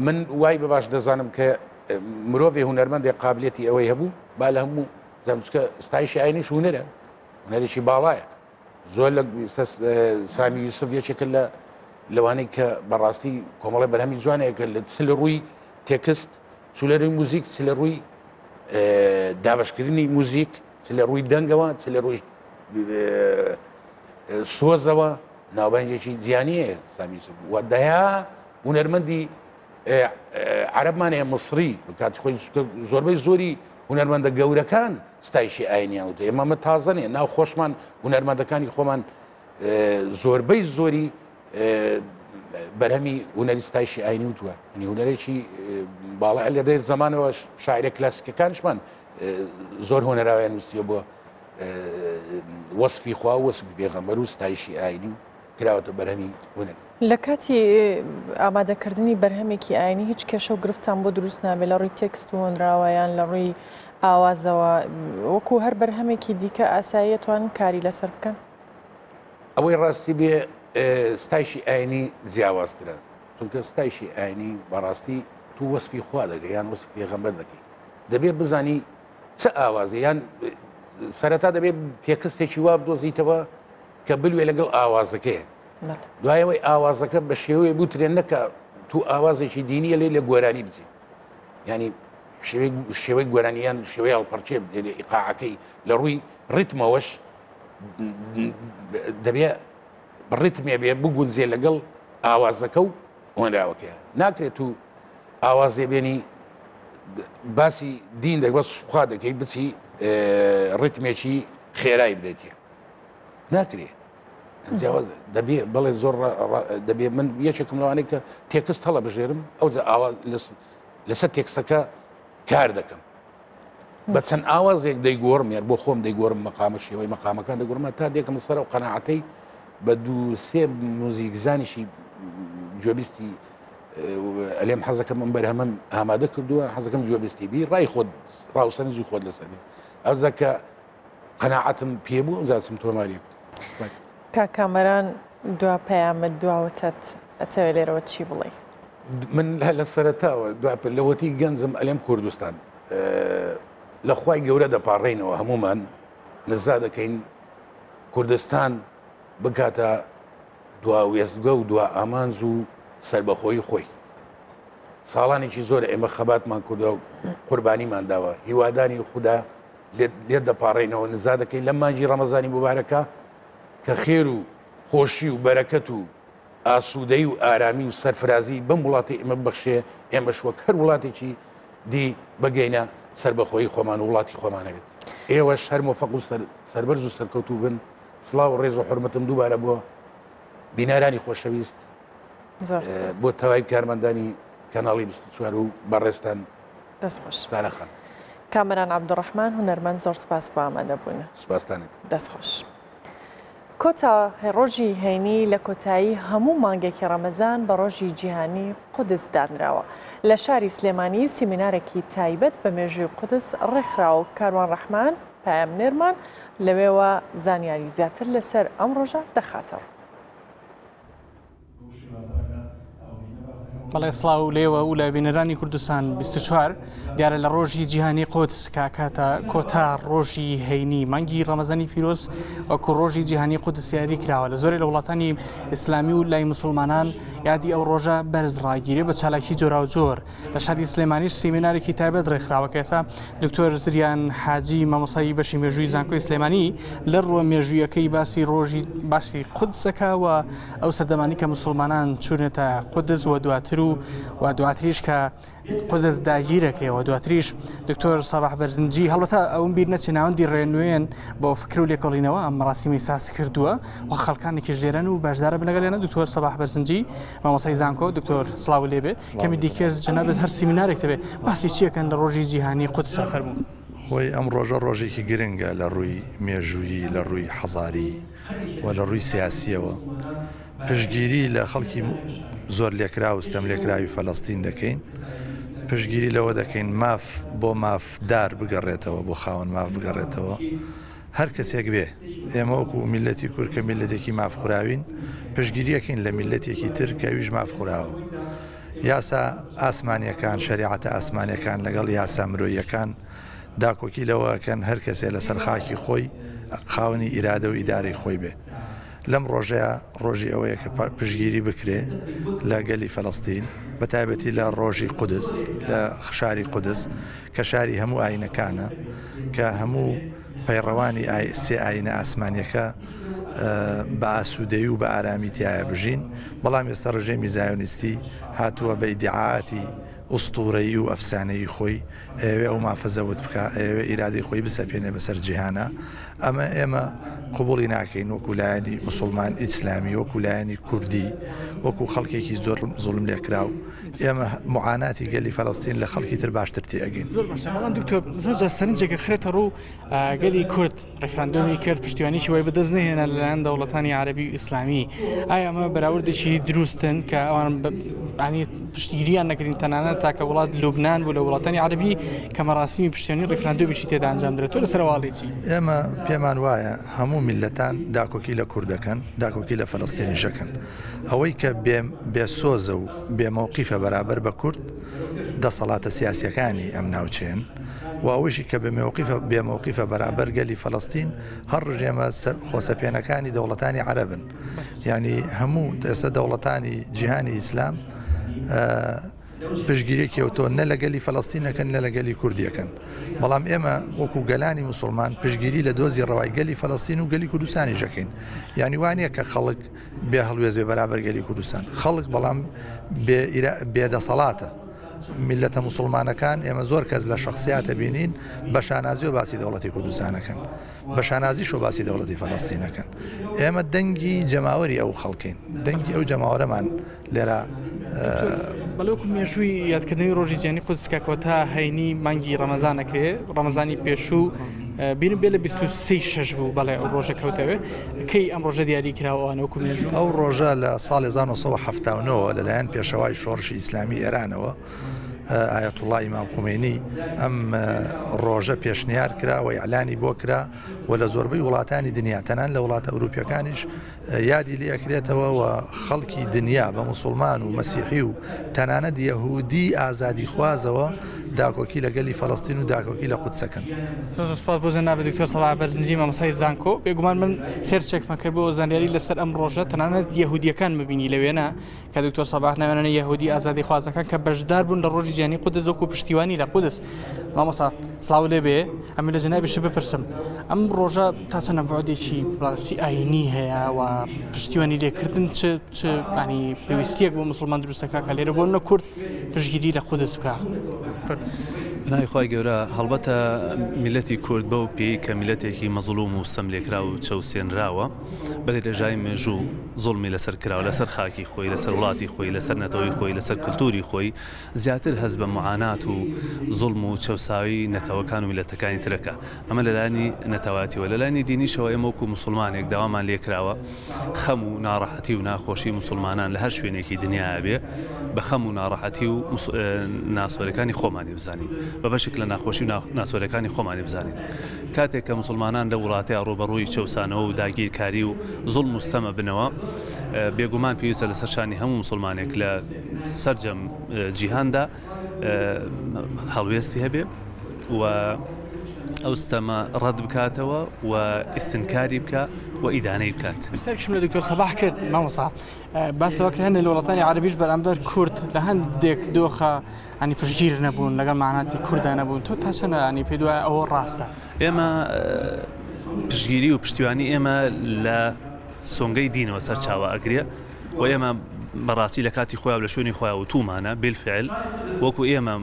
من وای بە باش دەزانم کە مرۆڤی هونەرمەندێ قابلیەتی ئەوەی هەبوو با لە هەموو زەمچکە ستایشی ئاینیش هونەرە هونەرێکی باڵایە زۆر لە سامی یوسف یەکێکە لە لەوانەی کە بەڕاستی کۆمەڵی بەرهەمی جوانەیە کە لە چ لە ڕووی تێکست چ لە ڕووی موزیک چ لە ڕووی دابشکردنی موزیک چ لە ڕووی دەنگەوە چ لە ڕووی سۆزەوە ناوبانگێکی جیانیە سامی یوسف و دەیا هونەرمەندی عەرەبمان هەیە مصری کاتی خۆی زۆربەی زۆری هونەرمەندە گەورەکان ستایشی ئاینیان وتە ئێمە ئەمە تازە نیە ناو خۆشمان هونەرمەندەکانی خۆمان زۆربەی زۆری. بەرهەمی هونەری ستایشی ئاینی وتووە ینی هونەرێکی باڵا لە دێر زمانەوە شاعرە کلاسیکەکانشمان زۆر هۆنەراویان نووسیوە بۆ وەسفی خوا و وەسفی پێغەمبەر و ستایشی ئاینی و کراوەتە بەرهەمی هونەر. لە کاتی ئامادەکردنی بەرهەمێکی ئاینی هیچ کێشە و گرفتان بۆ دروست نابێت لە ڕووی تێکست و هۆنراوە یان لە ڕووی ئاوازەوە وەکو هەر بەرهەمێکی دیکە ئاساییە توانن کاری لەسەر بکەن؟ ئەوەی ڕاستی بێ ستایشی ئاینی جیاوازترە چونکە ستایشی ئاینی بەڕاستی تو وەسفی خوا دەکەی یان وەسفی پێغەمبەر دەکەی دەبێت بزانی چ ئاوازی یان سەرەتا دەبێت تێکستێکی وا بدۆزیتەوە کە بلوێ لەگەڵ ئاوازەکەی دوایەوەی ئاوازەکە بە شێوەیە بوترێن نەکە تو ئاوازێکی دینیە لێ لە گۆرانی بچی ینی شێوەی گۆرانیان شێوەی هەڵپەرچێ بدێ ئیقاعەکەی لە ڕووی ڕیتمەوەش دەبێ ڕیتمێ بێ بگونجێ لەگەڵ ئاوازەکە و هۆنراوەکەیان ناکرێت و ئاوازێ بێنی باسی دین دەک بەس خوا دەکەی بچی ڕیتمێکی خێرای بدەیتێ ناکرێ جیاواز دەبێ بەڵێ زۆر دەبێ من یەکێکم لەوانەیە کە تێکست هەڵە بژێرم ئەو ئاوا لەسەر تێکستەکە کار دەکەم بە چەند ئاوازێک دەیگۆڕم یار بۆ خۆم دەیگۆڕم مەقامە شێوەی مەقامەکان دەگۆڕمە تا دێکم سەر و قەناعەتەی بە دوو سێ موزیکزانیشی گوێبیستی ئەلێم حەزەکەم ئەم بەرهەمەم ئامادە کردووە حەزەکەم گوێبیستی بی ڕای خۆت ڕاوسەرنجی خۆت لەسەر بێ ئەوجا کە قەناعەتم پێ بوو ئەوجا چم تۆماری کرد. کاک کامەران دوا پەیامت دوا وتەت ئەتەوێ لێرەوە چی بڵێی؟ من لە سەرەتاوە لەوەتی گەنجم ئەلێم کوردستان لە خوای گەورە دەپاڕێینەوە هەمومان نزا دەکەین کوردستان بکاتە دوا وێستگە و دوا ئامانج و سربەخۆیی خۆی ساڵانێکی زۆر ئێمە خەباتمان کردووە و قوربانیمان داوە هیوادانی خوددا لێت دەپاڕێینەوە نزا دەکەین لەم مانگی ڕەمەزانی مبارەکە کە خێر و خۆشی و بەرەکەت و ئاسوودەیی و ئارامی و سەرفرازی بەم وڵاتەی ئێمە ببەخشێ، ئێمەش وەک هەر وڵاتێکی دی بگەینە سەربەخۆیی خۆمان و وڵاتی خۆمان هەبێت. ئێوەش هەر مۆفەق و سەربەرز و سەرکەوتوو بن. سڵاو و ڕێز و حورمەتم دووبارە بۆ بینەرانی خۆشەویست، بۆ تەواوی کارمەندانی کەناڵی 24 و بەڕێزتان سارا خان. کامەران عەبدولڕەحمان هونەرمەند زۆر سپاس بۆ ئامادەبوونت. سپاستان ئەکەم. دەست خۆش. کۆتا ڕۆژی هەینی لە کۆتایی هەموو مانگێکی ڕەمەزان بە ڕۆژی جیهانی قودس دانراوە. لە شاری سلێمانی سیمینارێکی تایبەت بە مێژووی قودس ڕێکخراوە و کاروان ڕەحمان پەیامنێرمان لەوێوە زانیاری زیاتر لەسەر ئەم ڕۆژە دەخاتەڕوو. بەڵێ سڵاو لێوە و لە بینەرانی کوردستان 24 دیارە لە ڕۆژی جیهانی قودس کاکاتە کۆتا ڕۆژی هەینی مانگی ڕەمەزانی پیرۆز وەکو ڕۆژی جیهانی قودس یاری کراوە لە زۆرێک لە وڵاتانی ئیسلامی و لای مسلمانان یادی ئەو ڕۆژە بەرز ڕاگیرێ بە چالاکی جۆراوجۆر لە شاری سلێمانیش سیمینارێکی تایبەت ڕێکخراوە کە ئێستا دکتۆر زریان حاجی مامۆستای بەشی مێژووی زانکۆی سلێمانی لە ڕووە مێژوویەکەی باسی ڕۆژی باسی قودسەکە و ئەو سەردەمانی کە مسلمانان چوونەتە قودس و دواتر و و دواتریش کە قودس داگیرەکرێەوە دواتریش دکتۆر سەباح بەرزنجی هەڵبەتە ئەوم بیر نەچێ ناوەندی ڕێنوێن بۆ فکر و لێکۆڵینەوە ئەم مەراسیمی ساز کردووە و خەڵکانێکیش لێرەن و بەشدارە بن لەگەڵیانە دکتۆر سەباح بەرزنجی مامۆستای زانکۆ دکتۆر سڵاو لێبێ کەمی دیکەش جەنابت هەر سیمینارێک دەبێ باسی چیەکەن لە ڕۆژی جیهانی قودسا فەرموو. خۆی ئەم ڕۆژە ڕۆژێکی گرنگە لە ڕووی مێژوویی، لە ڕووی حەزاری و لە ڕووی سیاسییەوە. پشتگیری لە خەڵکی زۆرلێکراو و ستەملێکراوی فەلەستین دەکەین. پشتگیری لەوە دەکەین ماف بۆ مافدار بگەڕێتەوە، بۆ خاوەن ماف بگەڕێتەوە. هەر کەسێک بێ، ئێمە وەکو میللەتی کورد کە میللەتێکی مافخوراوین، پشتگیری ئەکەین لە میللەتێکی تر کە ئەویش مافخوراوە. یاسا ئاسمانییەکان، شەریعەتە ئاسمانییەکان لەگەڵ یاسا مرۆییەکان داکۆکی لەوە ئەکەن هەر کەسێ لەسەر خاکی خۆی خاوەنی ئیرادە و ئیدارەی خۆی بێ. لەم ڕۆژەیا ڕۆژی ئەوەیە کە پشتگیری بکرێ لە گەلی فەلەستین، بە تایبەتی لە ڕۆژی قودس، لە شاری قودس کە شاری هەموو ئایینەکانە، کە هەموو پەیڕەوانی سێ ئایینە ئاسمانییەکە بە ئاسوودەیی و بە ئارامی تیایا بژین، بەڵام ئێستا ڕژێمی زایۆنیستی هاتووە بە ئیدیعاتی. ئوستوورەیی و ئەفسانەیی خۆی ئەیەوێ ئەو مافە زەوت بکا، ئەیەوێ ئیرادەی خۆی بسەپێنێ بەسەر جیهانا. ئەمە ئێمە قبوڵی ناکەین وەکو لایەنی موسوڵمان، ئیسلامی، وەکو لایەنی کوردی، وەکو خەڵکێکی زۆر زوڵملێکراو. ئێمە موعاناتی گەلی فەلەستین لە خەڵکی تر باشتر تێئەگەین. زۆر باشە، بەڵام دکتۆر زۆر جار سەرنجێک ئەخرێتە ڕوو گەلی کورد ڕیفراندۆمی کرد پشتیوانیی وای بەدەست نەهێنا لەلایەن دەوڵەتانی عەرەبی و ئیسلامی ئایا ئەمە بەراوردێکی دروستن کە ئەوان ینی پشتگیریان نەکردین تەنانەت تاکە وڵات لوبناان بوو لە وڵاتانی عەرەبی کە مەراسیمی پشتیوانی ڕیفراندۆمیشی تێدا ئەنجام درێت تۆ لەسەر واڵی چی؟ ئێمە پێمان وایە هەموو میللەتان داکۆکی لە کورد دەکەن، داکۆکی لە فەلەستینیش دەکەن. ئەوەی کە بێ بێ سۆزە و بێ مەوقیفە بەرابەر بە کورد، دەسەڵاتە سیاسیەکانی ئەم ناوچەیەن و ئەوەیشی کە بێ مەوقیفە بێ مەوقیفە بەرابەر گەلی فەلەستین هەر ڕژێمە خۆسەپێنەکانی دەوڵەتانی عەرەبن. یانی هەموو ئێستا دەوڵەتانی جیهانی ئیسلام پشتگیریەکی ئەوتۆ نە لە گەلی فەلەستین ئەکەن نە لە گەلی کوردی ئەکەن. بەڵام ئێمە وەکو گەلانی موسڵمان پشتگیری لە دۆزی ڕەوای گەلی فەلەستین و گەلی کوردستانیش ئەکەین. یانی وا نییە کە خەڵک بێ هەڵوێست بێ بەرابەر گەلی کوردستان. خەڵک بەڵام بێ بێ دەسەڵاتە. میللەتە موسڵمانەکان ئێمە زۆر کەس لە شەخسیاتە بینین بە شانازیەوە باسی دەوڵەتی کوردستان ئەکەن. بە شانازیشەوە باسی دەوڵەتی فەلەستین ئەکەن. ئێمە دەنگی جەماوەری ئەو خەڵکەین. دەنگی ئەو جەماوەرەمان لێرە. بەڵێ وەکو مێژووی یادکردنەوەی ڕۆژی جیهانی قودس کە کۆتا هەینی مانگی ڕەمەزان ئەکرێ ڕەمەزانی پێشوو بیرم بێ لە 23 شەش بوو بەڵێ ئەو ڕۆژە کەوتەوێ کەی ئەم ڕۆژە دیاری کراوە ئەوانە وەکو مێژوو؟ ئەو ڕۆژە لە ساڵی 1979 لەلایەن پێشەوای شۆڕشی ئیسلامی ئێرانەوە ئایەتوڵا ئیمام خومەینی ئەم ڕۆژە پێشنیار کرا و ئیعلانی بۆ کرا و لە زۆربەی وڵاتانی دنیا تەنان لە وڵاتە ئەوروپیەکانیش یادی لێ ئەکرێتەوە و خەڵکی دنیا بە موسوڵمان و مەسیحی و تەنانەت یەهودی ئازادیخوازەوە داکۆکی لە گەلی فەلەستین و داکۆکی لە قودس ئەکەن. زۆر زۆر سوپاس بۆ جەنابت دکتۆر سەڵاح بەرزنجی مامۆستای زانکۆ. بێگومان من سێرچێکمە کرد بۆ زانیاری لەسەر ئەم ڕۆژە تەنانەت یەهودیەکان مبینی لە وێنە کە دکتۆر سەباح ناوێنە یەهودی ئازادیخوازەکان کە بەشدار بوون لە ڕۆژی جیهانی قودس وەکو پشتیوانی لە قودس. مامۆستا سڵاو لێ بێ ئەمە لە جەنابیشت بپرسم ئەم ڕۆژە تا چەندە بوعدێکی بەڕاستی ئایینی هەیە و پشتیوانی لێکردن چ چ ینی پێویستیەک بۆ مسلمان دروستەکە کە لێرە بۆ نە کورد پشتگیری لە قودس بکە. بەناوی خوای گەورە هەڵبەتە میللەتی کورد بەو پێی کە میللەتێکی مەزڵوم و ستەملێکراو و چەوسێنراوە بە درێژایی مێژوو زوڵمی لەسەر کراوە لەسەر خاکی خۆی لەسەر وڵاتی خۆی لەسەر نەتەوەی خۆی لەسەر کلتوری خۆی زیاتر هەست بە موعانات و زوڵم و چەوساوی نەتەوەکان و میللەتەکانی ترەکە. ئەمە لە لایەنی نەتەوایەتیەوە. لە لایەنی دینیشەوە ئێمە وەکو موسوڵمانێک داوامان لێکراوە خەم و ناڕەحەتی و ناخۆشی موسوڵمانان لە هەر شوێنێکی دنیایا بێ بە خەم و ناڕەحەتی و ناسۆرەکانی خۆمانی بزانین. بە بەشێک لە ناخۆشی و ناسۆرەکانی خۆمانی بزانین. کاتێک کە موسوڵمانان لەو وڵاتەیا ڕووبەڕووی چەوسانەوە و داگیرکاری و زوڵم و ستەم ئەبنەوە بێگومان پێویستە لەسەر شانی هەموو موسوڵمانێک لە سەرجەم جیهاندا هەڵوێستی هەبێ و ئەو ستەمە ڕەت بکاتەوە و ئیستنکاری بکە و ئیدانەی بکات. پرسیارێکیشم لە دکتۆر سەباح کرد مامۆستا باس لەوە کرا هەندێک لە وڵاتانی عەرەبیش بەرامبەر کورد لە هەندێک دۆخە ینی پشتگیر نەبوون لەگەڵ مەعناتی کورددا نەبوون تۆ تا چەند ینی پێت وایە ئەوە ڕاستە؟ ئێمە پشتگیری و پشتیوانی ئێمە لە سۆنگەی دینەوە سەرچاوە ئەگرێ و ئێمە بەڕاستی لە کاتی خۆیان لە شوێنی خۆیان وتومانە بالفعل وەکو ئێمە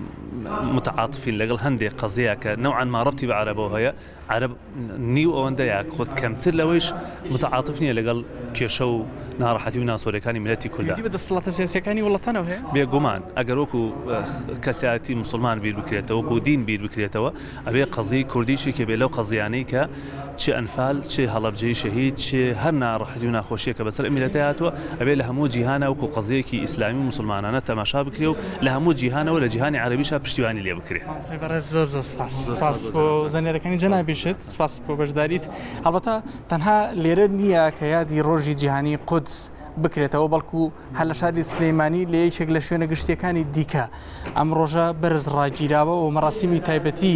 متعاطفین لەگەڵ هەندێک قەزیە کە نەوعەن ما ڕەبتی بە عەرەبەوە هەیە عەرەب نیو ئەوەندە یا خۆت کەمتر لەوەیش متعاطف نییە لەگەڵ کێشە و ناڕەحەتی و ناسۆرەکانی میللەتی کوردە. پەیوەندی بە دەسەڵاتە سیاسییەکانی وڵاتانەوە هەیە؟ بێگومان ئەگەر وەکو کەسایەتی موسڵمان بیر بکرێتەوە وەکو دین بیر بکرێتەوە ئەبێ قەزیەی کوردیش یەکێ بێ لەو قەزیانەی کە چ ئەنفال چ هەڵەبجەی شەهید چ هەر ناڕەحەتی و ناخۆشیەک کە بەسەر ئەم میللەتە هاتووە ئەبێ لە هەموو جیهانا وەکو قەزیەیەکی ئیسلامی و موسڵمانانە تەماشا بکرێ و لە هەموو جیهانەوە لە جیهانی عەرەبیشا پشتیوانی لێ بکرێ. مامۆستای بەڕێز زۆر زۆر سوپاس سوپاس بۆ زانیاریەکانی جەنابیشت سوپاس بۆ بەشداریت هەڵبەتە تەنها لێرە نییە کە یادی ڕۆژی جیهانی قودس بکرێتەوە بەڵکو هەر لە شاری سلەیمانی لە یەکێک لە شوێنە گشتیەکانی دیکە ئەم ڕۆژە بەرز ڕاگیراوە و مەراسیمی تایبەتی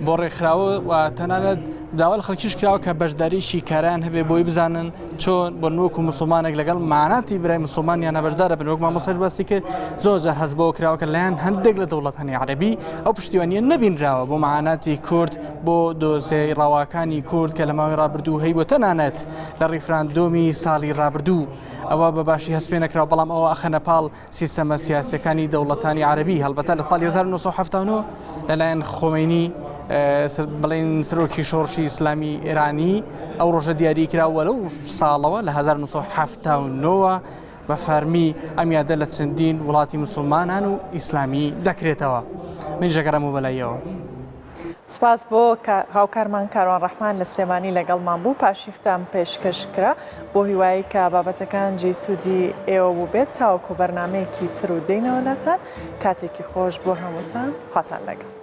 بۆ ڕێکخراوە و تەنانەت داوا لە خەڵکیش کراوە کە بەشداریی کارایان هەبێ بۆی بزانن چۆن بۆ نوەکو مسلمانێک لەگەڵ ماناتی برای مسلمانیانە بەشدارە بن. وەک مامۆستاش باسی کرد زۆر جار هەست بەوە کراوە کە لایەن هەندێک لە دەوڵەتانی عەرەبی ئەو پشتیوانیە نەبینراوە بۆ معاناتی کورد، بۆ دۆزەی ڕەواکانی کورد کە لە ماوەی ڕابردوو هەیبووە، تەنانەت لە ڕیفراندۆمی ساڵی ڕابردوو ئەوە بە باشی هەست پێ نەکراوە، بەڵام ئەوە ئەخەنە پاڵ سیستەمە سیاسیەکانی دەوڵەتانی عەرەبی. هەڵبەتە لە ساڵی 1979 لەلایەن خۆمەینی بڵێن سەرۆکی شۆڕشی ئیسلامی ئێرانی ئەو ڕۆژە دیاری کرا و لەو ساڵەوە لە 1979 بە فەرمی ئەم یادە لە چەندین وڵاتی مسلمانان و ئیسلامی دەکرێتەوە. منیش ئەگەڕێمەوە بەلایەوە. سوپاس بۆ هاوکارمان کاروان ڕەحمان لە سلێمانی لەگەڵمان بوو پاشیفتان پێشکەش کرا بۆ هیوایی کە بابەتەکان جێی سوودی ئێوە بووبێت تاوەکو بەرنامەیەکی تر و دێینەوە لاتان کاتێکی خۆش بۆ هەمووتان خواتان لەگەڵ.